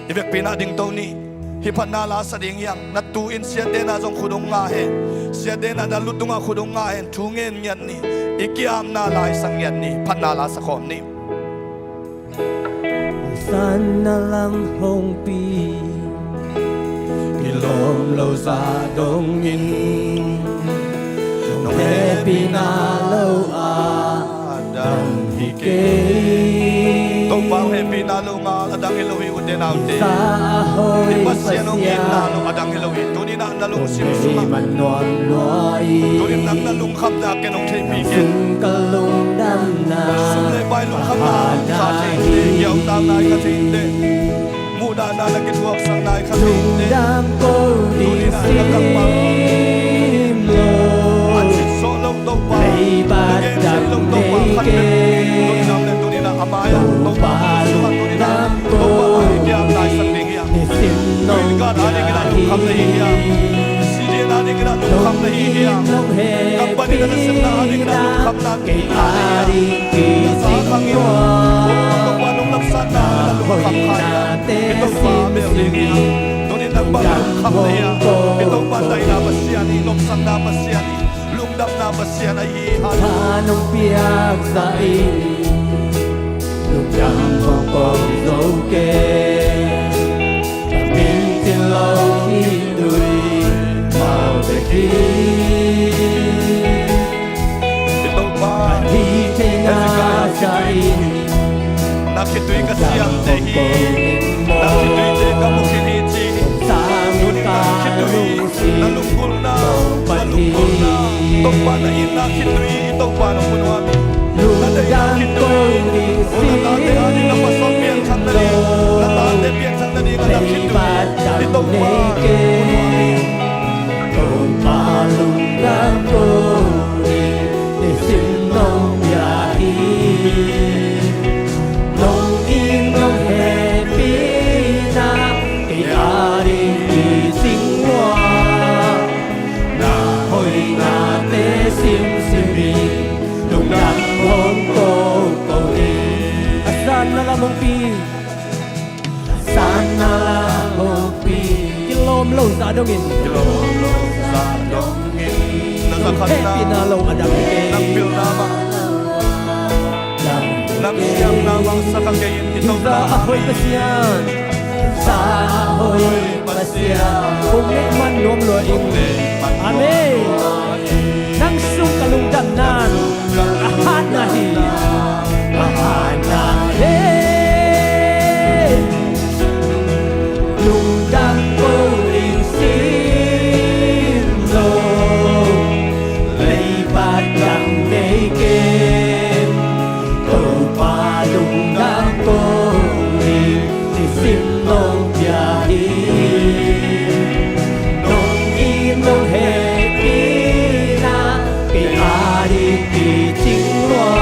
I vekpi-in ah dingto ni. Hih phatna la sa ding hi hang. Na tu-in siate na zong khut hong ngah hen. Siate na na lu tungah khut hong ngah hen. Thu ngen ngiat ni. I ki-apna la i sak ngiat ni. Phatna la sa khawm ni. Sanna lam hong pi, kilawm lo zah dongin nong hehpihna lo a dang hi kei. Topa hong hehpihna lo ngal a dang hi lo hi, ute naute. Sa a hoi Pasian hong itna lo a dang hi lo hi. Tunin ah na lungsim sungah, tunin nang na lungkhamna ken hong theihpih ken. Sum le pai lungkhamna kha theite, giautak nai kha theite, muhdahna na kithuaksak nai kha theite. Tunin ah na kangmah a citsawh lo Topa, na gensiat lo Topa khat pen tunin ah le tunin ah a mai-ah Topa sungah tunin ah Topa a kiam naisak ding hi. Green card a dingin ah lungkham na hi hiam? Citizen a dingin ah lungkham na hi hiam? Company na nasepna a dingin ah lungkham na hi hiam? Na sa khang in, Topa nong lapsatna na lungkham kha hiam? Hi Topa bel ding hiam? Tunin nang bang lungkham na hiam? Hi Topa daihna Pasian hi, nopsakna Pasian hi, lungdamna Pasian ahi hi. Hallelujah. Nong piaksa in lungdam hong ko zo kei. Ka min cin lo khitui mau bek hi. Hi Topa, ka hi thei na sa in. Na khitui ka siamte hi. Na khituite ka mu khin hi ci. Tunin na khitui, na lunggulhna, na lunggulhna, Topa na itna khitui Topa nong mu nuam hi. Na deihna khitui, u le nau te a ding, na pasal piangthak Na tate piangthak nading a na khit uh hi. I Topa hun hua hi. Topa lungdam ko hi, i sim nong pia hi. Nong it nong hehpihna kei ading kicing lua. Na hoihnate simsim in lungdam hong ko ko hi. A sanna lam hong pi. Sanna lam hong pi. Kilawm lo zah dongin. Kilawm lo zah dongin. Na zakhatna, hehpihna lo a dang hi kei. Nang pilna mah, nang siamna mah sa kha kei in, i Topa. Za a hoih Pasian. Za a hoih Pasian. Kong neih man nuam lua ing. Amen. Nang sung ka lungdamna in a hatna hi. A hatna hi. Lungdam ko ding sim lo, leiba dang nei kei. Topa lungdam ko ding, i sim nong pia hi. Nong it nong hehpihna kei ading kicing lua.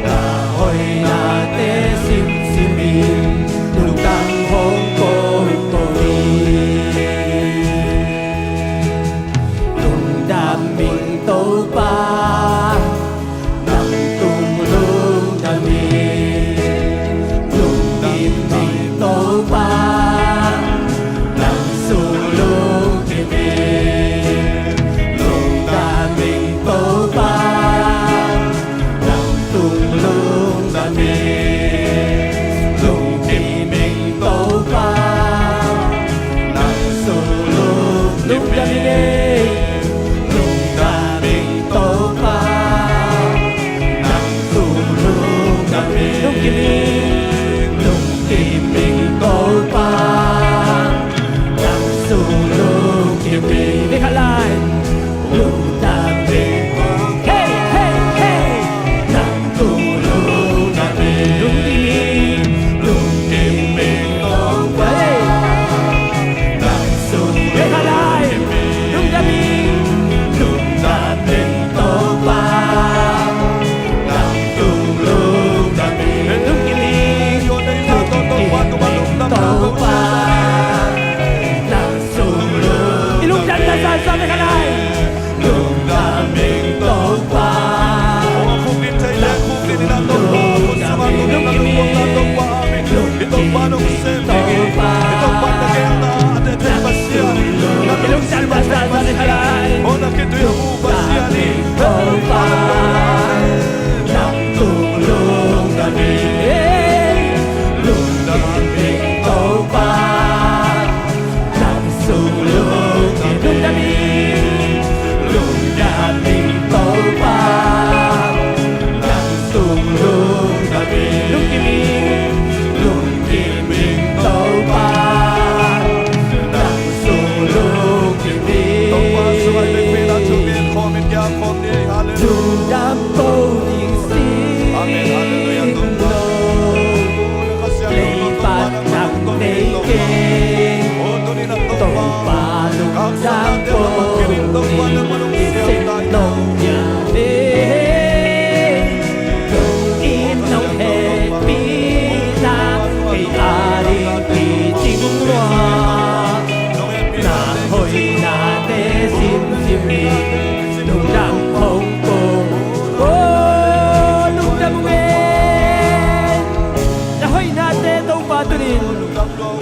Na hoihnate simsim in lungdam hong ko ko hi. Lungdam ing Topa. Nang tung lungdam ing, lungkim ing Topa. Nang sung lungkim ing, lungdam ing Topa. Nang tung lungdam ing, lungkim ing Topa. Nang sung lungkim ing, lungdam ing Topa. Nang sung lungdam ing, lungkim ing, lungkim ing Topa. Nang sung lungkim ing. Vei khat lai. Lungdam ing. Hey, hey, hey. Nang sung lungdam ing. Lungkim ing. Lungkim ing Topa. Hey. Nang sung lungdam ing. Lungdam ing. Lungdam ing Topa. Nang sung lungdam ing. Lungkim ing. Lungkim ing Topa. Nang sung lungdam ing. I lungdam na sa sa vei khat lai. Lungdam ing Topa. Lungkim ing. Lungkim ing Topa. Lungdam na sa sa vei khat lai. Lungdam ing Topa. Nang sung lungdam ing. Lungdam ing Topa. Nang sung lungkim ing. Lungdam ing Topa. Nang sung lungdam ing. Lungkim ing. Lungkim ing Topa. Nang sung lungkim ing. Topa sung ai bekbek na thungen khawm in kiang khawm ni. Halleluia. Lungdam ko ding sim lo. Amen. Halleluia. Leiba dang nei kei. Topa lungdam ko ding, i sim nong pia hi. Nong it nong hehpihna kei ading kicing lua. Na hoihnate simsim in lungdam hong ko. Oh, lungdam ung e. Na hoihnate Topa tuni in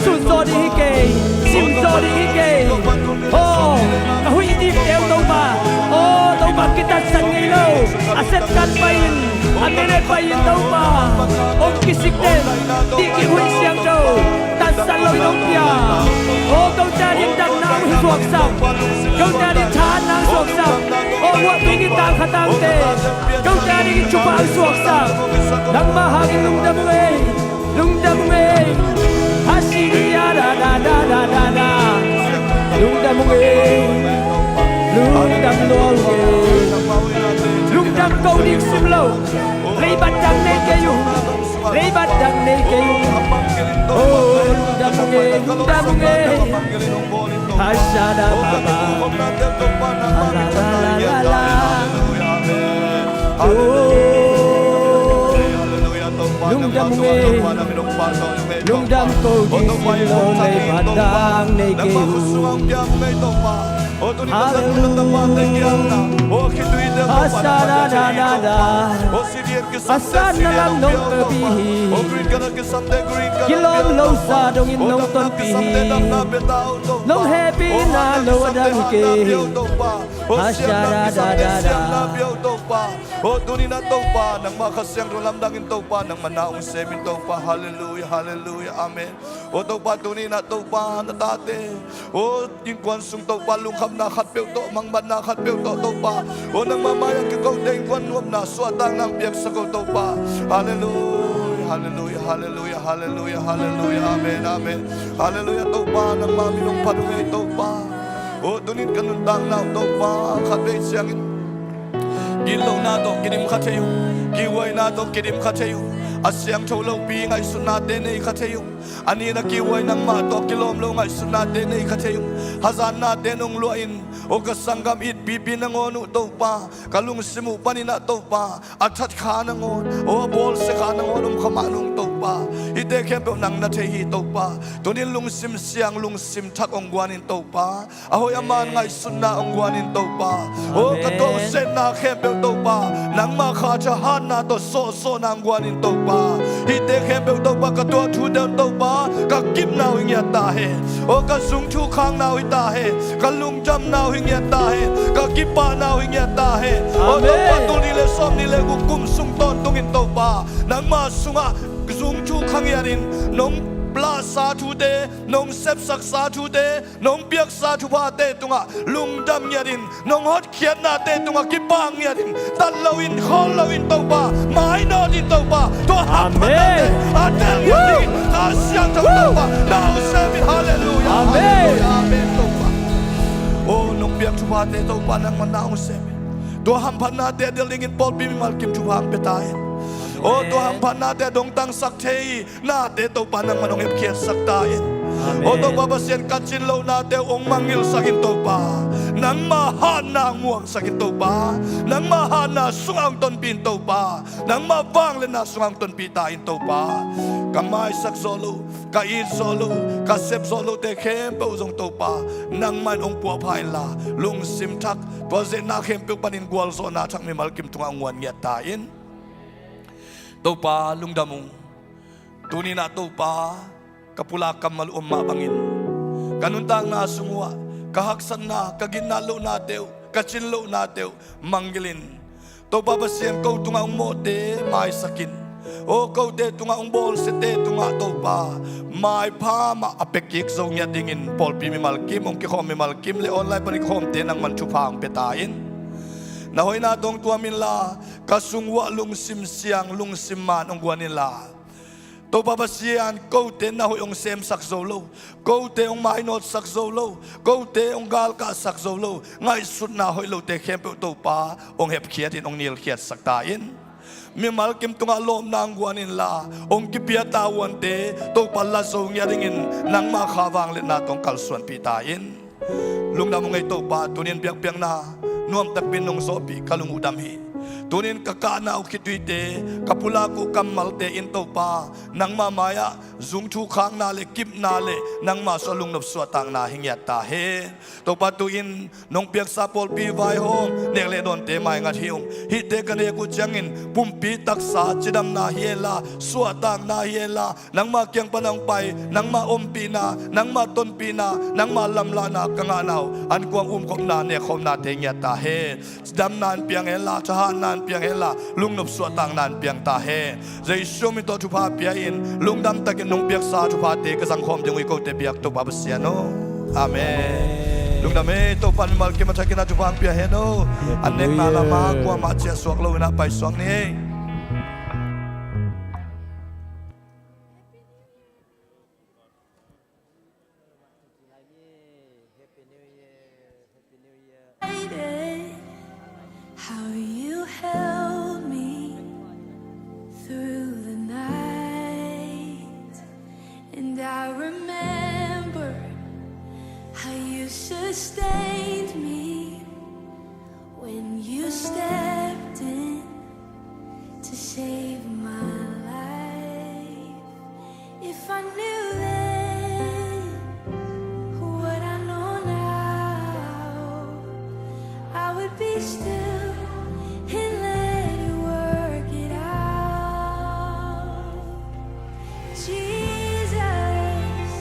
sut zaw ding hi kei, sim zaw ding hi kei. Oh, ka huih dipte uh Topa. Oh, Topa kitatsan ngei lo. A set kan pai in, a minute pai in Topa. Hong kisik den, dih kihuih siangtho. Tatsan lo in hong pia. Oh, kote ading damna hong suaksak. Kote ading thahatna hong suaksak. Oh, huahpi nitak khatangte. Kote ading thupha hong suaksak. Nangmah hangin lungdam ung e. Lungdam ung e. Hasiria da da da da da da. Lungdam ung e. Lungdam lua ung e. Lungdam ko ding sim lo. Leiba dang nei kei ung. Leibat dang nei kei uh. Oh, lungdam ung ei, lungdam ung ei. Hasha da ba ba. La la la la la. Oh, lungdam ung ei. Lungdam ko ding sin lo, leibat dang nei kei uh. Hallelujah. Hasha da da da da. Asan na lam nong pia hi. Kilawm lo sa dongin nong tonpih hi. Nong hehpihna lo a dang hi kei. Hasha da da da da. Oh, tuni-in ah Topa, nangmah Kha Siangtho lamdangin Topa, nangmah na hong semin Topa. Halleluiah, halleluiah, amen. Oh Topa, tuni-in ah Topa, na tate, oh, innkuan sung Topa, lungkhamna khatpeuh tawh, mangbatna khatpeuh tawh Topa, oh, nangmah mai-ah kikote innkuan nuamna, suahtakna hong piaksak o Topa. Halleluiah, halleluiah, halleluiah, halleluiah, halleluiah, amen, amen. Halleluiah, Topa, nangmah min hong phat ung ei Topa. Oh, tuni-in ka nuntakna uh Topa, khatvei ciangin gitlohna tawh kidim kha thei uh, kihuaina tawh kidim kha thei uh, a siangtho lopi ngaihsutnate nei kha thei uh. A nihna kihuai nangmah tawh kilawm lo ngaihsutnate nei kha thei uh. Hazatnate nong luah in, oh, ka sanggam itpipi nangawn uh Topa, ka lungsim uh panin ah Topa, a that kha nangawn, oh, a bawlsia kha nangawn om kha mah nung Topa. Hihte khempeuh nang na thei hi Topa. Tuni-in lungsim siang, lungsim thak hong guan in Topa. A hoih a man ngaihsutna hong guan in Topa. Oh, ka tuah uh setna khempeuh Topa, nangmah kha thahatna tawh sawhsawhna hong guan in Topa. Hihte khempeuh Topa, ka tuah thute un Topa, ka kipna uh hi ngiat ta hen. Oh, ka zung thukhakna uh hi ta hen. Ka lungdamna uh hi ngiat ta hen. Ka kipahna uh hi ngiat ta hen. Oh, Topa, tul nih le sawmnih le guk kum sung tawntungin Topa, nangmah sungah zung thukha ngiatin nong lahsa thute, nong sepsaksa thute, nong piaksa thuphate tungah lungdam ngiatin, nong hotkhiatnate tungah kipah ngiatin, tat loin, khawl loin Topa, mainawtin Topa, tua hamphatnate a tel ngiat dingin Kha Siangtho Topa, na hong semin. Halleluiah, halleluiah, amen Topa. Oh, nong piak thuphate Topa, nangmah na hong semin. Tua hamphatnate a del dingin pawlpi mimal kim thupha hong pia ta hen. Oh, tua hamphatnate a dongtangsak thei nate Topa, nangmah hong hepkhiatsak ta in. Oh Topa Pasian, ka cinlohnate uh hong mangngilhsak in Topa. Nangmah hatna hong muangsak in Topa. Nangmah hatna sungah hong tonpih in Topa. Nangmah vangliatna sungah hong tonpih ta in Topa. Ka maisak zawh loh, ka it zawh loh, ka sep zawh lohte khempeuh zong Topa, nangmah in hong puahpha inla, lungsim thak, tua zehna khempeuh panin gualzawhna thak mimal kim tungah hong guan ngiat ta in. Topa, lungdam ung. Tuni-in ah Topa, ka pulak kammal uh om mah bangin ka nuntakna sung uhah ka haksatna, ka ginat lohnate uh, ka cin lohnate uh mangngilh in. Topa Pasian, ko tungah hong mawhte maisak in. Oh, kote tungah hong bawlsiate tungah Topa, maipha mah a pia kik zo ngiat dingin pawlpi mimal kim, hong kikhawm mimal kim le online panin kikhawmte nangman thupha hong pia ta in. Na hoihna tawh hong tuam inla, ka sung uhah lungsim siang, lungsim man hong guan inla, Topa Pasian, kote na hoih hong semsak zo lo, kote hong mainawtsak zo lo, kote hong galkahsak zo lo, ngaihsutna hoih lote khempeuh Topa, hong hepkhiat in, hong nilkhiatsak ta in. Mimal kim tungah lawpna hong guan inla, hong kipia tavuante Topa la zo ngiat dingin nangmah kha vangliatna tawh hong kalsuanpih ta in. Lungdam ung ei Topa, tuni-in biakpiakna nuam takpi in nong zawhpih, ka lung uh dam hi. Tuni-in ka kahna uh khituite, ka pulak uh kammalte in Topa, nangmah mai-ah zung thukhakna le kipna le nangmah sungah lungnop suahtakna hi ngiat ta hen. Topa, tu-in nong piaksa pawlpi vaihawm, nek le dawnte maingat hi ung. Hihte ka nek uh ciangin pumpi taksa cidamna hi henla, suahtakna hi henla, nangmah kiang pan a hong pai, nangmah ompihna, nangmah tonpihna, nangmah lamlahna ka ngahna uh ankuang umkhopna, nekkhawmnate ngiat ta hen. Damna in piang henla, thahatna in piang henla, lungnop suahtakna in piang ta hen. Jesu min tawh thupha pia in, lungdam takin nong piaksa thuphate ka zangkhawm ding uh hi, kote biak Topa Pasian aw. Amen. Lungdam ei, Topa in mimal kim a thakin a thupha hong pia hen aw. An nekna lamah kuamah ciahsuak lo in a paisuak ni ei.